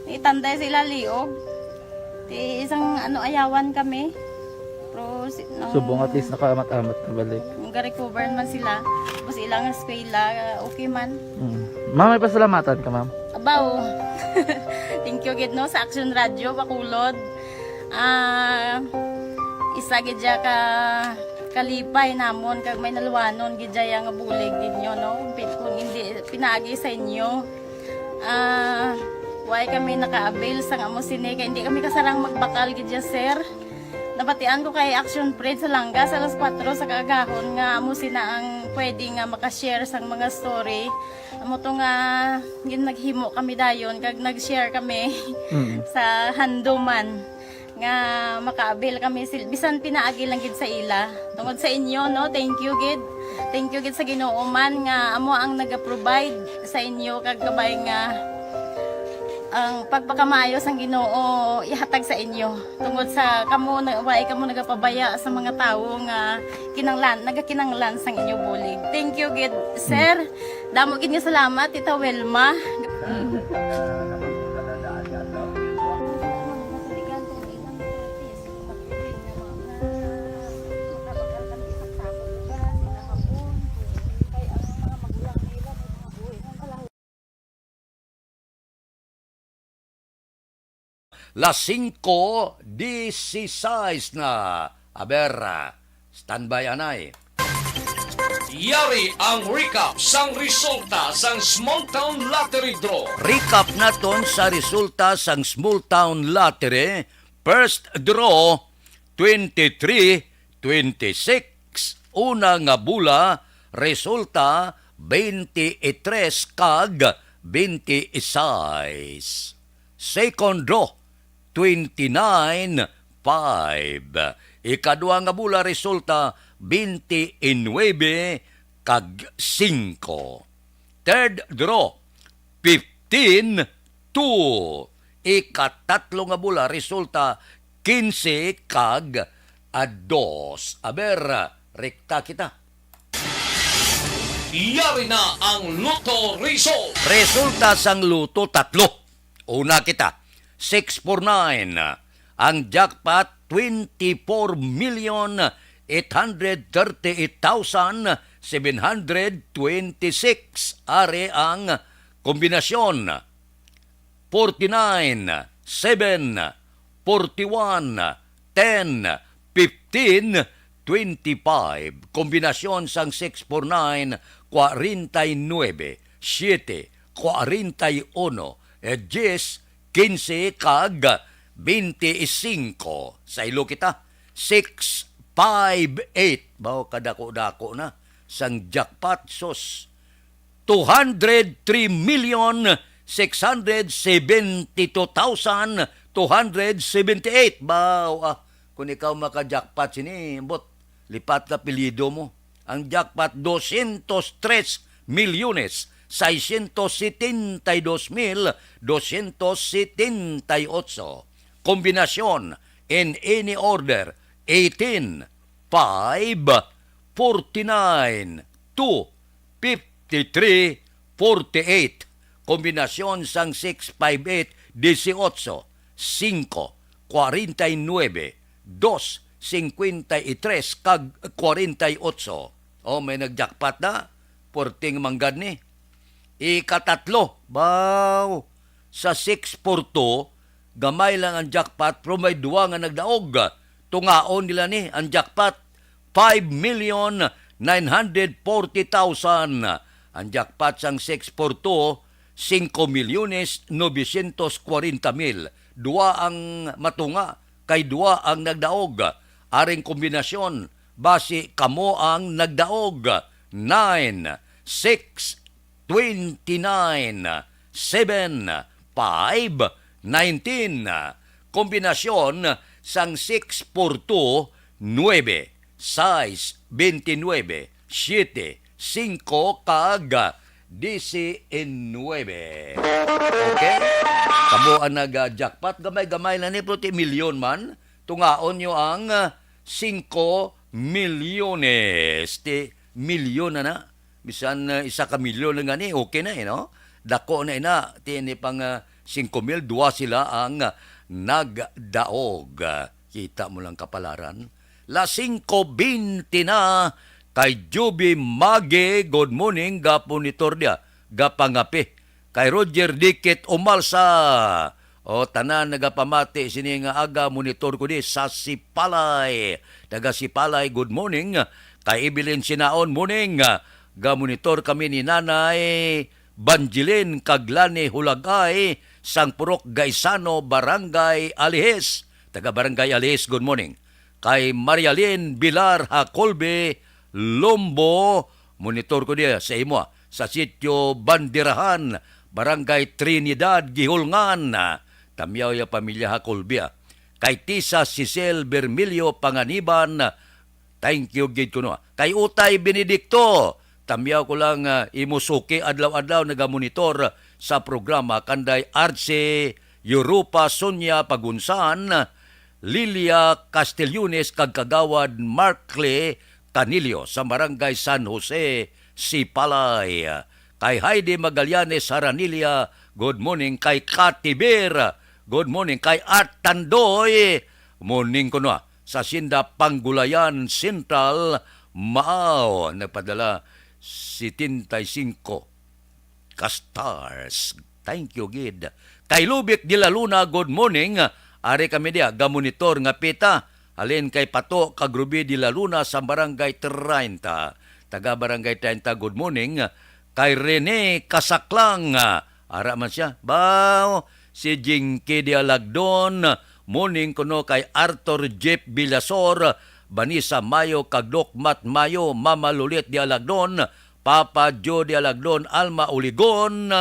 Itanday sa ila liog. Ti isang ano, ayawan kami. Pero si, nang Subong at least nakaamat-amat na balik. Nung ga-recover man sila. Tapos ilang eskwela, okay man. Mm. Ma'am, may pasalamatan ka, ma'am? Abaw. Thank you gid, no, sa Action Radio, Bacolod. Ah, isa gid siya ka kalipay namon kag may naluwanon gid siya nga bulig ninyo, no? Pin-, kung hindi pinaagi sa inyo, ah, way kami naka-avail sang amo sini kay hindi kami kasarang magbakal gid siya, sir. Nabatian ko kay Action Fred sa Langga sa alas kuwatro sa kaagahon nga amo sina ang pwede nga maka-share sang mga story. Amo to nga gin-, naghimo kami dayon kag nag-share kami Mm. sa handuman nga maka-avail kami sil-, bisan pinaagi lang gid sa ila. Tungod sa inyo, no? Thank you gid. Thank you gid sa Ginoo man nga amo ang naga-provide sa inyo kag kabay nga ang pagpakamaayo sang Ginoo ihatag sa inyo. Tungod sa kamo na, way kamo nagapabaya sa mga tawo nga kinanglan, nagakinanglan sang inyo bulig. Thank you gid, sir. Damo gid nga salamat, Tita Wilma. Las singko disisais na. Aber, standby anay. Yari ang recap sang resulta sang Small Town Lottery Draw. Recap naton sa resulta sang Small Town Lottery, first draw, twenty-three, twenty-six, una nga bola, resulta, twenty-three kag twenty-six. Second draw, twenty-nine, five. Ikadua nga bola, resulta, twenty-nine kag singko. Third draw, fifteen two. Ikatatlo nga bola, resulta quince kag a dos. Aber, rekta kita. Yari na ang Lotto Result. Resulta sang Lotto, tatlo. Una kita, six four nine. Ang jackpot, twenty-four million eight hundred thirty-eight thousand seven hundred twenty-six. Ari ang kombinasyon, forty-nine, seven, forty-one, ten, fifteen, twenty-five. Kombinasyon sang six four nine, forty-nine, siete, forty-one, eh, diyes, quince, kag twenty-five. Saylo kita, six five eight. Baw kadako-dako na sang jackpot, sus. Two hundred three million six hundred seventy-two thousand two hundred seventy-eight. Baw, ah, kung ikaw maka-jackpot sini, ambot, lipat ka apelyido mo. Ang jackpot, doscientos tres milyones seiscientos setenta y dos mil doscientos setenta y ocho. Kombinasyon, in any order, eighteen, five, forty-nine, two, fifty-three, forty-eight. Kombinasyon sang six five eight, dieciocho, cinco, cuarenta y nueve, dos, cincuenta y tres, kag cuarenta y ocho. Oh, may nag-jackpot na. Puwerteng manggad ni. Ikatatlo, baw, sa six four two, gamay lang ang jackpot, pero may duwa nga nagdaog. Tungaon nila ni ang jackpot, five million nine hundred forty thousand. Ang jackpot sang six four two, cinco milyones novecientos cuarenta mil. Duwa ang matunga, kay duwa ang nagdaog. Aring kombinasyon, basi kamo ang nagdaog. Nine, six, twenty-nine, seven, five, nineteen. Kombinasyon sang six four two, nuebe, sais, bente nuebe, siete, singko, kag disinuebe. Okay? Kamo ang nag-jackpot, gamay-gamay na ni, pero ti milyon man. Tungaon nyo ang, ah, singko milyones. Ti milyon na na. Bisan, ah, isa ka milyon lang gani, okay na, eh, no? Dako na ina, ti ini pang, ah, singko mil, duwa sila ang, ah, nagdaog. Ah, kita mo lang kapalaran. Las singko bente na, kay Juby Magi, good morning, gapon ni Tordia, gapangape. Kay Roger Dikit Umalsa, o, tanan nagapamati sini nga aga, monitor ko di sa Sipalay. Taga Sipalay, good morning. Kay Evelyn Sinaon, morning. Gamonitor kami ni Nanay Banjilin kag Lani Hulagay, sang Purok Gaisano, Barangay Alihis. Taga Barangay Alihis, good morning. Kay Marialin Bilar Hacolbe Lombo, monitor ko diya sa imo, ah, sa sitio Bandirahan, Barangay Trinidad, Gihulngan. Tamyaw ya pamilya Hacolbe, ah. Kay Tisa Cecil Bermilio Panganiban, thank you gid kuno, ah. Kay Utay Benedicto, tamyaw ko lang, ah, imo suki, adlaw-adlaw nagamonitor sa programa. Kanday Arce Europa Sonia Pagunsan, Lilia Castellones kag Kagawad Markle Canillo sa Barangay San Jose, Sipalay. Kay Heidi Magallanes Haranilia, good morning. Kay Kati Beer, good morning. Kay Art Tandoy, morning kuno, ah, sa Sinda Panggulayan Central, Maaw, nagpadala setenta y cinco ka stars. Thank you gid. Kay Lubic de la Luna, good morning. Ari kami diya, gamonitor nga pita. Halin kay Pato kag Ruby de la Luna sa Barangay treinta. Taga Barangay treinta, good morning. Kay Rene Kasaklang, ara man siya. Baw, si Jinky de Alagdon, morning kuno kay Arthur Jeff Villasor, Vanessa Mayo kag Dokmat Mayo, Mama Lulit de Alagdon, Papa Joe de Alagdon, Alma Uligon.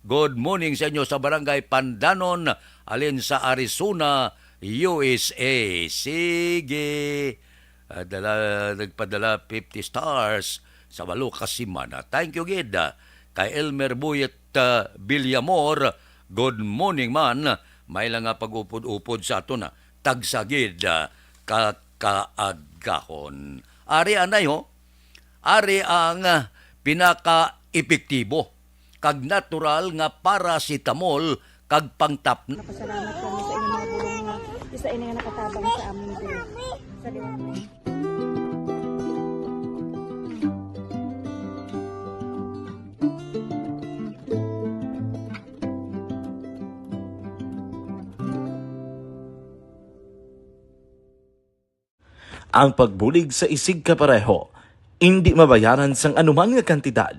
Good morning sa inyo sa Barangay Pandanon, alin sa Arizona, U S A. Sige. Ah, dala, nagpadala fifty stars sa walo ka semana. Thank you gid, ah. Kay Elmer Buyet, ah, Villamor, good morning man. May lang nga pag-upod-upod sa aton, ah, tagsa gid, ah, ka kaagahon. Ari anay ho, ari ang, ah, pinaka-epektibo kag natural nga paracetamol kag pangtap. Napasalamat kami sa inyong mga bulong nga isa ini nga nakatabang sa amin diri. Sa liwanag. Ang pagbulig sa isigkapareho indi mabayaran sang anuman nga kantidad.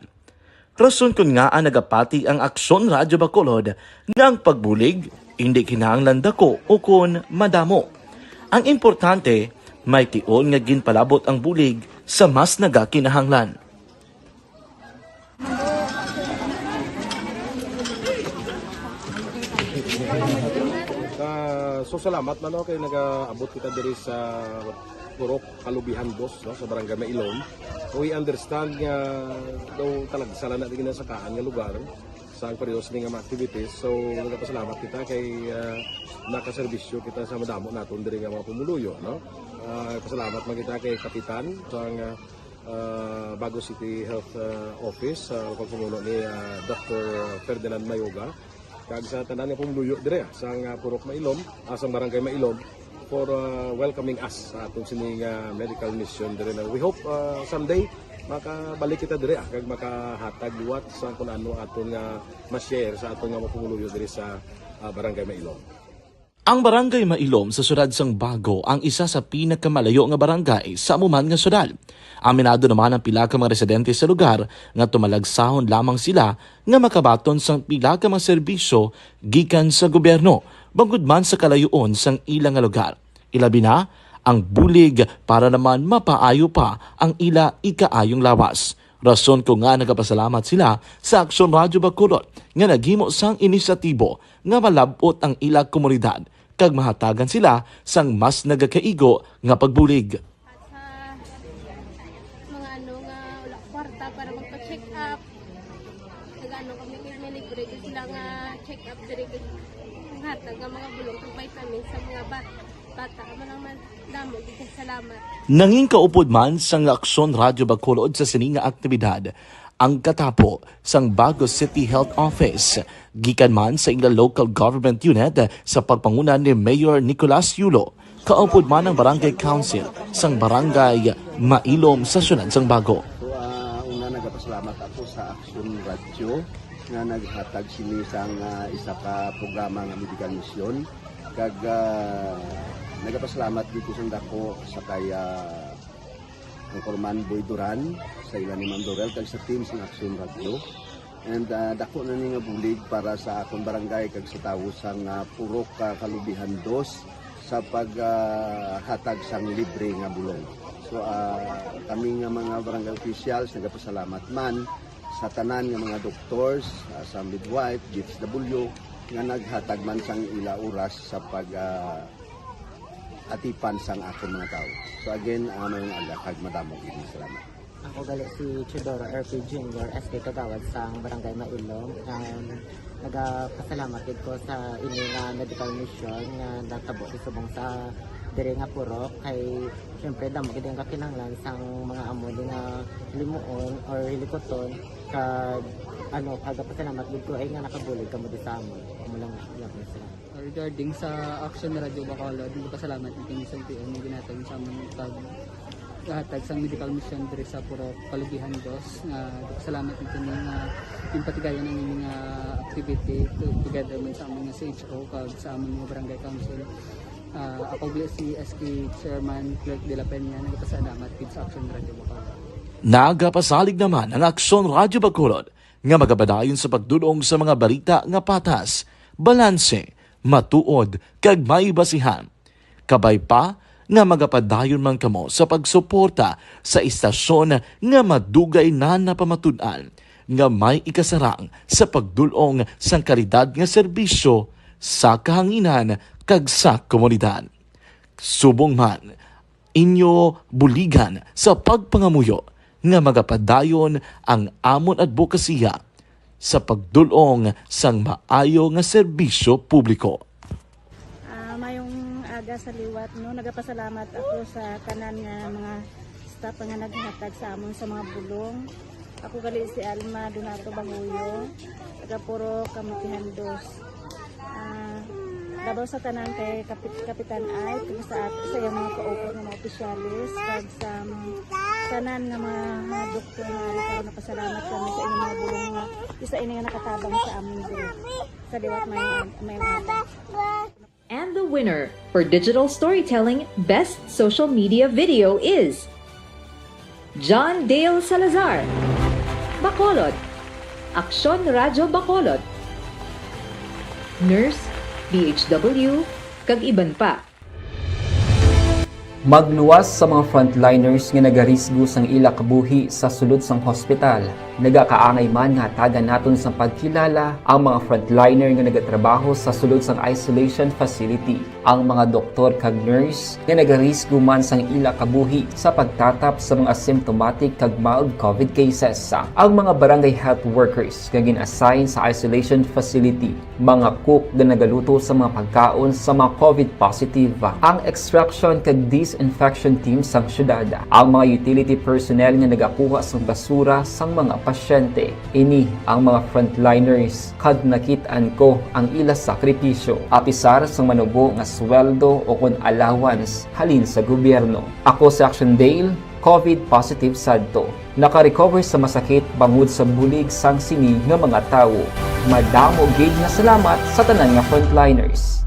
Rason kon ngaa nagapati ang Aksyon Radyo Bacolod nga ang pagbulig indi kinahanglan dako ukon madamo. Ang importante, may tion nga ginpalabot ang bulig sa mas nagakinahanglan. Ah, so salamat man, no, kay nagaabot kita diri sa Purok Kalubihan Dos, no, sa Barangay Mailom. We understand nga daw talagsa lang na di ginasakaan nga lugar sa ang parehas ni nga mga activities. So, nagapasalamat kita kay, ah, nakaserbisyo kita sa madamo naton diri nga mga pumuluyo, no? Ah, pasalamat man kita kay Kapitan sa nga, ah, Bago City Health, ah, Office, sa pagpamuno ni, ah, Doctor Ferdinand Mayoga, kag sa tanan nga pumuluyo dire, ah, sa nga Purok Mailom, ah, sa Barangay Mailom, for, ah, welcoming us sa aton sini nga medical mission dire na. We hope, ah, someday makabalik kita dire, ah, kag makahatag liwat sa kung ano aton nga ma-share sa aton nga mga pumuluyo dire sa, ah, Barangay Mailom. Ang Barangay Mailom sa siyudad sang Bago ang isa sa pinakamalayo nga barangay sa amo man nga siyudad. Aminado naman ang pila ka mga residente sa lugar nga tumalagsahon lamang sila nga makabaton sang pila ka mga serbisyo gikan sa gobyerno, bangod man sa kalayoon sang ila nga lugar. Ilabi na ang bulig para naman mapaayo pa ang ila ikaayong lawas. Rason ko nga nagapasalamat sila sa Aksyon Radyo Bacolod nga naghimo sang inisyatibo nga malab-ot ang ila komunidad kag mahatagan sila sang mas nagakaigo nga pagbulig. At sa mga ano nga wala kwarta para magpa-check up, nag-ano kami, may libre gid sila nga check up diri, gid ang hatag nga mga bulong kag vitamins sa mga bat-, bata. Amo lang man, damo gid kay salamat. Nangin kaupod man sang Aksyon Radyo Bacolod sa sini nga aktibidad ang katapo sang Bago City Health Office, gikan man sa ila local government unit sa pagpanguna ni Mayor Nicolas Yulo. Kaupod man ang Barangay Council sang Barangay Mailom sa siyudad sang Bago. So, ah, una, nagapasalamat ako sa Aksyon Radyo nga naghatag sini sang, ah, isa ka programa nga medical mission. Kag, ah, nagapasalamat dito sa dako sa kay, ah, Anchorman Boy Duran, sa ila ni Ma'am Dorel, kag sa team sang Aksyon Radyo. And, ah, dako na ni nga bulig para sa akon barangay kag sa tawo sang, ah, Purok, ah, Kalubihan Dos sa pag, ah, hatag sang libre nga bulong. So, ah, kami nga mga barangay officials nagapasalamat man sa tanan nga mga doctors, ah, sa midwife, D S W, nga naghatag man sang ila oras sa pag, ah, atipan sang akon mga tawo. So again, ah, maayong aga kag madamo gid nga salamat. Ako gali si Teodoro R P Junior, S K Kagawad sang Barangay Mailom. Um, nagapasalamat gid ko sa ini nga medical mission nga natabo sa subong sa diri nga purok. Kay, syempre, damo gid ang kakinahanglan sang mga amo ni nga hilimuon or hilikuton kag, ano, nagapasalamat gid ko ay nga nakabulig kamo di sa amon. Amo lang, salamat. Regarding sa Action Radio Bacolod, nagpasalamat ang Team S L T M nga ginhatag sa amon pag hatag sang medical mission diri sa Purok Kalubihan Dos. Nga nagpasalamat ang team nga ginpatigayon ang ining, ah, activity to-, together man sa amon nga C H O kag sa amon nga barangay council. Ah, ako gali si S K Chairman Clerk de la Peña, nagpasalamat gid sa Action Radio Bacolod. Nagapasalig naman ang Action Radio Bacolod nga magapadayon sa pagdul-ong sa mga balita nga patas, balanse, matuod, kag may basihan. Kabay pa nga magapadayon man kamo sa pagsuporta sa istasyon nga madugay na napamatud-an nga may ikasarang sa pagdul-ong sang kalidad nga serbisyo sa kahanginan kag sa komunidad. Subong man, inyo buligan sa pagpangamuyo nga magapadayon ang amon adbokasiya sa pagdul-ong sang maayo nga serbisyo publiko. Ah, mayong aga sa liwat, no? Nagapasalamat ako sa tanan nga mga staff nga naghatag sa amon sa mga bulong. Ako gali si Alma Donato Banguyo, taga Purok Kamutihan Dos. Ah, labaw sa tanan kay Kapit-, Kapitan Ike, kag sa at-, sa iyang mga kauban nga mga opisyalis, kag sa mga tanan nga mga, mga doktor nga ari karon, napasalamat kami sa inyong mga bulong nga isa ini nga nakatabang sa amon diri. Sa liwat may, may mga And the winner for digital storytelling best social media video is John Dale Salazar, Bacolod, Aksyon Radyo Bacolod, Nurse, D H W, kag iban pa. Magluwas sa mga frontliners nga nagarisgo sang ila kabuhi sa sulod sang hospital. Nagakaangay man nga hatagan naton sang pagkilala ang mga frontliner nga nagatrabaho sa sulod sang isolation facility, ang mga doktor kag nurse nga nagarisgo man sang ila kabuhi sa pagtatap sa mga asymptomatic kag mild covid cases, ang mga barangay health workers nga gin-assign sa isolation facility, mga cook nga nagaluto sa mga pagkaon sa mga covid positive, ang extraction kag disinfection team sang syudad, ang mga utility personnel nga nagakuha sang basura sang mga pasyente. Ini ang mga frontliners, kag nakit-an ko ang ila sakripisyo, apisar sang manubo nga sweldo o kon allowance halin sa gobyerno. Ako si Action Dale, covid positive sadto. Naka-recover sa masakit bangod sa bulig sang sini nga mga tawo. Madamo gid nga salamat sa tanan nga frontliners.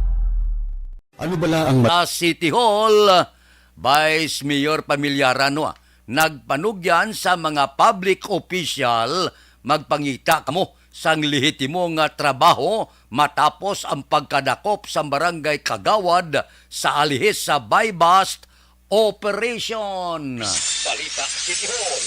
Ano bala ang ma- Sa City Hall, Vice Mayor Familiaran, no, nagpanugyan sa mga public official, magpangita kamo sang lehitimo nga trabaho matapos ang pagkadakop sa barangay kagawad sa alihis sa buy-bust operation. Balita City Hall.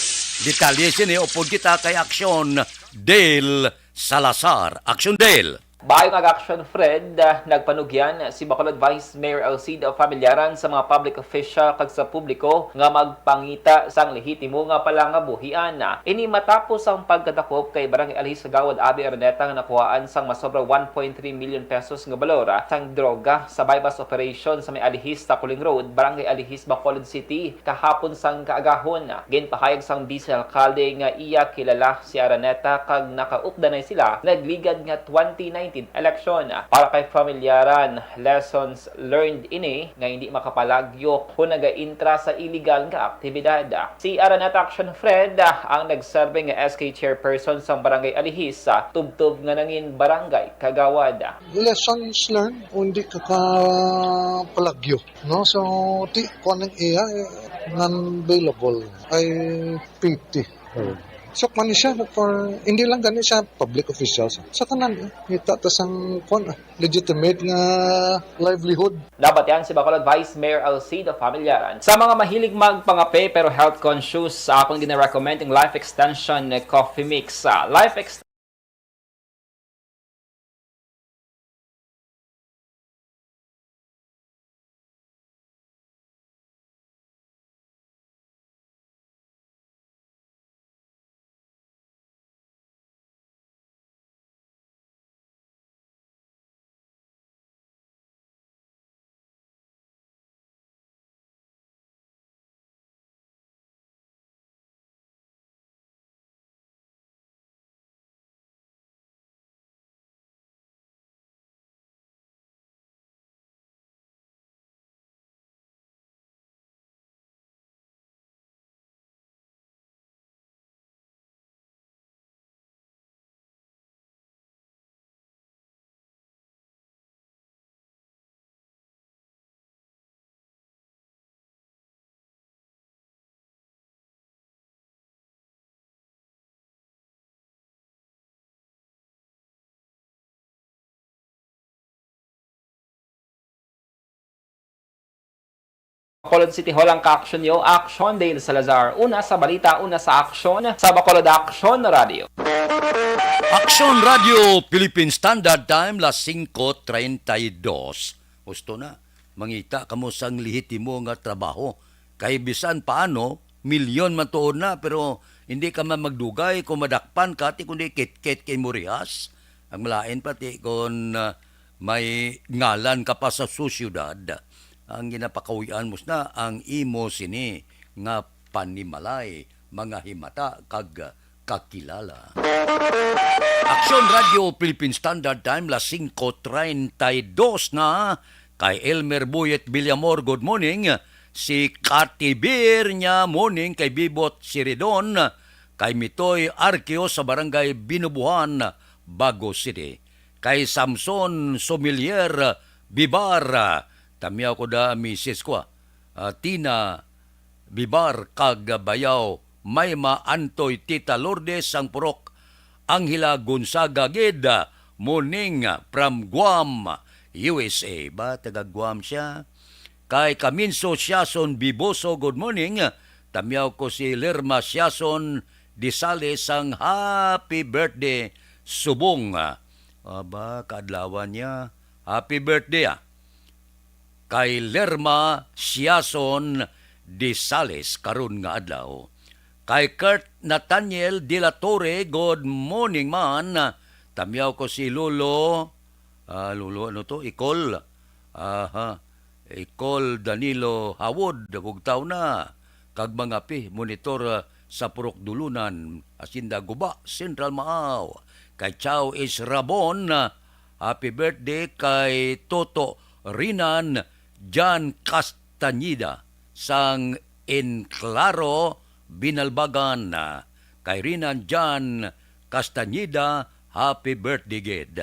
Detalye sini upod kita kay Aksyon Dale Salazar. Aksyon Dale. Bayo nga Aksyon Fred, ah, nagpanugyan si Bacolod Vice Mayor Alcide Familiaran sa mga public official kag sa publiko nga magpangita sang lehitimo nga palangabuhian. Ini matapos ang pagkadakop kay Barangay Alihis Kagawad Abby Araneta nga nakuhaan sang masobra one point three million pesos nga balor, ah, sang droga sa buy-bust operation sa may Alihis, Taculing Road, Barangay Alihis, Bacolod City, kahapon sang kaagahon. Ginpahayag sang Vice Alcalde nga iya kilala si Araneta kag nakaupdanay sila nagligad nga twenty nineteen eleksyon. Para kay Familiaran, lessons learned ini nga hindi makapalagyo kon nagaintra sa iligal nga aktibidad. Si Araneta Action Fred ang nagserbi nga S K chairperson sang Barangay Alihis, tubtob nga nangin barangay kagawad. Lessons learned, hindi ka kapalagyo, no? So, ti, kuan ang iya, eh, non-bailable. Ay, pity. Hmm. So, man siya, for, hindi lang gani sa public officials. Sa tanan, eh, kita ta sang, kuan, ah, legitimate nga livelihood. Dapat yan si Bacolod Vice Mayor Alcide Familiaran. Sa mga mahilig magpangape pero health conscious, sa akon gina-recommend ang Life Extension Coffee Mix. Ah, Life Ex- Bacolod City Hall ang ka-action yo, Action Dale Salazar. Una sa balita, una sa aksyon, sa Bacolod Action Radio. Action Radio, Philippine Standard Time, las singko treinta y dos. Husto na, mangita kamo sang lehitimo nga trabaho. Kay bisan paano, milyon man tuod na, pero Hindi ka man magdugay kung madakpan ka, ti kundi kitkit kay murihas. Ang malain pa, ti kun, ah, may ngalan ka pa sa sosyedad, ang ginapakawian mo sina ang imo sini nga panimalay, mga himata kag kakilala. Aksyon Radio Philippine Standard Time, las singko treinta y dos na. Kay Elmer Buyet Villamor, good morning. Si Kati Beer niya, morning. Kay Bibot Siridon, kay Mitoy Arqueo sa Barangay Binubuhan, Bago City. Kay Samson Somelier Bibar, tamyaw ko da misis ko, ah, Tina Bibar kag Bayaw, Mayma Antoy, Tita Lourdes sang Purok, Angela Gonzaga gid, morning from Guam, U S A. Ba, taga Guam siya? Kay Kaminso Siason Biboso, good morning. Tamyaw ko si Lerma Siason Disales sang happy birthday, subong. Aba, kaadlawan niya. Happy birthday, ah. Kay Lerma Siason Disales karon nga adlaw. Kay Kurt Nathaniel de la Torre, good morning man. Tamyaw ko si Lolo, ah, Lolo, ano to? Ikol. Aha. Ikol Danilo Hawod, bugtaw na. Kag mga pi, monitor, ah, sa Purok Dulunan, Hacienda Guba, Central Maaw. Kay Chao H. Rabon, ah, happy birthday kay Toto Rinan Jan Castañeda sang Enclaro, Binalbagan. Kay Rinan Jan Castañeda, happy birthday gid.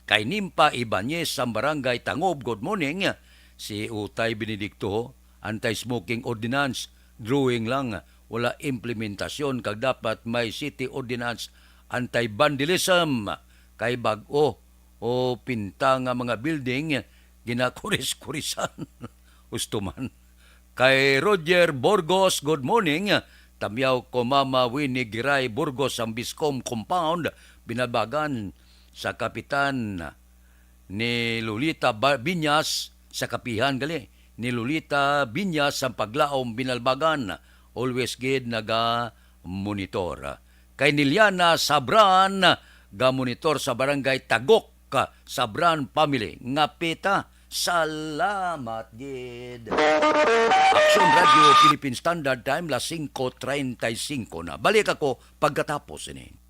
Kay Nimpa Ibanez sang Barangay Tangob, good morning. Si Utay Benedicto, anti-smoking ordinance, drawing lang, wala implementasyon, kag dapat may city ordinance anti-vandalism, kay bag-o o pinta nga mga building ginakuris-kurisan. Husto man. Kay Roger Burgos, good morning. Tamyaw ko Mama Winnie Giray Burgos sang Biscom Compound, Binabagan, sa kapitan ni Lolita Ba-, Binyas, sa kapihan gali ni Lolita Binyas sang Paglaom, Binalbagan. Always gid naga-monitor. Kay Niliana Sabran, ga-monitor sa Barangay Tagok, Sabran family. Nga pita, salamat gid. Aksyon Radio Philippine Standard Time, las singko treinta y cinco na. Balik ako pagkatapos ini.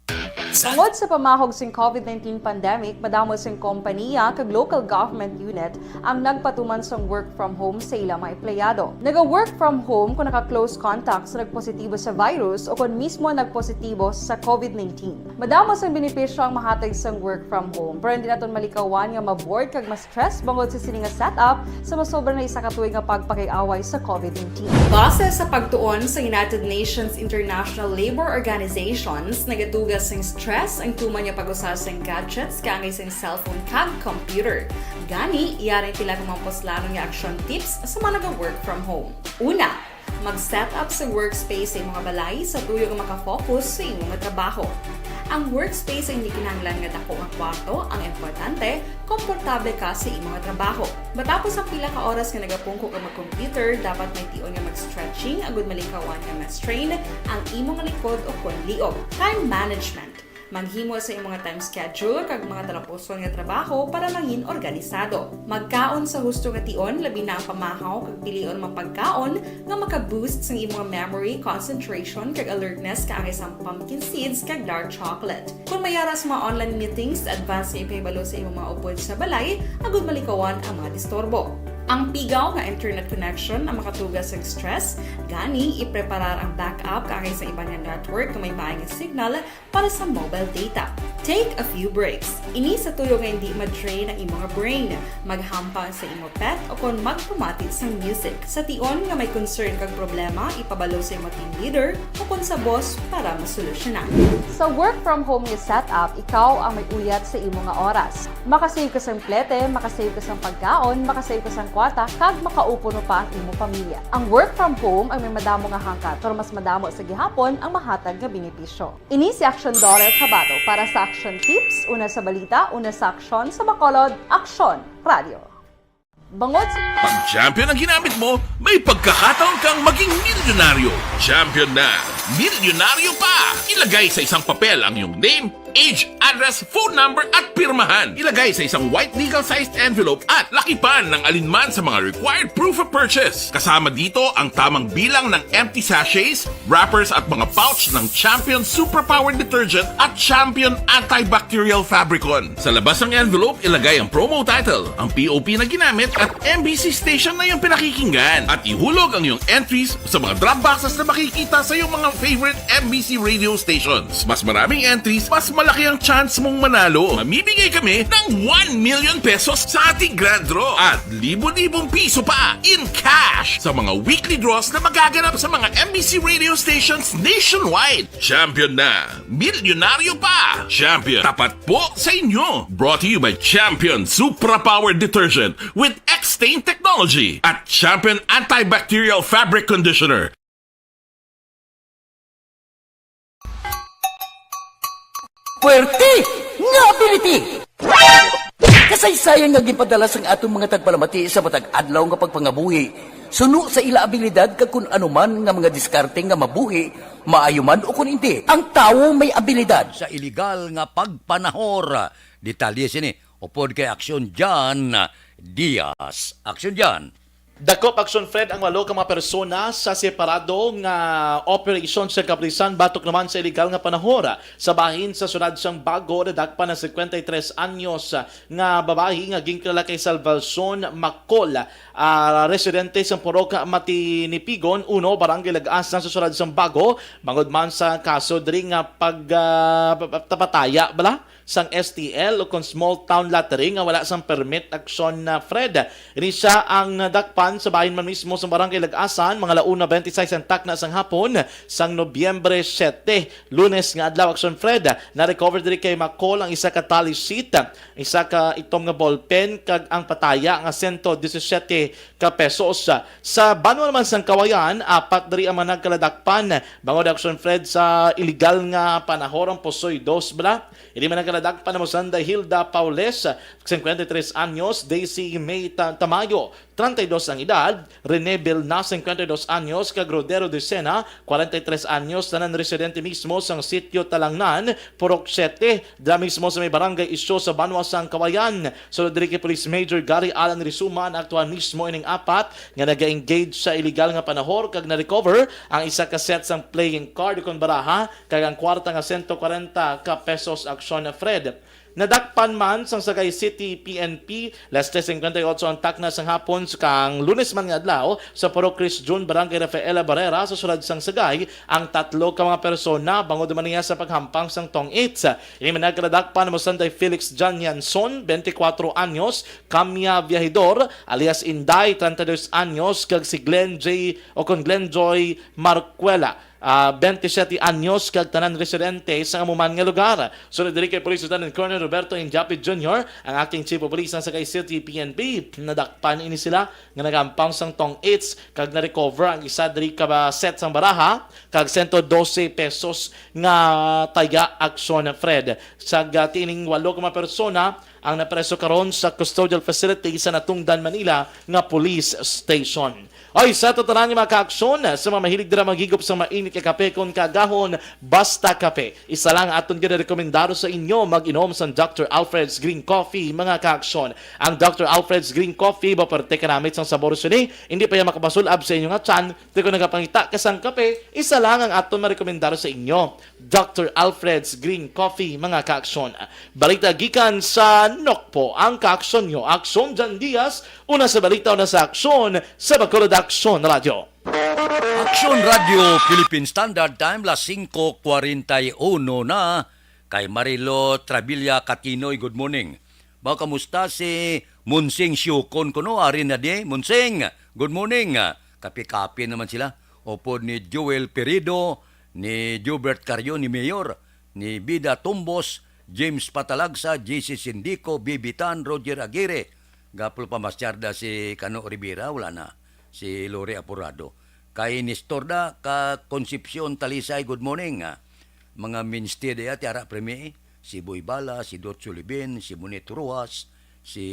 Tungod sa pamahog sing COVID nineteen pandemic, madamo sing kompanya kag local government unit ang nagpatuman sang work from home sa ila mga empleyado. Naga-work from home kung naka-close contact sa nagpositibo sa virus o kon mismo nagpositibo sa COVID nineteen. Madamo sang benepisyo ang mahatag sang work from home, pero hindi naton malikawan nga ma-bored kag ma-stress bangod sa sini nga setup sa masobra na isa ka tuig nga pagpakig-away sa COVID nineteen. Base sa pagtuon sa United Nations International Labour Organizations, nagatuga sing stress ang tuman nga pag-usa sang gadgets kaangay sang cellphone kag computer. Gani, yari ang pila ka mga puslanon nga action tips sa mga naga-work from home. Una, mag-set up sa workspace sa imong balay sa tuyo nga makafocus sa imong trabaho. Ang workspace ay hindi kinahanglan nga dako nga kwarto, ang importante, komportable ka sa imong trabaho. Matapos ang pila ka oras nga nagapungko ka mag-computer, dapat may tion nga mag-stretching agud malikawan nga ma-strain ang imong likod o kon liog. Time management. Maghimo sa imong time schedule kag mga talapuson nga trabaho para mangin organisado. Magkaon sa husto nga tion, labi na ang pamahaw kag pilion mga pagkaon nga maka-boost sang imong memory, concentration, kag alertness kaangay sang pumpkin seeds kag dark chocolate. Kung may ara sa mga online meetings, advance nga ipahibalo sa imong mga upod sa balay agud malikawan ang mga disturbo. Ang pigaw nga internet connection ang makatuga sang stress, gani ipreparar ang backup kaangay sa iban nga network nga may maayo nga signal para sa mobile data. Take a few breaks. Ini sa tuyo nga hindi ma-drain ang imong brain. Maghampang sa imong pet o kon magpamati sang music. Sa tion nga may concern kag problema, ipabalo sa imong team leader o kon sa boss para masolusyonan. Sa work from home nga setup, ikaw ang may uyat sa imo nga oras. Makasave ka sang plete, makasave ka sang pagkaon, makasave ka sang kwarta, kag makaupuno pa ang imo pamilya. Ang work from home ang may madamo nga hangkat, pero mas madamo sa gihapon ang mahatag nga benepisyo. Ini si Action Dollar Tabato para sa Action Tips, una sa balita, una sa aksyon, sa Bacolod, Aksyon Radio. Bangod sa Pag champion ang ginamit mo, may pagkakataon kang maging milyonaryo. Champion na, milyonaryo pa! Ilagay sa isang papel ang iyong name, age, address, phone number, at pirmahan. Ilagay sa isang white legal-sized envelope at lakipan ng alinman sa mga required proof of purchase. Kasama dito ang tamang bilang ng empty sachets, wrappers, at mga pouch ng Champion Superpower Detergent at Champion Antibacterial Fabricon. Sa labas ng envelope, ilagay ang promo title, ang P O P na ginamit, at M B C station na iyong pinakikinggan. At ihulog ang iyong entries sa mga drop boxes na makikita sa iyong mga favorite M B C radio stations. Mas maraming entries, mas malaki ang chance mong manalo. Mamimigay kami ng one million pesos sa ating grand draw at libo-libong piso pa in cash sa mga weekly draws na magaganap sa mga M B C radio stations nationwide. Champion na! Milyonaryo pa! Champion, tapat po sa inyo! Brought to you by Champion Supra Power Detergent with X-Stain Technology at Champion Antibacterial Fabric Conditioner. Puwerte nga ability! Kasaysayan nga ginpadala sang aton mga tagpalamati sa matag adlaw nga pagpangabuhi, suno sa ila abilidad kag kun ano man nga mga diskarte nga mabuhi, maayo man o kun indi, ang tawo may abilidad. Sa iligal nga pagpanahor. Detalye sini upod kay Aksyon Jan Diaz. Aksyon Jan. Dakop, Aksyon Fred, ang walo ka mga persona sa separado nga operasyon sa kapulisan batok naman sa iligal nga panahor sa bahin sa siyudad sang Bago. Nadakpan ang cincuenta y tres anyos nga babayi nga ginkilala kay Salvacion Macol, ah, residente sa Purok Matinipigon uno, Barangay Lag-asan sa siyudad sang Bago, bangod man sa kaso diri nga pag, ah, pa-, pa-, pataya bala sang S T L o kon small town lottery nga wala sang permit, Aksyon, ah, Fred. Ini sia ang nadakpan sa bahin man mismo sa Barangay Lag-asan, mga la una bente seis ang takna sang hapon sang Nobyembre siyete, Lunes nga adlaw, Aksyon Fred. Na-recover diri kay Macol ang isa ka tally sheet, isa ka itom nga ballpen, kag ang pataya nga sento disisiete ka pesos. Sa banwa naman sang Kawayan, apat diri ang mga nagkaladakpan bangod, Aksyon Fred, sa iligal nga panahor ang pusoy dos bala. Ini man nagkaladakpan ang Musanda Hilda Paules, cincuenta y tres anyos, Daisy May Ta-, Tamayo, treinta y dos ang edad, Rene Vilna, cincuenta y dos anyos, kag Rodero Decena, cuarenta y tres anyos, tanan residente mismo sang Sitio Talangnan, Purok siete, dira mismo sa may Barangay Isyo sa banwa sang Kawayan. Sulod diri kay Police Major Gary Alan Rizuma, naaktuhan mismo ining apat nga naga-engage sa iligal nga panahor kag na-recover ang isa ka set sang playing card kon baraha kag ang kwarta nga sento kwarenta ka pesos, Aksyon Fred. Nadakpan man sang Sagay City P N P, las tres cincuenta y ocho ang takna sang hapon sa kang Lunes man nga adlaw sa Purok Chris Jun, Barangay Rafaela Barrera, sa siyudad sang Sagay, ang tatlo ka mga persona bangod man niya sa paghampang sang tong-its. Ini man nagkaladakpan mo Sunday Felix John Yanson, twenty-cuatro anyos, Camia Viajidor, alias Inday, treinta y dos anyos, kag si Glenn J o kon Glenn Joy Marcuela, ah, twenty-siete anyos, kag tanan residente sa amo man nga lugar. Sunod diri kay Police Lieutenant Colonel Roberto Injapi Junior, ang acting chief of police sa Sagay City P N P. Nadakpan ini sila nga nagampang sang tong-its kag na-recover ang isa diri ka set sang baraha kag sento dose pesos nga taya, Aksyon Fred. Sa gatining walo ka mga persona ang napreso karon sa custodial facility sa Natungdan, Manila nga police station. Oy, sa tanan nga mga kaaksyon, sa mga mahilig dira maghigop sa mainit nga kape kon kaagahon, basta kape. Isa lang aton ginarekomendar sa inyo, mag-inom sang Doctor Alfred's Green Coffee, mga kaaksyon. Ang Doctor Alfred's Green Coffee, ba parte ka namit sang sabor sini, hindi pa yan makapasul-ab sa inyo nga tiyan, pero kung nagapangita ka sang kape, isa lang ang aton marekomendar sa inyo. Doctor Alfred's Green Coffee, mga kaaksyon. Balita gikan sa Nokpo, ang kaaksyon nyo, Aksyon Jan Diaz, una sa balita, una sa aksyon, sa Bacolod Aksyon Radyo. Aksyon Radyo Philippine Standard Time, las singko kwarenta y uno na. Kay Marilo Travilla Catinoy, good morning. Ba, kamusta si Monsing Siukon kuno? Ari na di, Monsing, good morning. Kape-kape naman sila. Upod ni Joel Perido, ni Jubert Carrion, ni Mayor, ni Bida Tumbos, James Patalagsa, J C Sindico, Bibitan, Roger Aguirre. Gapol pa masyarda si Kano Rivera, wala na. Si Lori Apurado. Kay Nestor da ka Concepcion Talisay, good morning, ah. Mga minste daya ti ara primi, si Boy Bala, si Dot Sulibin, si Monet Rojas, si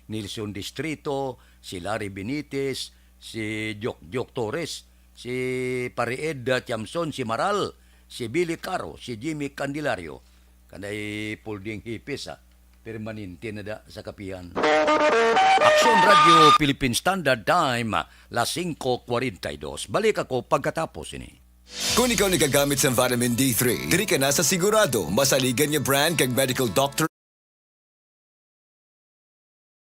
Nelson Distrito, si Larry Benitez, si Joke Joke Torres, si Pare Ed Tiamson, si Maral, si Billy Caro, si Jimmy Candelario, kanay folding hipis, ah, permanente na da sa kapihan. Aksyon Radio Philippine Standard Time, las singko kwarenta y dos. Balik ako pagkatapos ini. Kung ikaw nagagamit sa vitamin D three, diri ka na sa sigurado, masaligan nga brand kag medical doctor.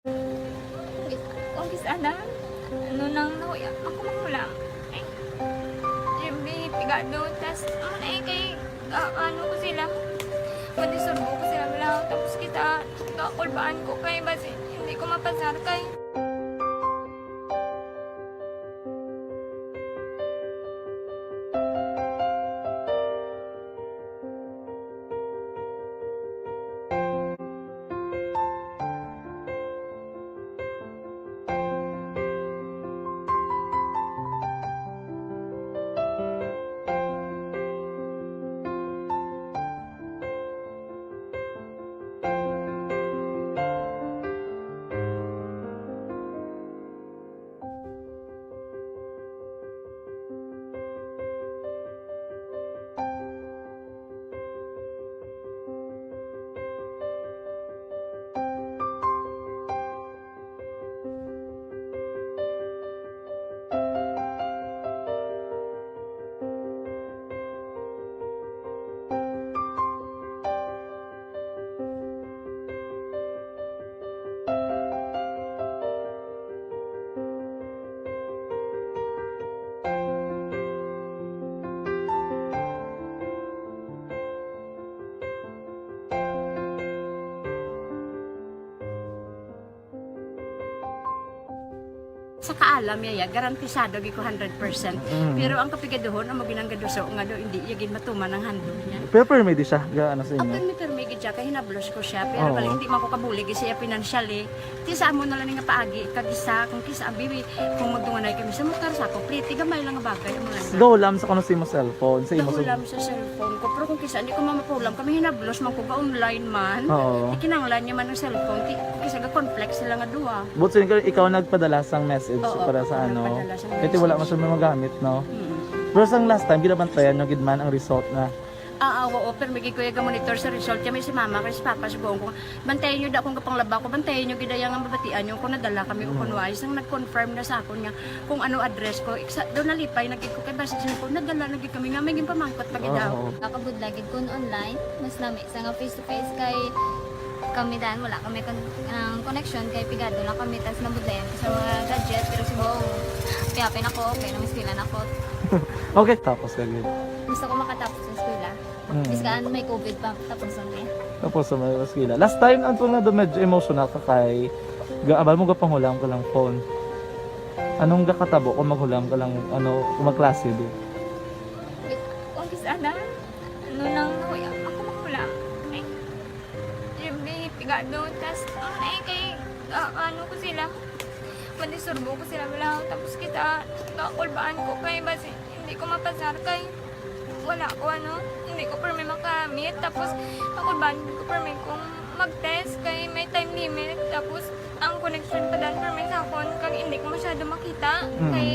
Kung kis-, ana, ano nang nahuya, ako manghulam. Ay, every pigado, tas, ano na eh, kay, ah, ano ko sila, madisturbo ko sila, wala. Tapos kita, kakulbaan ko kay, basi, hindi ko mapasar kay. Sa kaalam niya, ya, garantisado gid ko hundred percent. Mm. Pero ang kapigaduhon, amo ginang gaduso nga daw hindi iya gid matuman ang handog niya. Pero permi di siya, ga, ano sa inyo? Open mi permi gid siya, kay hinablos ko siya. Pero Oo. bali, hindi man ko kabulig siya financially. Ti sa amo na lang nga paagi, kag isa, kung kisa, abi, kung magdunganay kami sa motor, sa ako, pliti, gamay lang nga bagay, amo lang. Gahulam sa kuno sa imo cellphone, sa imo sa Gahulam sa cellphone ko. Pero kung kisa, hindi ko mamapulam, kami hinablos man ko ga-online man. Oo. Ikinanglan niya man ang cellphone, ti, kung kisa ga-conflict sila nga duha. But so, ikaw, ikaw nagpadala sang message Oo, para sa ako ano? nagpadala sang Kasi wala man message. siya may magamit, no? Mm. Pero sang last time, ginabantayan nyo gid man ang result na. Ah, ah, oo, pero may gid ko yung monitor sa result. Kaya may si mama, kay si papa, sugoon ko, bantayan nyo da akong gapanglaba ko, bantayan nyo gid ang mabatian nyo kung nadala kami o Mm. kung wala. Isang nag-confirm na sa akon nga kung ano address ko. Iksa, daw nalipay na gid ko kay basi siya ko, nadala na gid kami nga may ginpamangkot pa gid daw. Oo. Nakabudlay gid kun online, mas nami sa nga face to face kay kami dan wala kami kon-, ang connection kay pigado lang kami tas nabudlayan ko sa mga gadget pero subong piyapin ako, okay na, mas pila na ako. Okay, tapos ka gid. Gusto ko makatapos sa eskwela. Mm. Biskan may covid pa, tapos ang niya. Tapos sa may eskwela. Last time, ang tunga doon, medyo emotional ka kay ga-, abal mo gapanghulam ka lang phone. Anong gakatabo kung maghulam ka lang, ano, kung magklase, di? Kung kis-, ana, ano nang nahuya, ako maghulam. Ay, every pigado, tas, ano na eh, kay, ah, ano ko sila, madisturbo ko sila, wala. Tapos kita, kakulbaan ko kay, basi, hindi ko mapasar kay, wala ko, ano, hindi ko permi makamit. Tapos, kakulbaan ko permi kung mag-test kay may time limit. Tapos, ang connection pa dan permi sa akon, kag hindi ko masyado makita. Mm. Kay,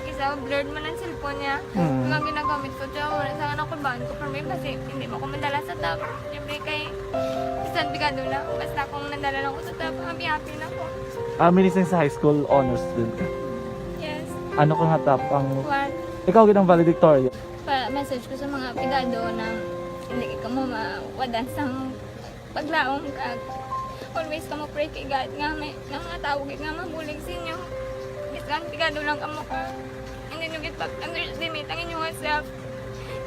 kisa blurred man ang cellphone niya. Mm. Kag ang ginagamit ko, siya, wala sa akin, nakulbaan ko permi, basi, hindi mo ko madala sa top. Siyempre, kay, bisan pigado lang, basta kung nadala lang ko sa top, happy-happy na ko. Ah, minising sa high school, honor student ka? Yes. Ano ka nga top ang One. Ikaw, gid ang valedictorian? Pa-message ko sa mga pigado na hindi ka mo mawadan sang paglaom kag always ka mo pray kay God nga may, nga mga tao gid nga mabulig sa inyo. Bisan pigado lang kamo ka, hindi nyo gid pag-underestimate ang inyong self.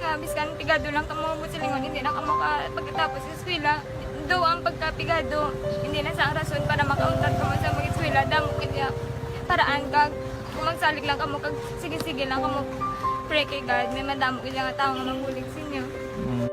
Nga bisan pigado lang kamo mo silingon, hindi na kamo ka pagkatapos sa eskwela. Do ang pagkapigado, hindi na sa rason para makauntat kamo sa mag-eskwela. Damo gid ya paraan kag kung magsalig lang kamo kag sige-sige lang kamo pray kay God, may madamo gid nga tao nga mabulig sa inyo. Mm.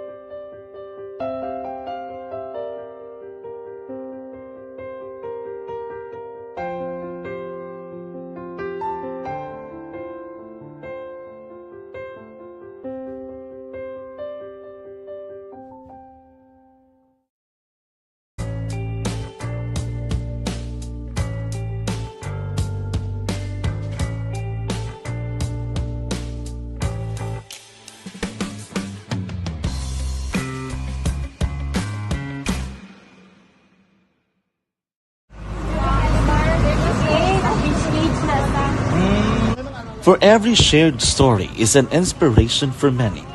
For every shared story is an inspiration for many.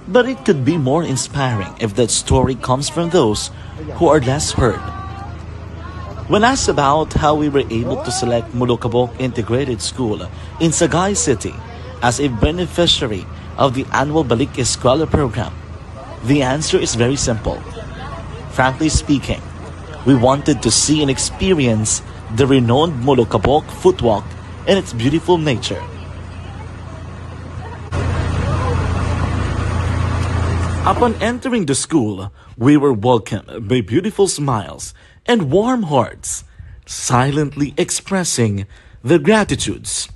But it could be more inspiring if that story comes from those who are less heard. When asked about how we were able to select Molokabok Integrated School in Sagay City as a beneficiary of the annual Balik Eskwela program, the answer is very simple. Frankly speaking, we wanted to see and experience the renowned Molokabok Footwalk and its beautiful nature. Upon entering the school, we were welcomed by beautiful smiles and warm hearts, silently expressing their gratitudes.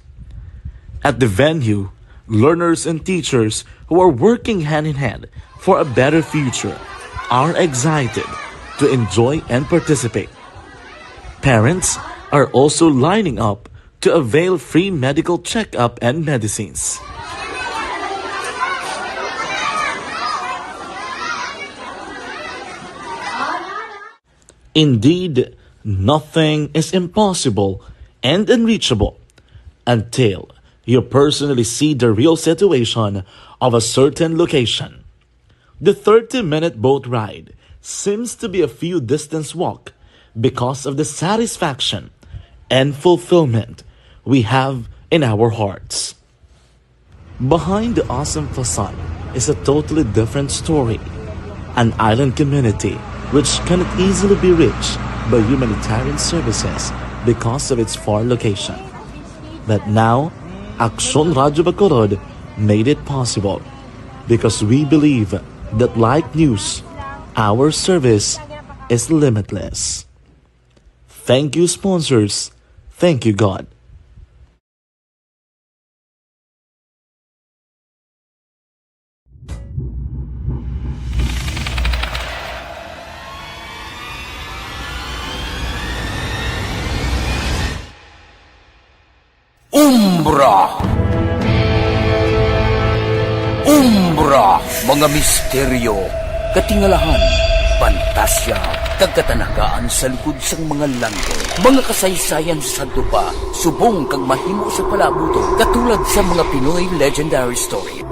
At the venue, learners and teachers who are working hand in hand for a better future are excited to enjoy and participate. Parents are also lining up to avail free medical checkup and medicines. Indeed, nothing is impossible and unreachable until you personally see the real situation of a certain location. The thirty-minute boat ride seems to be a few distance walk because of the satisfaction and fulfillment we have in our hearts. Behind the awesome facade is a totally different story, an island community which cannot easily be reached by humanitarian services because of its far location. But now, Aksyon Radyo Bacolod made it possible because we believe that, like news, our service is limitless. Thank you, sponsors. Thank you, God. Umbra. Umbra, mga misteryo, katingalahan, pantasya, kag katanagaan sa likod sang mga langit. Mga kasaysayan sa sadto pa, subong kag mahimo sa palabuton, katulad sa mga Pinoy legendary story.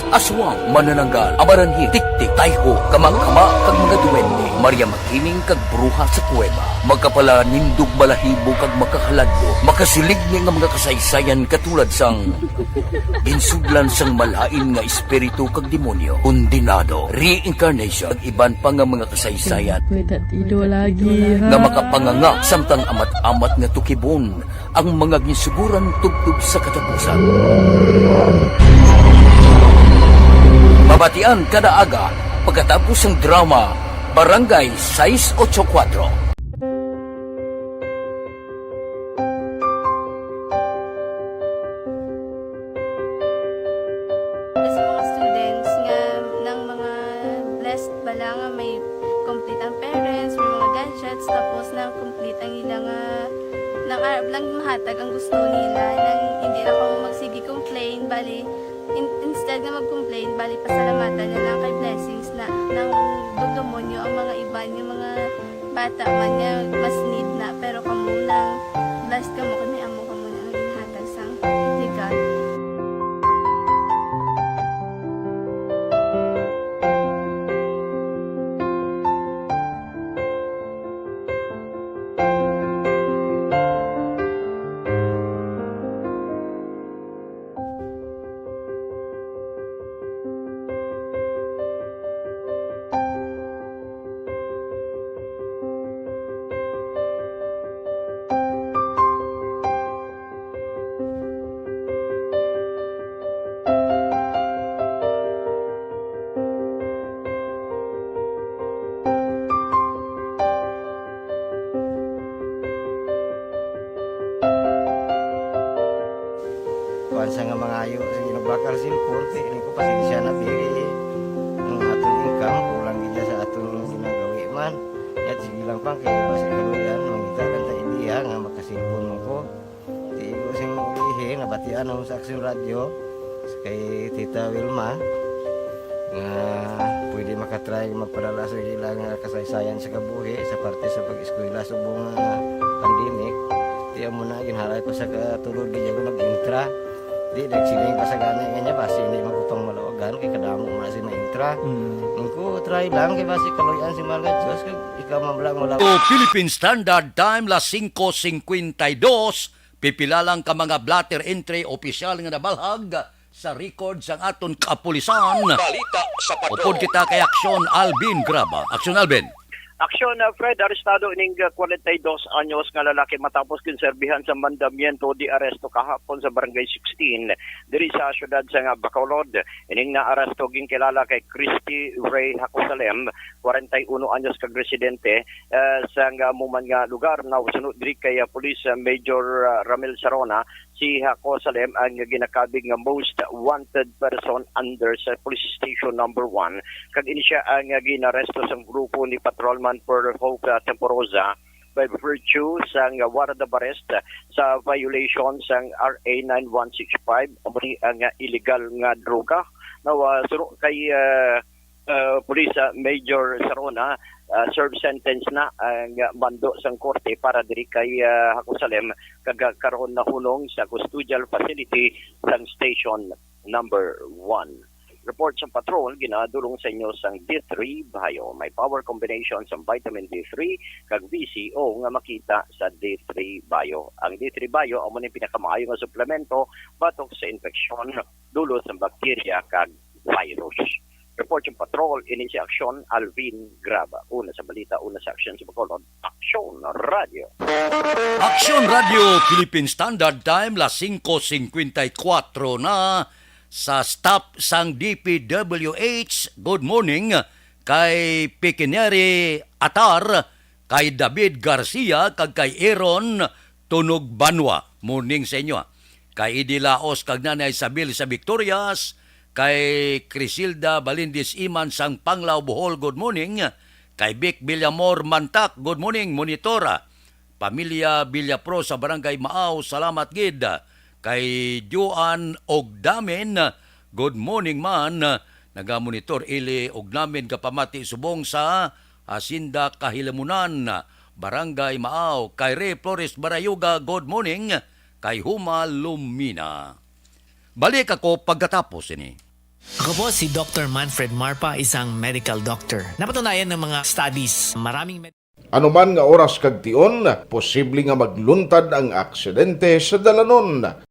Aswang, manananggal, amaranhil, tiktik, tayho, kama-kama, kag mga duwende. Maria Makining kag bruha sa kuweba. Makapalanindog, balahibo, kag makahaladlo. Makasiling ni nga mga kasaysayan katulad sang ginsudlan sang malain nga espiritu kag demonyo, kondenado, reincarnation, kag iban pa nga mga kasaysayan May tatido lagi, ha? nga makapanganga samtang amat-amat nga tukibon ang mga ginsuguran tubtob sa katapusan. Mabatian kada aga pagkatapos sang drama Barangay sais ocho kuwatro. Sa mga students nga nang mga blessed bala nga may complete ang parents, may mga gadgets, tapos nang complete ang ila nga nang arab lang mahatag ang gusto nila, nang hindi na kamo magsige complain, bali, in-, instead nga mag-complain, bali, pasalamatan na lang kay blessings na nang dugdumonyo ang mga iban nga mga bata man nga mas need na, pero kamo nang blessed kamo kay may amo kamo na nga ginhatag sang legal. Kuan sa nga mangayo, sige, nagbakal cellphone, kay ko, pasensya na, biri. Ang aton income, kulang gid sa aton ginagawi man. Yat, sige lang, pang, kay basi kaluyan, mangita lang ta idea nga maka-cellphone mo ko. Di ko sing ulihi, nabatian ako sa Aksyon Radyo, kay Tita Wilma, nga pwede makatry magpadala sa ila nga kasaysayan sa kabuhi sa parte sa pag-eskwela subong nga pandemic. Amo na, ginhalay pa sa katulod, kay ako nag-intra. Di, nagsiling pa sa gani nga niya, basi hindi magutong malawagan, kay kadamo mo na si maintra. Mm. Ingko, try lang, kay basi kaluyan si mga Diyos, kag ikaw man lang wala. O Philippine Standard Time, las singko singkwenta y dos, pipila lang ka mga blotter entry opisyal nga nabalhag sa record sang aton kapulisan. Balita sa Patrol. Upod kita kay Aksyon Alvin Graba. Aksyon Alvin. Aksyon, uh, Fred, arestado ining, uh, kwarenta y dos anyos nga lalaki matapos ginserbihan sa mandamiento de arresto kahapon sa Barangay sixteen diri sa siyudad sang Bacolod. Ining naaresto ginkilala kay Christy Ray Hacosalem, kwarenta y uno anyos kag residente, uh, sang, uh, amo man nga lugar, na suno diri kay, uh, Police, uh, Major, uh, Ramil Sarona, si Hacosalem ang ginakabig nga most wanted person under sa Police Station Number One, kag ini sia ang ginaresto sang grupo ni Patrolman Per Hope, ah, Temporosa by virtue sang warrant of arrest sa violation sang R A nine one six five, amo ni ang illegal nga droga. Now, ah, suno kay, ah, uh, Police, uh, Major Sarona, uh, serve sentence na ang mando sang korte para diri kay, uh, Hacosalem, kag, uh, karon nahunong sa custodial facility sang Station Number One. Report sang patrol ginadulong sa inyo sang D three Bio. May power combination sang vitamin D three kag V C O nga makita sa D three Bio. Ang D three Bio amo ni pinakamaayo nga suplemento batok sa infeksyon, dulot sang bakterya kag virus. Report sang patrol, ini si Aksyon Alvin Graba. Una sa balita, una sa aksyon sa Bacolod, Aksyon Radio. Aksyon Radio, Philippine Standard Time, las singko singkwenta y kuwatro na. Sa staff sang D P W H, good morning kay Pikineri Atar, kay David Garcia, kag kay Aaron Tunog Banwa. Morning sa inyo, ah. Kay Idi Laos kag Nanay Isabel sa Victorias, kay Crisilda Balindis Iman sang Panglao, Bohol, good morning. Kay Vic Villamor Mantak, good morning, monitora. Pamilya Villapro sa Barangay Maaw, salamat gid. Kay Joan Ogdamin, good morning man. Nagamonitor Ili Ogdamin, kapamati subong sa Hacienda Kahilamunan, Barangay Maaw. Kay Ray Flores Barayuga, good morning. Kay Huma Lumina. Balik ako pagkatapos ini. Ako po si Doctor Manfred Marpa, isang medical doctor. Napatunayan ng mga studies, maraming med- Anuman nga oras kag tion, posible nga magluntad ang aksidente sa dalanon.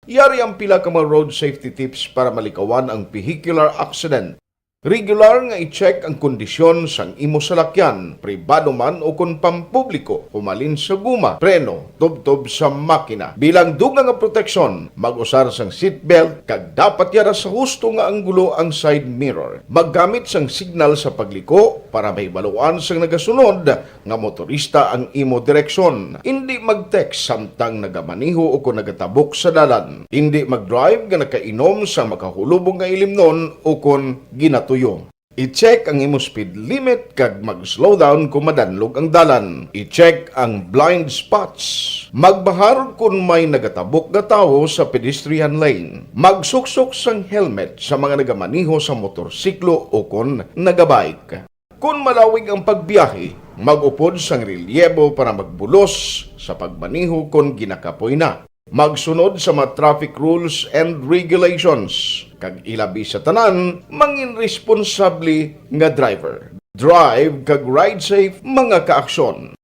Yari ang pila ka mga road safety tips para malikawan ang vehicular accident. Regular nga i-check ang kondisyon sang imo salakyan, pribado man o kon pampubliko, humalin sa guma, preno, tubtob sa makina. Bilang dugang nga proteksyon, mag-usar sang seatbelt kag dapat yara sa husto nga anggulo ang side mirror. Maggamit sang signal sa pagliko para mahibaluan sang nagasunod nga motorista ang imo direksyon. Indi mag-text samtang nagamaneho o kon nagatabok sa dalan. Indi mag-drive nga nakainom sa makahulubong nga ilimnon o kon ginatuyo. I-check ang imo speed limit kag mag-slow down kon madanlog ang dalan. I-check ang blind spots. Magbahar kon may nagatabok nga tawo sa pedestrian lane. Magsuksok sang helmet sa mga nagamaneho sa motorsiklo o kon nagabike. Kon malawig ang pagbiyahe, mag-upod sang relyebo para magbulos sa pagmaneho kon ginakapoy na. Magsunod sa mga traffic rules and regulations, kag ilabi sa tanan, mangin responsable nga driver. Drive kag ride safe, mga kaaksyon.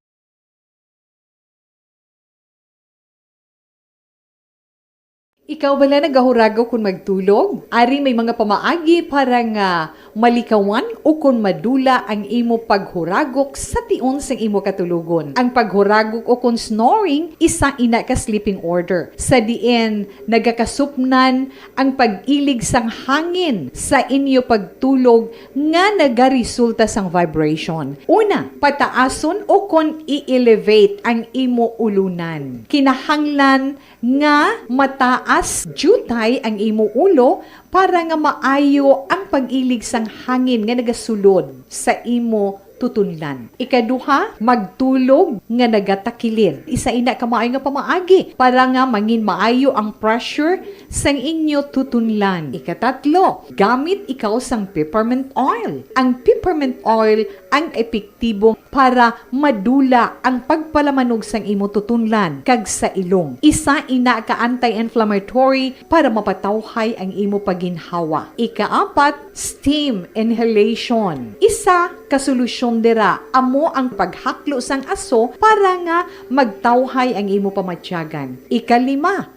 Ikaw bala nagahuragok kon magtulog? Ari may mga pamaagi para nga malikawan ukon madula ang imo paghuragok sa tion sang imo katulogon. Ang paghuragok ukon snoring, isa ina ka sleeping order, sa diin nagakasupnan ang pag-ilig sang hangin sa inyo pagtulog nga nagaresulta sang vibration. Una, pataason ukon i-elevate ang imo ulunan. Kinahanglan nga mataas diutay ang imo ulo para nga maayo ang pag-ilig sang hangin nga nagasulod sa imo tutunlan. Ikaduha, magtulog nga nagatakilid. Isa ina ka maayo nga pamaagi para nga mangin maayo ang pressure sang inyo tutunlan. Ikatatlo, gamit ikaw sang peppermint oil. Ang peppermint oil ang epektibo para madula ang pagpalamanog sang imo tutunlan kag sa ilong. Isa ina ka anti-inflammatory para mapatawhay ang imo paginhawa. Ikaapat, steam inhalation. Isa ka solusyon dira amo ang paghaklo sang aso para nga magtawhay ang imo pamatyagan. Ikalima,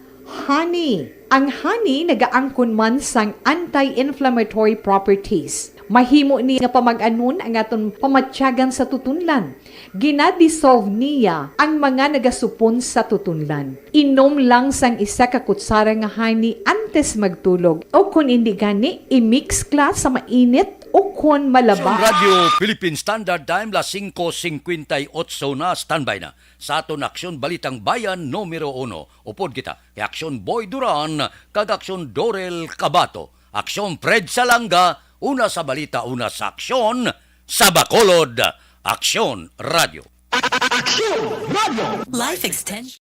honey. Ang honey nagaangkon man sang anti-inflammatory properties. Mahimo ni nga pamag-anon ang aton pamatyagan sa tutunlan. Gina-dissolve niya ang mga nagasupon sa tutunlan. Inom lang sang isa ka kutsara nga honey antes magtulog, o kon indi gani, i-mix ka sa mainit o kon malaba. Aksyon Radyo Philippine Standard Time, las singko singkwenta y otso na, standby na sa aton Aksyon Balitang Bayan numero uno. Upod kita kay Aksyon Boy Duran kag Aksyon Dorel Cabato. Aksyon Fred Salanga, una sa balita, una sa aksyon, sa Bacolod, Aksyon Radyo. Aksyon Radyo. Life extension.